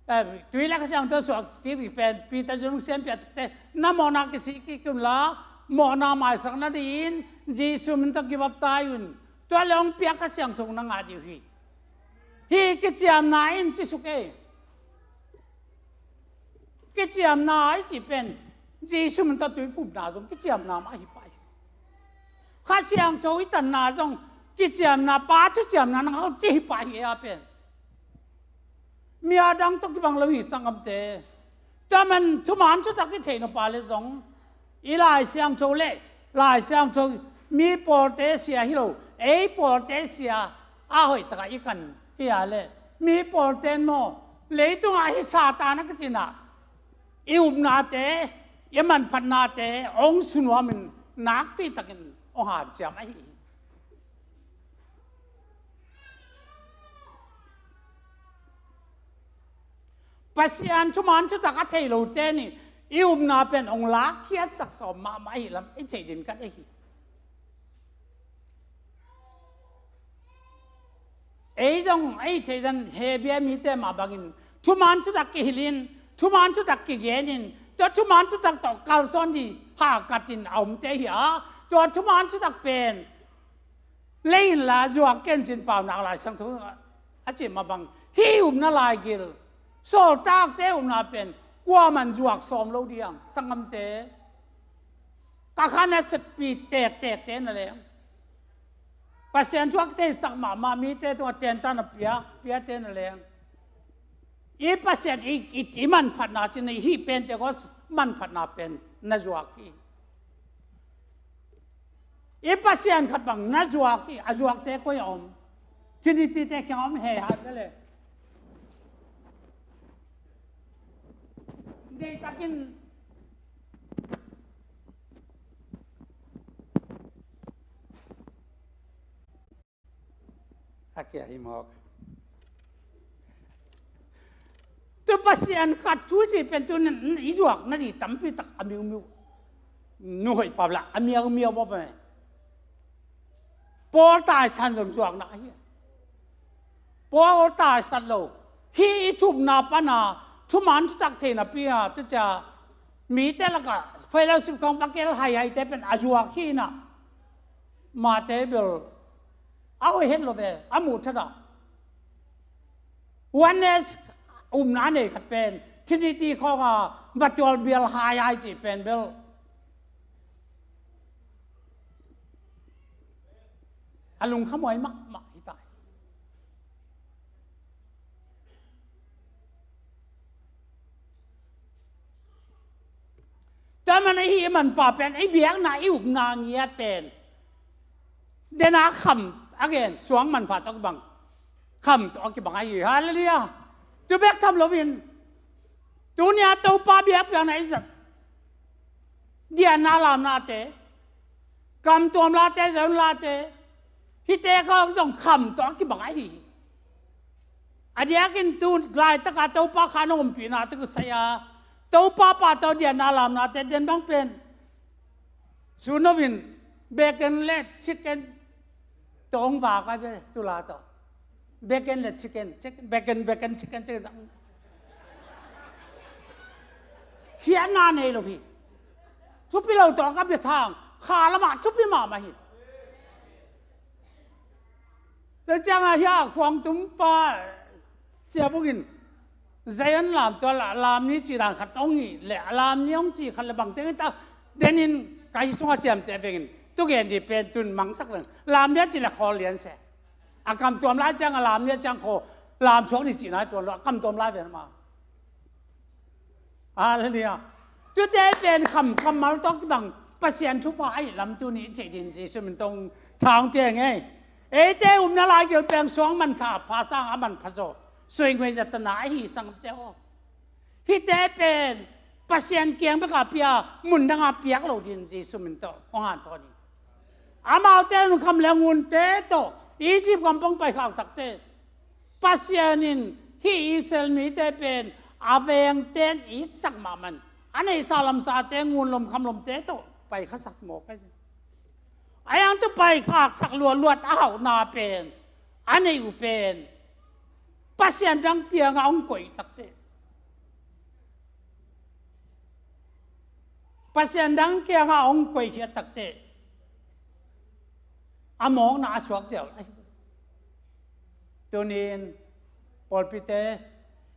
eh, tui le Kha Siangtho suah kik pen Peter zui-in hong sianpiah takte na mawhna kisih kik un la, mawhna maisak nadingin Jesu min tawh kibaptai un, tua le hong piak Kha Siangtho na ngah ding uh hi. Hih kiciamna in ci suk ei. Kiciamna i cih pen Jesu min tawh tui phumna zong kiciamna mah hi pah hi. Kha Siangtho i tanna zong kiciamna, Pa thuciamna na ngah uh ci hi pah hi ei a pen. Mi a dang tawh kibang lo hi sanggamte. Tua man thuman thutak i theih nop a le zong i Lai Siangtho le Lai Siangtho mi pawlte sia hi lo, ei pawlte sia a hoih takah i kan kei a le mi pawlte in maw leitungah hih Satan a kicinah i upnate i manphatnate hong sunuamin nakpitakin hong hanciam ahi hi. Pasian thuman thutak a thei lote nih i upna pen hong lakkhiatsak sawm mahmah ahi lam i theih ding kat ahi hi. Ei zong ei theih zan Hebru mite mah bangin thuman thutak kihilhin, thuman thutak kigenin, tua thuman thutak tawh kalsuan ding hahkatin a omte hi a, tua thuman thutak pen lei inla zuak kencin paunak Lai Siangtho a cih mah bang hih upna laigil, sawltakte upna pen kuaman zuak sawm lo ding, sanggamte. Ka khan a seppi tektekte na leng, Pasian thu a kitheisak mahmah mite tungah tentan a pia, piate na leng, i Pasian i, i, i manphatna cin i hih pente kawh manphatna pen na zuak hi. I Pasian khat bang na zuak hi. A zuakte koi a om? Trinity te kiang a om he hai ve le. Deihtakin a kia hi mawk. Tu Pasian khat thu cih pen tu i zuak nading tampi tak a miumiu, nu hoih pau lah a miaumiau bawk ve. Paul taisan zong zuakna ahi. Paul taisat lo. Hih i thupna pana thuman thutak theihna pi a tu cia mite lakah fellowship khawng va kel haihaite pen a zuak hi na. Mate bel a hoih het lo ve, a muh that ah. Oneness upna a nei khat pen Trinity khawng a va tual bial haihai cih pen bel a lungkhamhuai mahmah hi ta hi. Tua man ahi, i manpha pen i biakna, i upna ngiat pen dena kham a gen, suang manpha tawh kibang, kham tawh kibang ahi. Halleluiah. Tu bek tham loin tuni a Topa biakpiakna i zat dianna lamnate, kamtuam late, zawn late, hihte khawng zong kham tawh a kibang ahi hi. A diakin tu laitaka Topa kha na ompihna te kisai a, Topa pa tawh dianna lamnate den bang pen sun loin bacon le chicken tawh hong vak ai ve, tu la tawh. Bacon le chicken, chicken, bacon, bacon, chicken, chicken. Khiatna nei lo hi. Thupi lo tawh ka bia thang, kha lamah thupi mahmah hi. Tua ciangah hiah khuangtum pa Sia Buk in Zion lam tua la, lam ni ci dan khat hong hi leh, lam ni hong ci khat le bang teng hi ta, denin ka hi sungah ciamteh vengin, tu gen dih pen tun mangsak veng. Lam ni a ci le khawl lian se. A kamtuam lai ciang a lam ni a ciang khaw, lam suak ni cihna hi tuan lo, a kamtuam lai ven ma. Halleluiah. Tute pen kham, kammal tawh kibang Pasian thupha ahi lam tuni i theih ding Jesu min tawh thang pia ngei. Eite upna laigil peng suang manpha, pha sang a manpha zaw, suaingui zatana ahi sangte aw. Hihte pen Pasian kiang beka pia, mundanga piak lo ding Jesu min tawh kong hanthawn hi. Amaute lungkham le ngunte tawh Egypt gam pong paikhak takte Pasian in hih Israel mite pen a vengten itsak mahmah in, a neihsa lamsate ngun lom kham lomte tawh paikhasak mawk ahi. A yang tawh paikhaksak luatluat a hauhna pen a neih uh pen Pasian dang kiangah hong koih takte, Pasian dang kiangah hong koihkhiat takte a mawkna a suak ziau ahi. Tunin pawlpite,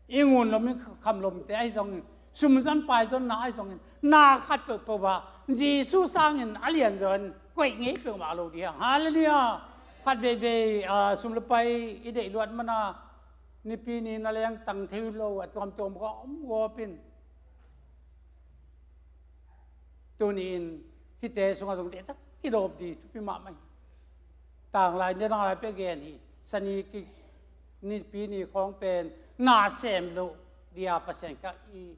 i ngun lom i kham lomte ahi zongin, sumzon paizonna ahi zongin, na khat peuhpeuh ah Jesu sangin a lianzaw in koih ngei peuhmah lo ding hi hang. Halleluiah. Khat veivei, ah, sum le pai i deih luat mana nipi ni na lengtang thei lo a tuamtuam ka om gawp in, tuni-in hihte sungah zong deihtak kidawp ding thupi mahmah hi. Tanglai ni, tanglai pia gen hi. Sani ki, nipi ni khawng pen na sem loh dia Pasian ka i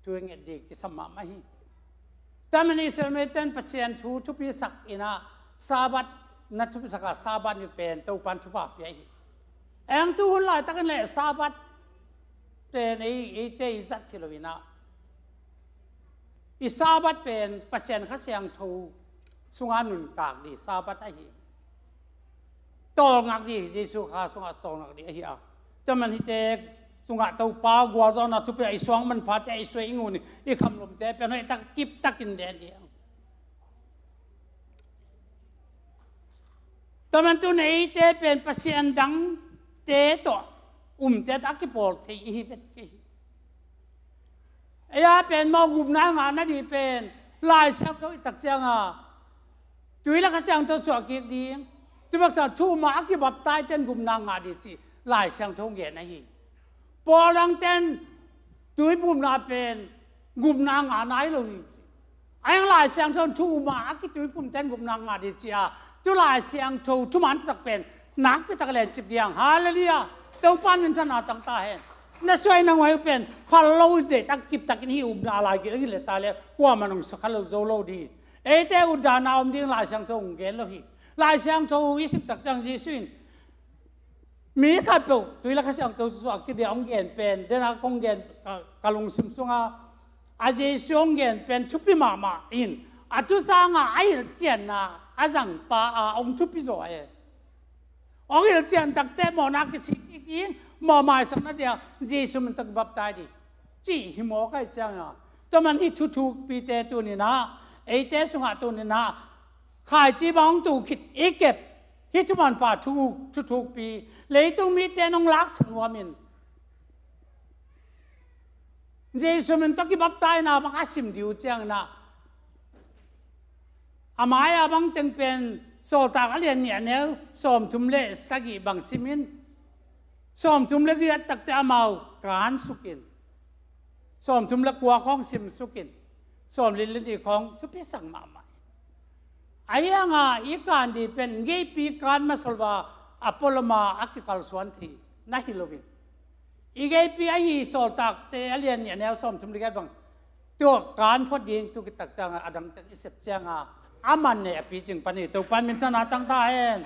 tui nget ding kisam mahmah hi. Tua manin Israel mite in Pasian thu thupisak in ah, Sabbath na thupisak a, Sabbath ni pen Topan thupha pia hi. Eng tu hun laitakin le Sabbath pen ei, eite i zat hi lo in ah, i Sabbath pen Pasian Kha Siangtho sungah nuntak ding Sabbath ahi. Tawlngak ding, Jesu Kha sungah tawlngak ding ahi a. Tua manin hihte sungah Topa gualzawhna thupi a, i suang manphate i sui i ngun, i khamlumte pen hoihtak kiptakin den ding. Tua manin tu-in eite pen pasian dangte tawh umte tawh a kipawl thei i hi vet kei hi. Ei a pen mawh gupna ngah nading pen Lai Siangtho i tak ciangin, tui le Kha Siangtho suah kik ding, tu bek sang thu um a a kibaptaizte in gupna ngah ding ci Lai Siangtho gen ahi. Pawl dangte in tuiphumna pen gupna ngah nai lo hi ci. Ahi hang Lai Siangtho in thu um a a kituiphumte in gupna ngah ding ci a, tu Lai Siangtho thuman taktak pen nakpi tak lencip ding. Hallelujah. Topa in minthanna tang ta hen. Na suai na nguai uh pen phal lo in deihtak kiptakin hih upna a laigil a gil le ta le kuamah in hong sukha lo zo lo ding. Eite utdan a om ding Lai Siangtho hong gen lo hi. Lai Siangtho i sim tak ciang Jesu in mi khatpeuh tui le Kha Siangtho suah kik ding a hong gen pen, den a kong gen, ka, ka lungsim sungah a Jesu hong gen pen thupi mahmah in, a thu sangin a hilhcianna a zangpa a hong thupi zaw e. Hong hilhcian takte mawhna kisik kik ding, mawh maisak nading a Jesu min tawh kibaptaiz ding cih hi mawk ahih ciangin, tua manin hih thuthukpite tuni-in ah, eite sungah tuni-in ah khaici bang hong tung khit i kep hih thumanpha thu, thuthukpi leitung mite in hong laksak nuam in, Jesu min tawh kibaptaizna bang a sim ding uh ciangin ah, a mai-a bang teng pen Sawltak a lian nih a neu sawmthum le sagih bang sim in, sawmthum le giat takte amau kan suk in, sawmthum le kua khawng sim suk in, sawmli le nih khawng thupisak mahmah in. Ahi hangin i kan ding pen geipi kan masa lo a, a pualam a a kikalsuan thei na hi lo in, i geipi ahi Sawltakte a lian nih a neu sawmthum le giat bang tua kan phot ding tu khit tak ciangin a dangte i sep ciangin a man nei a picing pan hi. Topa in minthanna tang ta hen.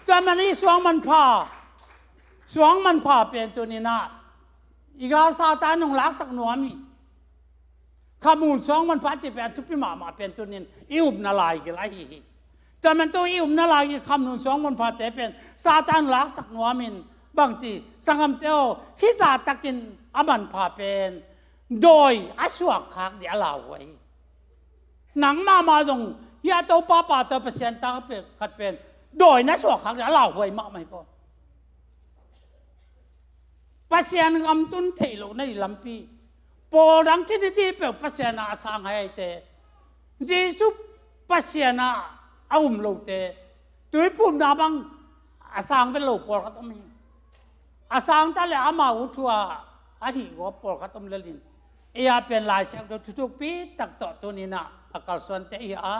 Tua manin i suang manpha, suang manpha pen tuni-in ah i gal Satan in hong laksak nuam hi. Khamhun suang manpha cih pen a thupi mahmah pen tuni-in i upna laigil ahi hi. Tua manin tu i upna laigil khamhun suang manphate pen Satan laksak nuam in, bangci, sanggamte aw, hih zahtakin a manpha pen dawi a suakkhak ding a lauhuai hi. Nang mahmah zong hih a Topa pa tawh Pasian tawh khat pen dawi na suakkhak ding a lauhuai mahmah hi ko. Pasian gam tun theih loh na hi lampi. Pawl dang Trinity peuh Pasian ah a sang haihaiite, Jesu Pasian ah a um lote, tuiphumna bang a sang vet lo pawlkhat om hi. A sang ta le amau thu a a hih gawp pawlkhat om lel in, ei a pen Lai Siangtho thuthukpi tak tawh tuni-in ah a kalsuante i hi a,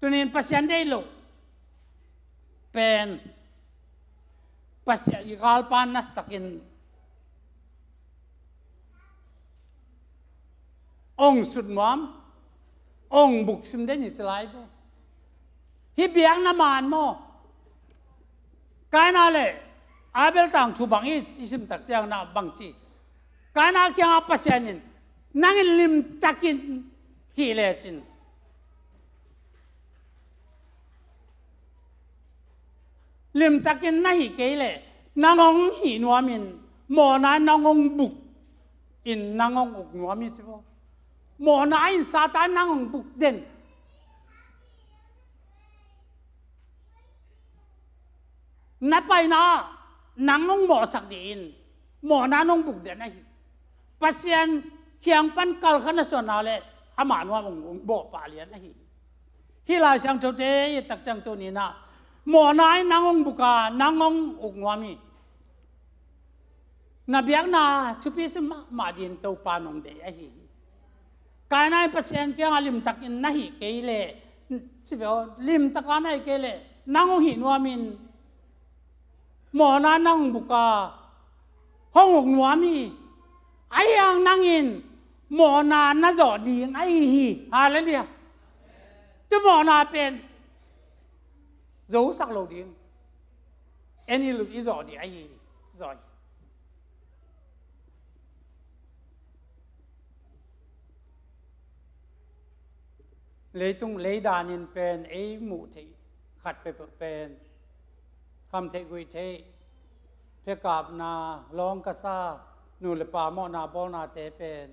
tuni-in Pasian deih loh pen Pasian i galpa nasatakin ong sut nuam, ong buk sim den hi ci lai bo. Hih biakna man maw? Kaina le Abel tangthu bang i, i sim tak ciangin ah bangci, Kaina kiangah Pasian in, nang in limtakin hih lecin, limtakin na hih kei leh nang hong hih nuam in, mawhna in nang hong buk in, nang hong uk nuam hi ci bo. Mawhna in Satan nang hong buk den. Na paina ah nang hong mawhsak ding in, mawhna in hong buk den ahi. Pasian kiang pan kalkhat na suan na le amah nuam hong, hong bawh pah lian ahi. Hih Lai Siangthote i et tak ciang tuni-in ah mawhna in nang hong buk a, nang hong uk nuam hi. Na biakna thupi sim mahmah ding Topa in hong deih ahi hi. Kaina in Pasian kiangah limtakin na hih kei leh, ci ve aw, limtaka na hih kei leh nang hong hih nuam in, mawhna nang hong buk a, hong uk nuam hi. Ahi hang nang in Mawhna na zawh ding ahi hi. Halleluiah. Tu mawhna pen zosak lo ding. En i lut i zawh ding ahi hi. Zawh hi. Leitung leidanin pen ei muh theih khat peuhpeuh pen kham theih guih theih, phekapna, lawng kasa, nu le pa mawhna bawlnate pen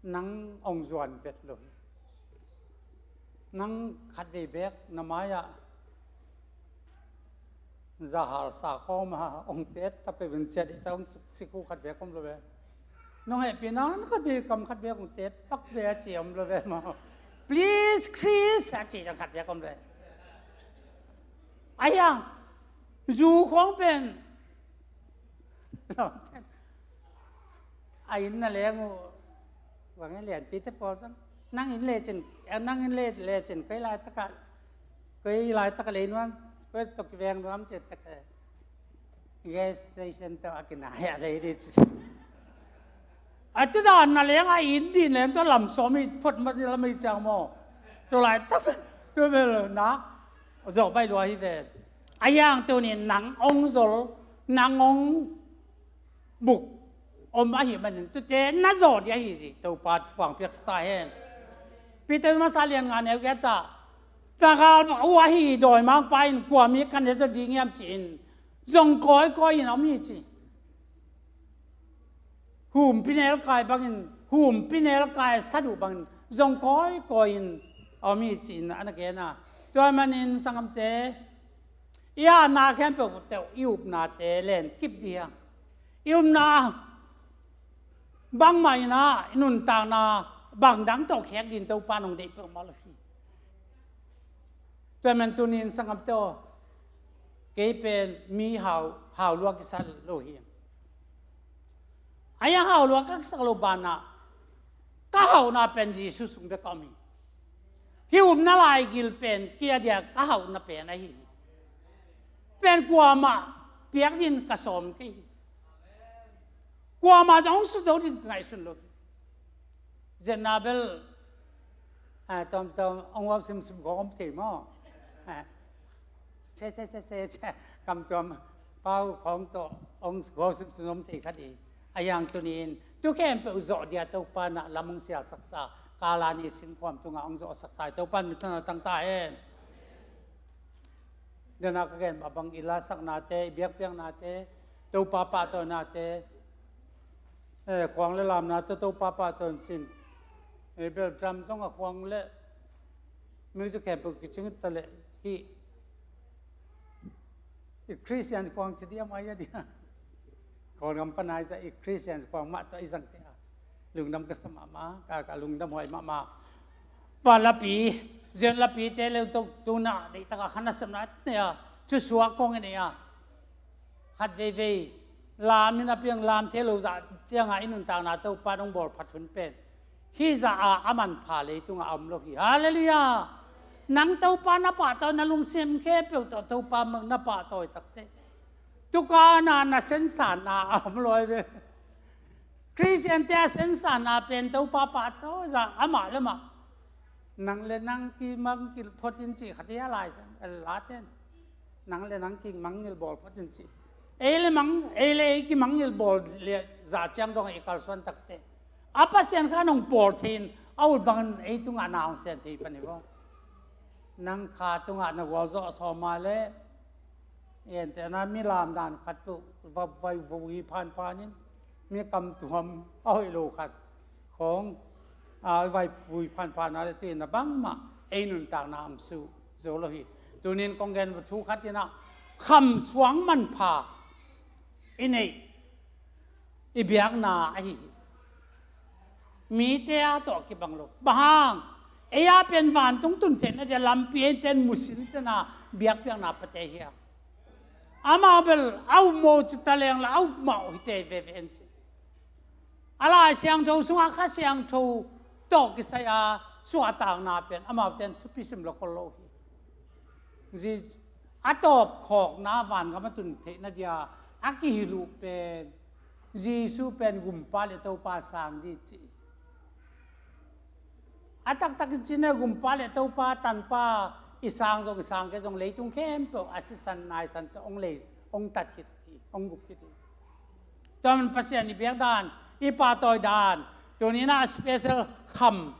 nang hong zuan vet lo hi. Nang khatvei beek na mai-ah zahal sa khawm a hong tep ta peuh in ciat i ta hong sik uh khat beek om lo ve. Nong hehpihna khat beek, kam khat beek hong tep pak ve a ci om lo ve maw? Please, Chris, a ci zong khat beek om lo ve. A hiang zu khawng pen a inn na leng uh, bang e, lianpite pawl zong nang inn lecin, nang inn le lecin koi laitakah, koi laitakah lei nuam, koi tawh kiveng nuam ci takah gas station tawh a kinai a lei dih ci. A tudan na leng a inn dih leng tawh lam sawm i phot mat lam i ciang maw? Tua laitak pen tua bel nak zawh baih lua hi ve. A hiang tunin nang hong zol, nang hong buk om ahih manin tute na zawh ding ahi hi. Topa thupha hong piaksa ta hen. Peter masa lian nga neu giat ah, na gal uh ahi dawimangpa in kua mi kan he zawh ding hiam ci-in zong kawikawi in a om hi ci. Humpi nelkai bangin, humpi nelkai sat uh bangin zong kawikawi in a om hi ci-in a na gen a. Tua manin sanggamte, i hatna khempeuh teuh i upnate len kip dih hiam? I upna bangmah in ah i nuntakna bangdang tawh khek ding Topa in hong deih peuhmah lo hi. Tua man tunin sanggamte aw, kei pen mi hau, hau lua kisa lo hi. A hiang hau lua ka kisak lo banah ka hauhna pen Jesu sung bek a om hi. Hih upna laigil pen kei a dia ka hauhna pen ahi hi. Pen kuamah piak ding ka sawm kei hi. Kuamah zong hong sut zo ding ngaihsun lo hi. Zetna bel, ah, tawmtawm hong huap simsim khawng om thei maw? Ah, che, che, che, che, che. Kam tuam pau khawng tawh hong huap simsim om thei khat hi. A hiang tunin tu khempeuh zawh dia Topa in ah lam hong sialsaksa, Kalan i singkhuam tungah hong zawhsaksa hi. Topa in minthanna tang ta hen. Dena ka gen mah bang i lasaknate, i biakpiaknate, Topa pahtawinate, eh, khuang le lamna tawh Topa pahtawi in cin. Eh, bel drum zong a khuang le music khempeuh kicing ta leh hih i Christian khuang ci diam ai a dia. Kawlgam pan ai zah i Christian khuang mah tawh i zang te a. Lungdam ka sa mahmah, ka, ka lungdam huai mahmah. Vanlapi, Zion lapite le tuk tuna, deih taka khan a sepna nei a, thusuak kong i nei a. Khat veivei, lam in a piang lam thei lo zah cianga i nuntakna Topa nong bawl phat hun pen hih zah a a manpha leitungah a om lo hi. Halleluiah! Nang Topa na pahtawi, na lungsim khempeuh tawh Topa na pahtawi takte. Tukana na sensanna a om lo hi ve. Christian te a sensanna pen Topa pahtawi zah amah le mah. Nang le nang kimangngilh phot in cih khat hi a, Lai Siangtho laten. Nang le nang kimangngilh bawl phot in cih. Ei le mang, ei le ei kimangngilh bawl le zah ciang dong i kalsuan takte. A Pasian kha nong pawl thei in a ut bangin ei tungah na hong sian thei pan hi vaw. Nang kha tungah na gualzawh sawm a le, entehna mi lamdan khat tu va, vai vui phanphan in, mi kamtuam a hoih lo khat khawng, a, vai vui phanphan a le tuin a bangmah ei nuntakna ang suh zo lo hi. Tunin kong gen thu khat in ah, kham suang manpha i neih i biakna ahi hi. Mite a tawh kibang lo. Bang hang, ei a pen vantung tun theihna dia lampi ei ten mu sinsen a biakpiakna pate hi a. Amau bel a upmawh ci ta leng la a upmawh hi te veve en ci. A Lai Siangtho sungah Kha Siangtho tawh kisai a suahtakna pen amau ten thupi sim lo khol lo hi. Zi a tawpkhawkna vangam a tun theihna dia a kihilh uh pen Jesu pen gumpa le Topa sang dih ci. A taktak in cih leh gumpa le Topa, tanpa i sang zong i sang kei zong leitung khempeuh a sisan naisan tawh hong lei, hong tat khit hi, hong gup khit hi. Tua man Pasian i biak dan, i pahtawi dan, tuni-in ah special kham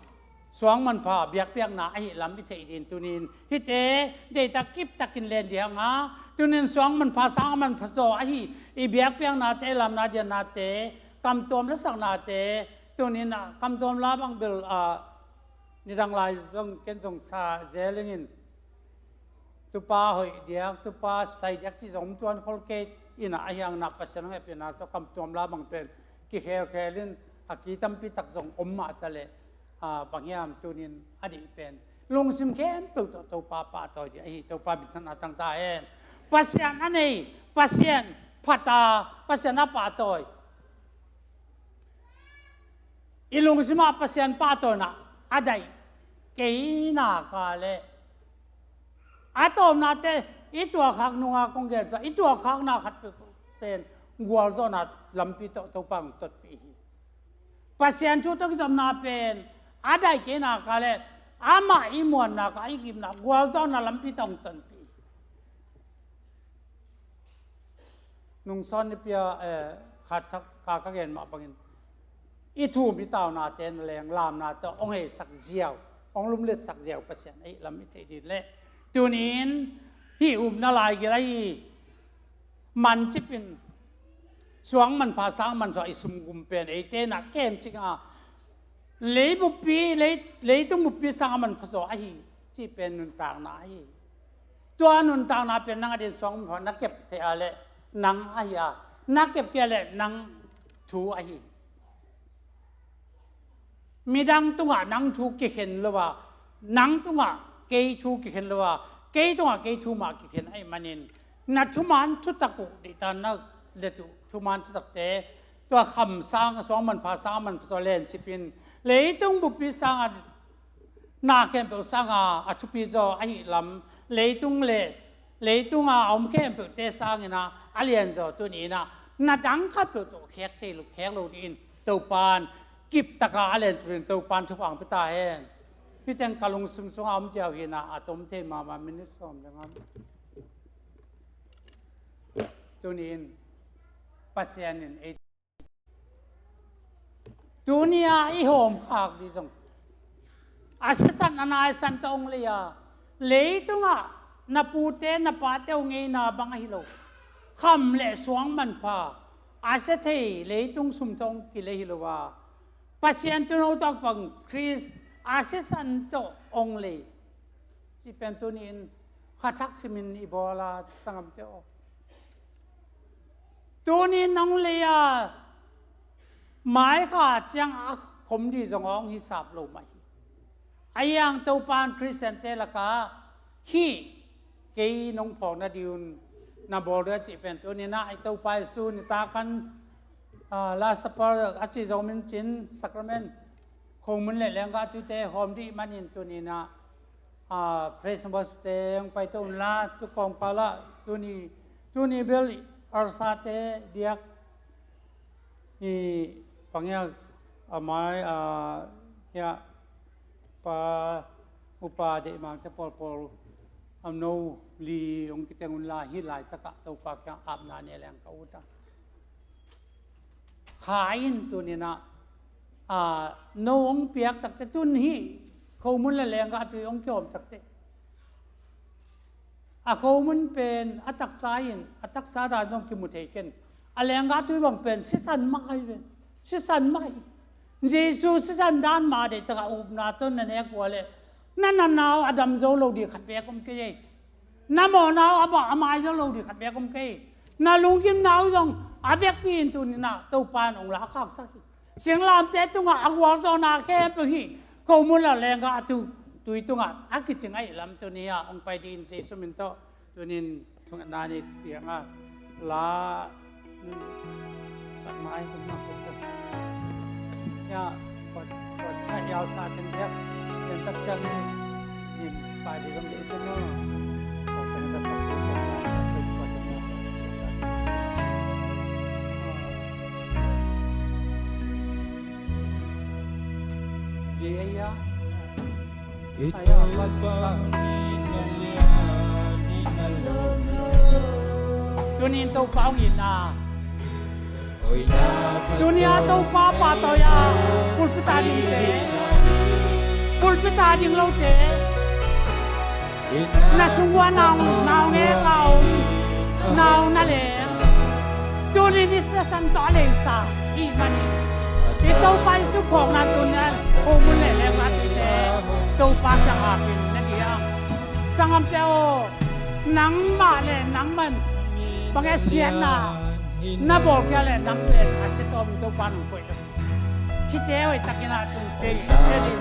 suang manpha biakpiakna ahi lam i theih dingin tuni-in hihte deihtak kiptakin len ding a, tuni-in suang manpha sang manpha zaw ahi i biakpiaknate, lamna diannate, kamtuam lasaknate, tuni-in ah kamtuam la bang bel, ah, nidang lai zong ken zong sa zel ingin, tupa hoih diak, tupa sai diak cih zong om tuan khol kei in ah, ahi hangin ah Pasian hong hehpihna tawh kamtuam la bang pen kikhelkhel in, a ki tampi tak zong om mah ta leh, ah, bang hiam, tuni-in a deih pen lungsim khempeuh tawh Topa pahtawi ding ahi, Topa minthanna tang ta hen. Pasian a nei, Pasian phat a, Pasian a pahtawi, i lungsim ah Pasian pahtawina a daih kei nak leh, a tawpnate i tuahkhak nung a kong gensa, i tuahkhakna khat pen gualzawhna lampi tawh Topa hong tonpih hi. Pasian thu tawh kizopna pen a daih kei nak leh, amah i muanna, ka i gimna gualzawhna lampi tawh hong tonpih hi. Nungsawn nipi a, eh, khat thak ka, ka gen mah bangin, i thum i taunate na leng lamna tawh hong heisak ziau, hong lumletsak ziau Pasian ahi lam i theih ding leh, tuni-in hih upna laigil ahi mancip in suang manpha sang manpha i sumgum pen eite in ah kemcing a, lei buppi, lei, leitung buppi sang a manpha zaw ahi cih pen nuntakna ahi. Tua nuntakna pen nang a dingin suang manpha na kep thei a leh nang ahi a, na kep kei a leh nang thu ahi. Midang tungah nang thu kikhen lo a, nang tungah kei thu kikhen lo a, kei tungah kei thu mah kikhen ahih manin, na thuman thutak uh, deihtak na let uh thuman thutakte, tua kham sang, suang manpha sang a manpha zaw lencip in, leitung buppi sang a na khempeuh sang a, a thupi zaw ahi lam, leitung le leitung a a om khempeuhte sangin ah a lianzaw tuni-in ah na dang khat peuh tawh khek thei lo, khek lo dingin Topan kiptak a a lencip in Topan thupha hong pia ta hen. Hih teng ka lungsim sungah a om ziau hi-in ah, a tom thei mahmah, minute sawm le nga. Tuni-in Pasian in ei, tuni-a i hawmkhak ding zong a sisan a naisan tawh hong lei a, leitungah na pute na pate uh ngeina bang ahi lo, kham le suang manpha a sia thei leitung sum tawh hong kilei hi lo a, Pasian tuuno tawh pang Khrist a sisan tawh hong lei. Cih pen tuni-in kha thak simin i bawl a, sanggamte aw. Tuni-in hong lei a, mai kha ciang a khom ding zong hong hisap lo mah hi. Ahi hang Topan Khristiante lakah hih kei nong phawk nading un na bawl ding a cih pen tuni-in ah i Topa Jesu nitak an, ah, Last Supper a ci zo min cin, sacrament, khomun le lenggah tuite hawm ding manin tuni-in ah, ah, praise and worship te hong paito unla, tu kawmkal ah tuni, tuni bel altar te diak i pangya a mai, ah, hiah pa upa deihmangte pawlpawl a no li hong kiteng unla, hih laitakah Topa kiang apna ne leng ka ut a. Kha in tuni-in ah, ah, no hong piak takte, tun hih khomun le lenggah tui hong kihawm takte, a khomun pen a taksa in, a taksa dan zong kimu thei ken. A lenggah tui bang pen sisan mah ahi ve. Sisan mah hi. Jesu sisan dan mah deihtakah upna tawh na nek uh leh, na natna uh a dam zo lo ding khat beek om kei ei. Na mawhna uh a mai zo lo ding khat beek om kei. Na lunggimna uh zong a vekpi in tuni-in ah Topan hong lakhaksak hi. Singlamteh tungah a gualzawhna khempeuh hih khomun le lenggah a tu, tui tungah a kicing ahih lam tuni-ah hong pai dingin Jesu min tawh tuni-in thungetna nei piang a, la sak mai zong mah kong ya, kuat, kuat na iau sa teng biak, ken tak ciang ni, ni pai ding zong dei teng aw. Kuat teng tak kuat, kuat, kuat, kuat, kuat teng aw. Tunin Topa hong itna, tunia Topa pahtawi a pulpit a dingte, pulpit a ding lote, na sung ua naungek a om, nau na leng, tunin i sisan tawh a leisa i hih manin, i Topa i suphawkna tunin khomun le lenggahtuite Topa kiang apin na diam. Sanggamte aw, nangmah le nangman bang e siatna na bawlkhia le nang pen a sia tawm Topa nong koih lo. Hihte hoihtakin a tun kei, kei ding.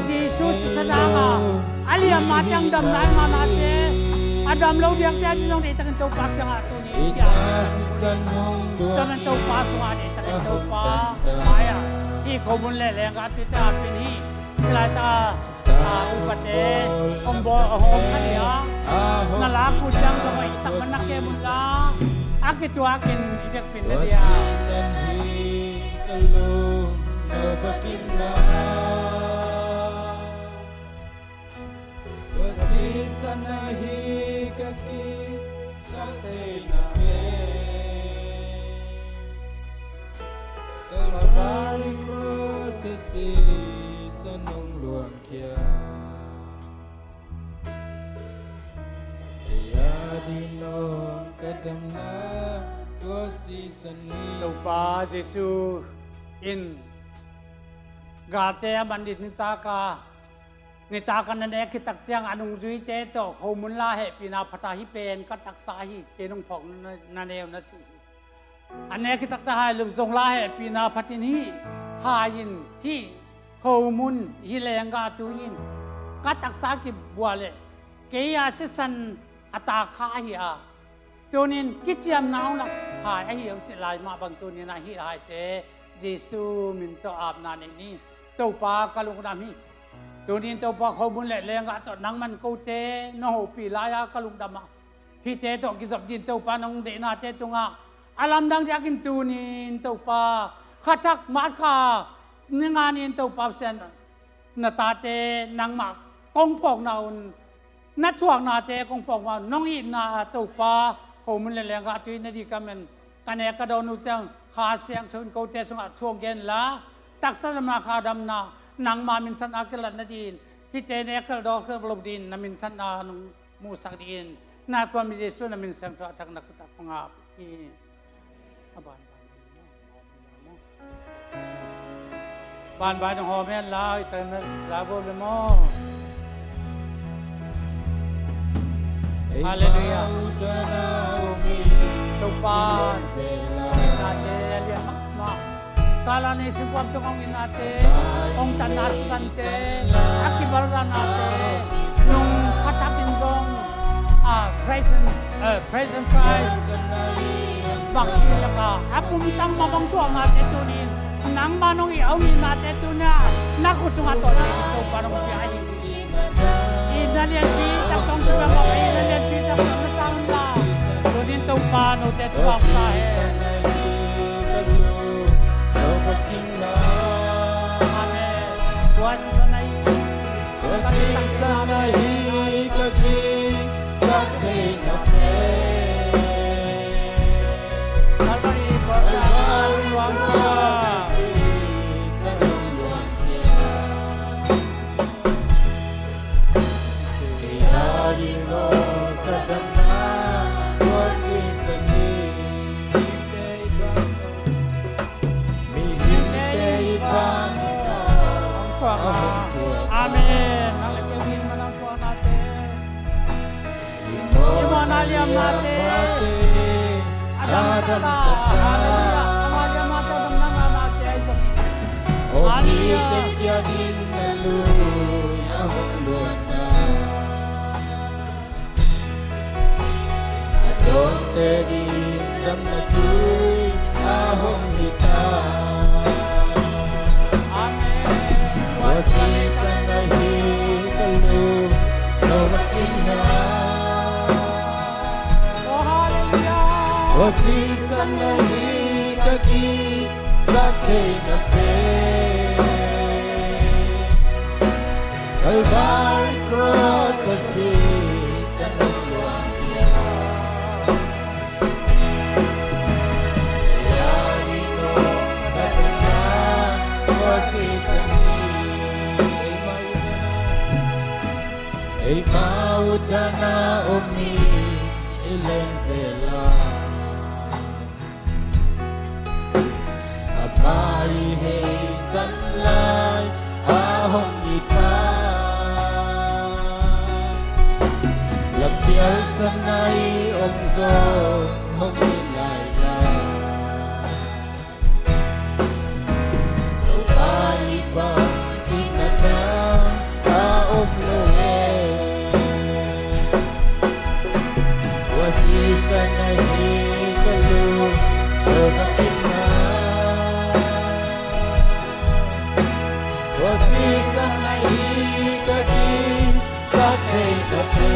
Jesu sisan a, a liamma ciang damna i manate, a dam lo diakte a ding zong deihtakin Topa kiangah tun hi, kiangah tun hi. Taman Topa sungah deihtakin Topa mai-ah hih khomun le lenggahtuite a pin hi. Hih laitak a upate hong bawl a hawm na hi a, na lak uh ciang zong hoihtak man na kem un la, a kituakin i biakpin na dia. Tua sisan ahi ka kisap theihna pen, Kalvari cross a sisan hong luangkhia. Kei a ding nong ka damna tua sisan hi. Topa Jesu in galte a man ding nitak a, nitak a na nek khit tak ciang a nungzuite tawh khomun la hehpihna phat a, hih pen ka taksa hi, kei nong phawk na, na neu na ci hi. A nek khit tak ta hai lo zong la hehpihna phatin hih hai in hih khomun, hih lenggahtu in ka taksa kibuah leh kei a sisan a taksa hi a, tunin kiciamna hong lak hai ahi hong cih lai mah bang tunin a hih haite Jesu min tawh apna nei ni. Topa ka lungdam hi. Tunin Topa khomun le lenggah tawh nangman kote na hopih lai-a ka lungdam a, hihte tawh kizop ding Topa nong deihnate tungah a lamdang diakin tunin Topa kha thak March kha ni nga ni-in Topa Pasian, na tate nangmah kong phawkna un, na thuaknate kong phawkna un, nong itna a Topa khomun le lenggahtu i na ding ka men ka nek ka dawn uh ciang Kha Siangtho in kote sungah thu hong gen la, taksa damna, kha damna, nangma minthanna kilat nadingin, hihte nek khelh dawn khelh lo dingin na minthanna nong muhsak dingin, na Kuami Jesu na min siangtho a thak na khut ah kong ap hi. A banban banban hong hawm hen la, i tan na la bo le maw. Halleluiah. Topa, i nate a lian mahmah. Kala nei singkuam tung hong itnate, hong tanna sante, a kibalzanate, nung kha takin zong, ah, praise and, eh, praise and praise. Bang hi laka, a pumtang mah bang thuaknate tunin, nangmah nong it a hong itnate tunin, na khut tungah tawh Topa nong pia hi. Itna lianpi tak tawh kibang a, itna lianpi tak tawh na sang la. Tunin Topa note thupha ta hen. Amen. Tua sisan ahi. Tua sisan ahi ka kisap theihna pen. Kalvari cross a sisan hong luangkhia. Amen. Nang le kei min manang thuaknate. I mawhna liamnate a damsak a, halleluiah. Ama liamnate a damna nganate ahi zongin, halleluiah. A dawngte ding damna tui a hong hi ta. Amen. Tua sisan ahi ka lungdam a kingna. Oh, halleluiah. Tua sisan ahi ka kisap theihna pen. Calvary cross a sisan hong luang hi a. Ei a ding aw ka damna tua sisan hi. Eimah utdan a om hi i len zel a. Amah i heisan lai a hong it a. Lampial san a i om zaw hong it lai lai. Topa i bang i natna a om lo e. Tua sisan ahi ka lung, Topa kinna. Tua sisan ahi ka ding, sak thei ka te.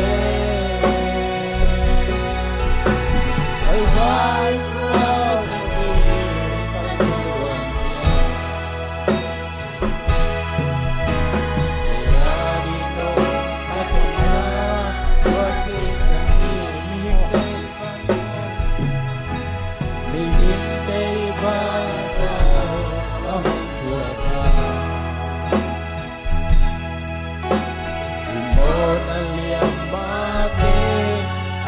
Calvary cross a sisan hong luang hi a. Ei a ding aw ka damna tua sisan hi. Mihingte i van a hong thuak a. I mawhna lian mahte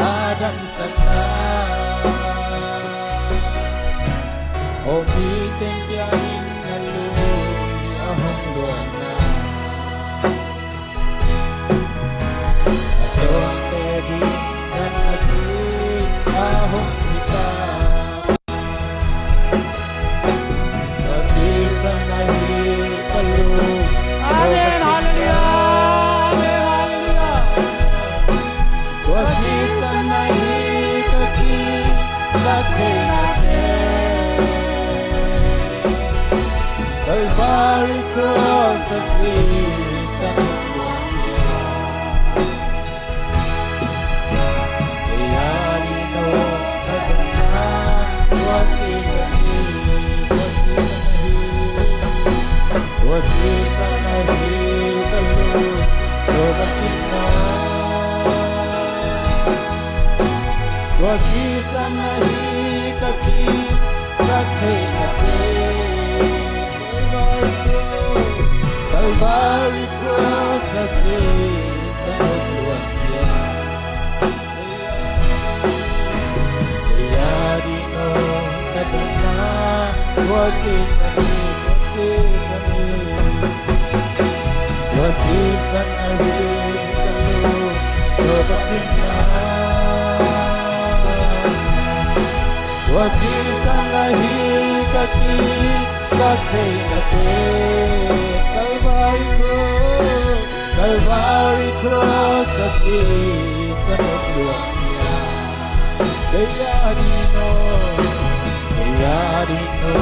a damsakna. Aw mite kiang in na lui a hong luanna. A dawngte ding dan a ding a hong hi ta. Tua sisan ahi ka lung. Amen. Halleluiah. Amen. Halleluiah. Tua sisan ahi ka ding, sak thei ka te. Calvary cross a sisan hong luang hi a. Ei a ding aw ka damna tua sisan hi, tua sisan ahi. Tua sisan ahi ka lung, Topa kinna. Tua sisan ahi ka ding, sak thei ka te. Calvary cross a sisan hong luang hi a. Ei a ding aw ka damna tua sisan hi, tua sisan hi. Tua sisan ahi ka lung, Topa kinna. Tua sisan ahi ka ding, sak thei ka te. Calvary cross, Calvary cross a sisan hong luang hi a. Ei a ding aw, ei a ding aw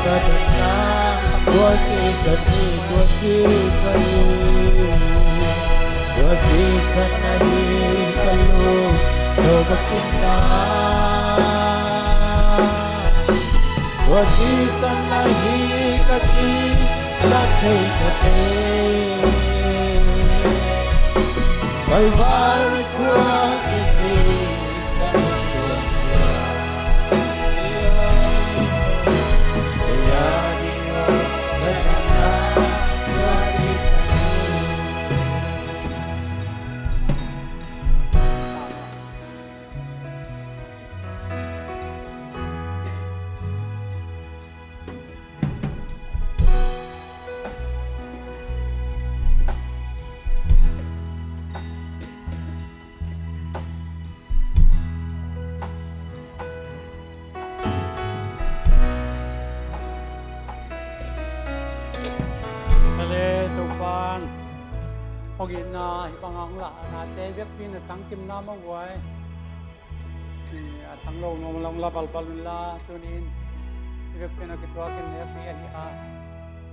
ka damna tua sisan hi, tua sisan hi. Tua sisan ahi ka lung, Topa kinna. Tua sisan ahi ka ding, sak thei ka te. Calvary cross a sisan hong luang hi a. Ei a ding aw ka damna tua sisan hi. Ka le Topan hong itna hih bangah hong lahnate biakpi na tangkimna mawnghuai. A tang lo nuam a long la balbal un la, tuni-in i vekpi-in a kituakin nekpi ahi a,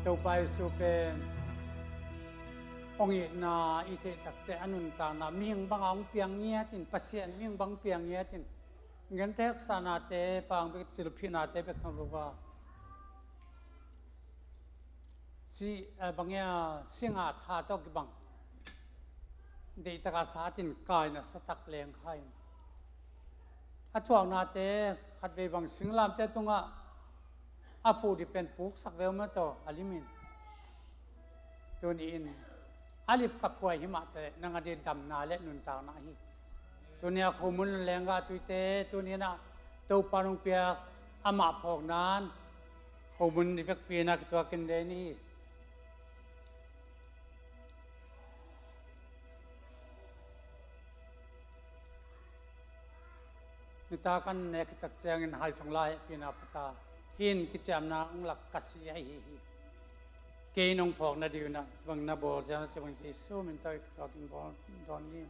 Topa Jesu pen hong itna i theih takteh a nuntakna mihing bangah hong piang ngiatin, Pasian mihing bang piang ngiatin, gente haksahnate pang bek, cilphihnate bek thang lo a, si, eh, bang ia, singa tha tawh kibang Deihtak a sat in kai nasatak leng kha in, a thuaknate khatvei bang singlamteh tungah a phuh ding pen puksak ve mah tawh a lim in. Tuni in a lip ka phuai hi mah teh nang a ding damna le nuntakna hi. Tuni a khomun lenggah tuite tuni in ah Topa nong piak amah phawkna in khomun i vekpi in ah kituak in den hi. Nitak an nek hi tak ciangin hai sung lai hehpihna pata hi in, kiciamna hong lak ka si ahi hi. Kei nong phawk nading in ah bang na bawl ziau na ci bang Jesu min tawh i kituak in bawl dawn ni.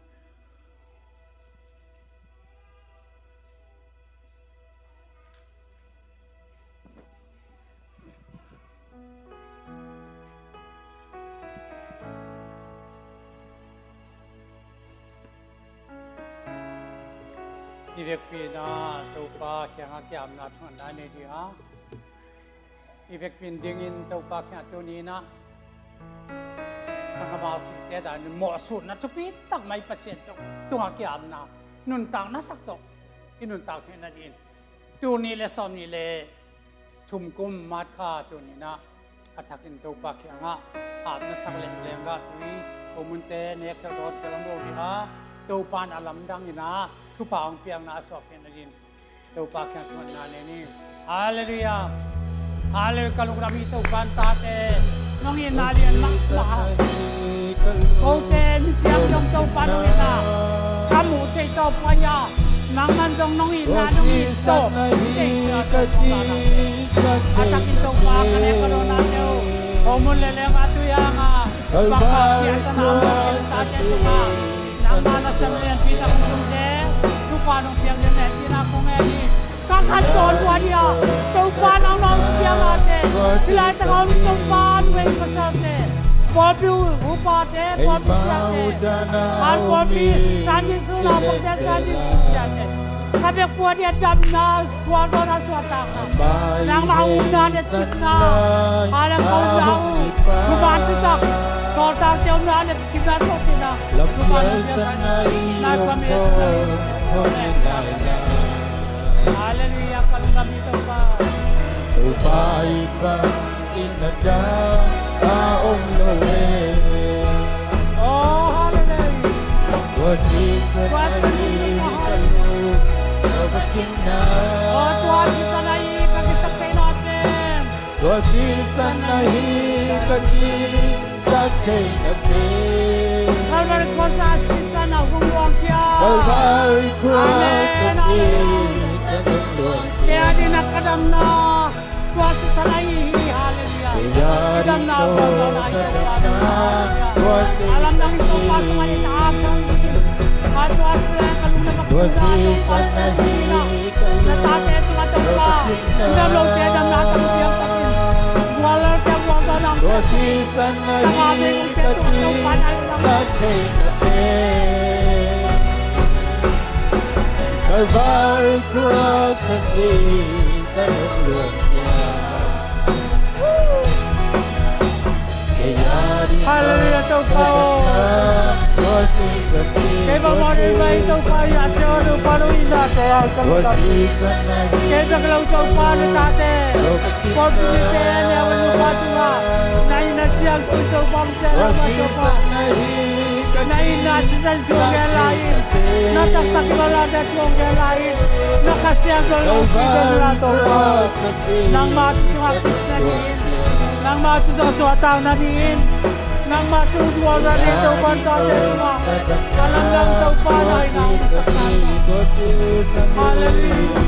I vekpi in ah Topa kiangah kiamna thuanna nei ding a, i vekpi in dingin Topa kiangah tuni in ah sanggam a site dan in mawhsutna thupi tak mai Pasian tawh tungah kiamna nuntakna sak tawh i nuntak theih nadingin tuni le sawmnih le thum kum March kha tuni in ah a thakin Topa kiangah apna thak leh lenggah tui khomunte nek khel dawt khel hong lo ding a, Topa in a lamdang in ah thupha hong piakna a suak theih nadingin Topa kiang thuanna nei ni. Halleluiah. Halleluiah. Ka lungdam hi Topa in tate nong itna lian mahmah. Kote mi ciang zong Topa nong itna ka muh theih tawh pua hi a, nangman zong nong itna nong it tawh theih tawh Topa nang te. A thakin Topa ka nek ka dawnna teu khomun le lenggah tui hanga bangmah piangthakna a muh theih tate tungah nangma nasem lianpi tak hong tung zen, thupha nong piak zen hehpihna kong ngen hi. Ka khantawn buan hi a, Topa nang nong piang a te, hih laitak a om Topa numei pasalte, pawlpi upate, pawlpi siate, an pawlpi San Jesu naupangte, San Jesu siate, ka bek buan hi a, damna, gualzawhna, suahtakna, nangma upna le sitna, a le ka upna uh, thuman thutak, sawltakte upna le kipna sawhpihna, thuman thutak, nai pam Jesu nang. Halleluiah, ka lungdam hi Topa. Topa i bang in a dang a om lo e. Oh, halleluiah. Tua sisan ahi ka lungdam na. Oh, tua sisan ahi ka kisap theihnate. Tua sisan ahi ka kisap theihnate. Calvary Cross a sisan a hong luangkhia. Calvary Cross a sisan a hong luangkhia. Kei a dingin a ka damna tua sisan ahi hi, halleluiah. I damna tua sisan ahi hi, halleluiah. A lamdang in Topa sungah i na a thang ding. A tua sisan ka lungdam a ka lungdam a Topa sungah i na. Na tate tungah Topa, na lote damna tang piangsak in. Gualnate gualzawhna tang piangsak in. Tangah mengte tungah Topa na i sang. Calvary Cross a sisan hong luangkhia. Halleluiah, Topa aw. Kei bang mawh ding bai Topa i a cia Topa nong itnate a ka lungdam. Kei bek lo Topa na tate, pawlpi mite le a wan Topa tungah na itna ciangtui Topa hong ciah lo a Topa. Na itna sisan thu hong gen lai in, na taksa kibawl late thu hong gen lai in, na Kha Siangtho hong pia lai in Topa. Nangma thu sungah kipna dingin, nangma thu sungah suahtakna dingin, nangma thu gualzawhna dingin Topa in tate tungah a lamdang Topa na itna hong sakna. Halleluiah.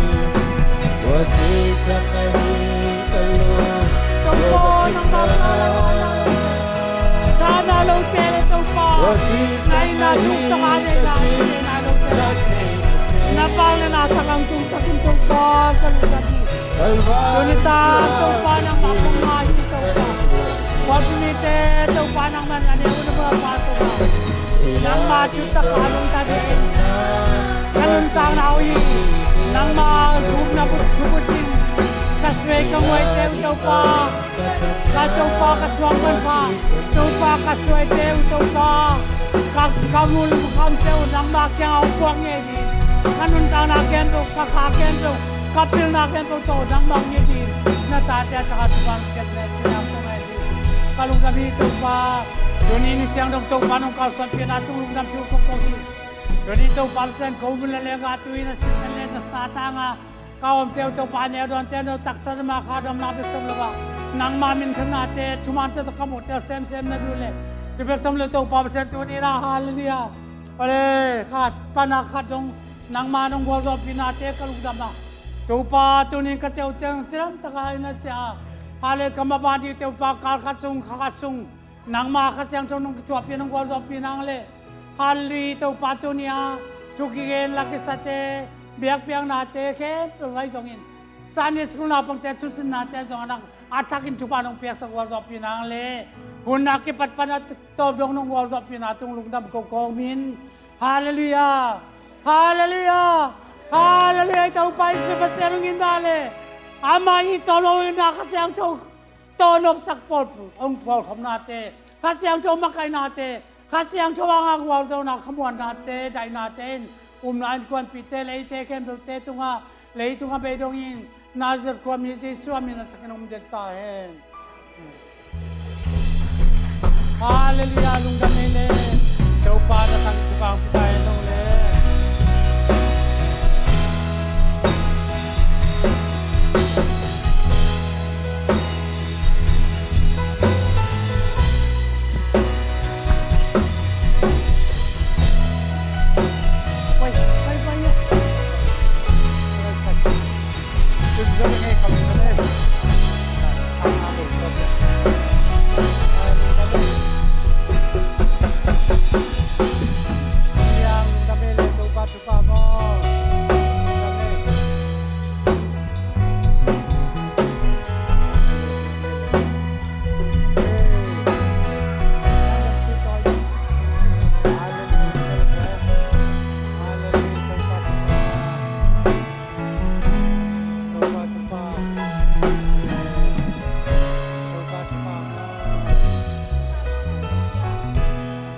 Topa nangma thu a lamdang. Tana lote le Topa, na itna thuk taka nei na, na lote na pang le na thak hong tungsak in Topa ka lungdam hi. Tuni tak Topa nangmah kong ngai hi Topa. Pawlpi mite Topa nangmah na neu na pa Topa. Nangmah thuk taka lungdam hi. Ka nuntakna uh hi. Nangmah gupna buk thubuk in. Ka suai ka nguaite uh Topa, ka Topa ka suang manpha, Topa ka suaite uh Topa, ka, ka mul ka khamte uh nangmah kiangah hong puak ngei ding, ka nuntakna khempeuh, ka kha khempeuh, ka pilna khempeuh tawh nangmah hong ngei ding, na tate a taka Topa hong ciat leh pia hong puak ngei ding. Ka lungdam hi Topa, tuni ni ciang dong Topa nong kalsuanpihna tung lungdam thu kong ko hi. Tuni Topa Pasian ko mun le leng a tu-in a sisan le na sa tangah ka omte uh Topa, neu dawnte, no taksa dama kha damna bek tom lo ah, nangma minthannate, thuman tawh ka muhte uh semsem na duh leh, tu bek tom lo Topa Pasian tuni na, halleluiah. Ole, khat pana khat dong nangma nong gualzawhpihnate ka lungdam a, Topa tuni ka ceu ciang cidam taka ina cia, hale, ka maban ding Topa kal khat sung, kha khat sung nangma Kha Siangtho nong kithuahpih, nong gualzawhpih nang le, halleluiah, Topa tuni a thu kigen, la kisate, biakpiaknate khempeuh ahi zongin, Sunday school naupangte thusinnate zong a nang a thakin thupha nong piaksak gualzawhpih nang le, hun a kipat pana tawp dong nong gualzawhpihna tung lungdam ko kawmin, halleluiah, halleluiah, halleluiah, Topa Jesu Pasian hong itna le, amah i tawh lo itna Kha Siangtho tawh nopsak pawl hong pawlkhopnate, Kha Siangtho makaihnate, Kha Siangtho hanga gualzawhna khamuannate, daihnate in upna innkuanpihte, leite khempeuhte tungah, leitungah bei dongin Nazareth khuami Jesu a min a thakin om den ta hen. Halleluiah, lungdam ei le. Topa na tang kibang pita hen lo le.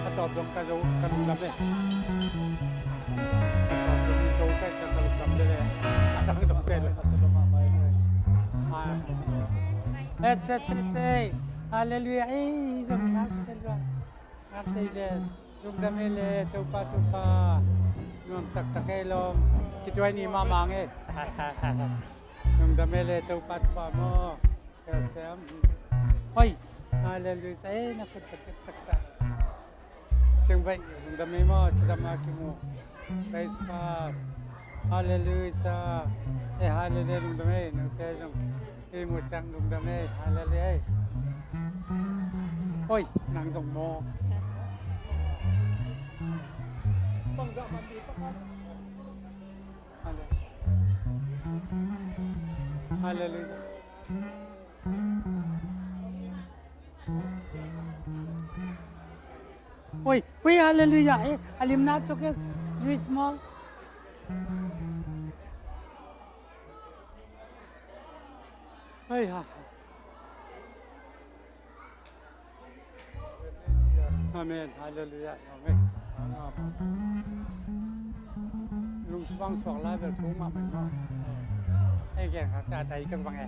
A tawp dong ka zo, ka lungdam e. A tawp dong zo ka, ka lungdam e. A sang zong te le. Halleluiah. Ei, zong na selua. Ngak tei le. Lungdam e le Topa, Topa. Nuam taktak e lom. Kituai ni mahmah e. Lungdam e le Topa, Topa maw. Ka siam. Hoi. Halleluiah. E, na khut taktak. Ciang baih, lungdam e maw, cidam a kimu. Praise God. Halleluiah. E, halleluiah, lungdam e, note zong. E, mu ciang lungdam e, halleluiah. Oi, nang zong maw. Halleluiah. Oi, oi, halleluiah. E, a limna cuk e, Luis maw. Oi, ha. Amen. Halleluiah. Amen. Lungsibang suak lai bel thung mah man maw. E, gen kha sa dai kak bang e.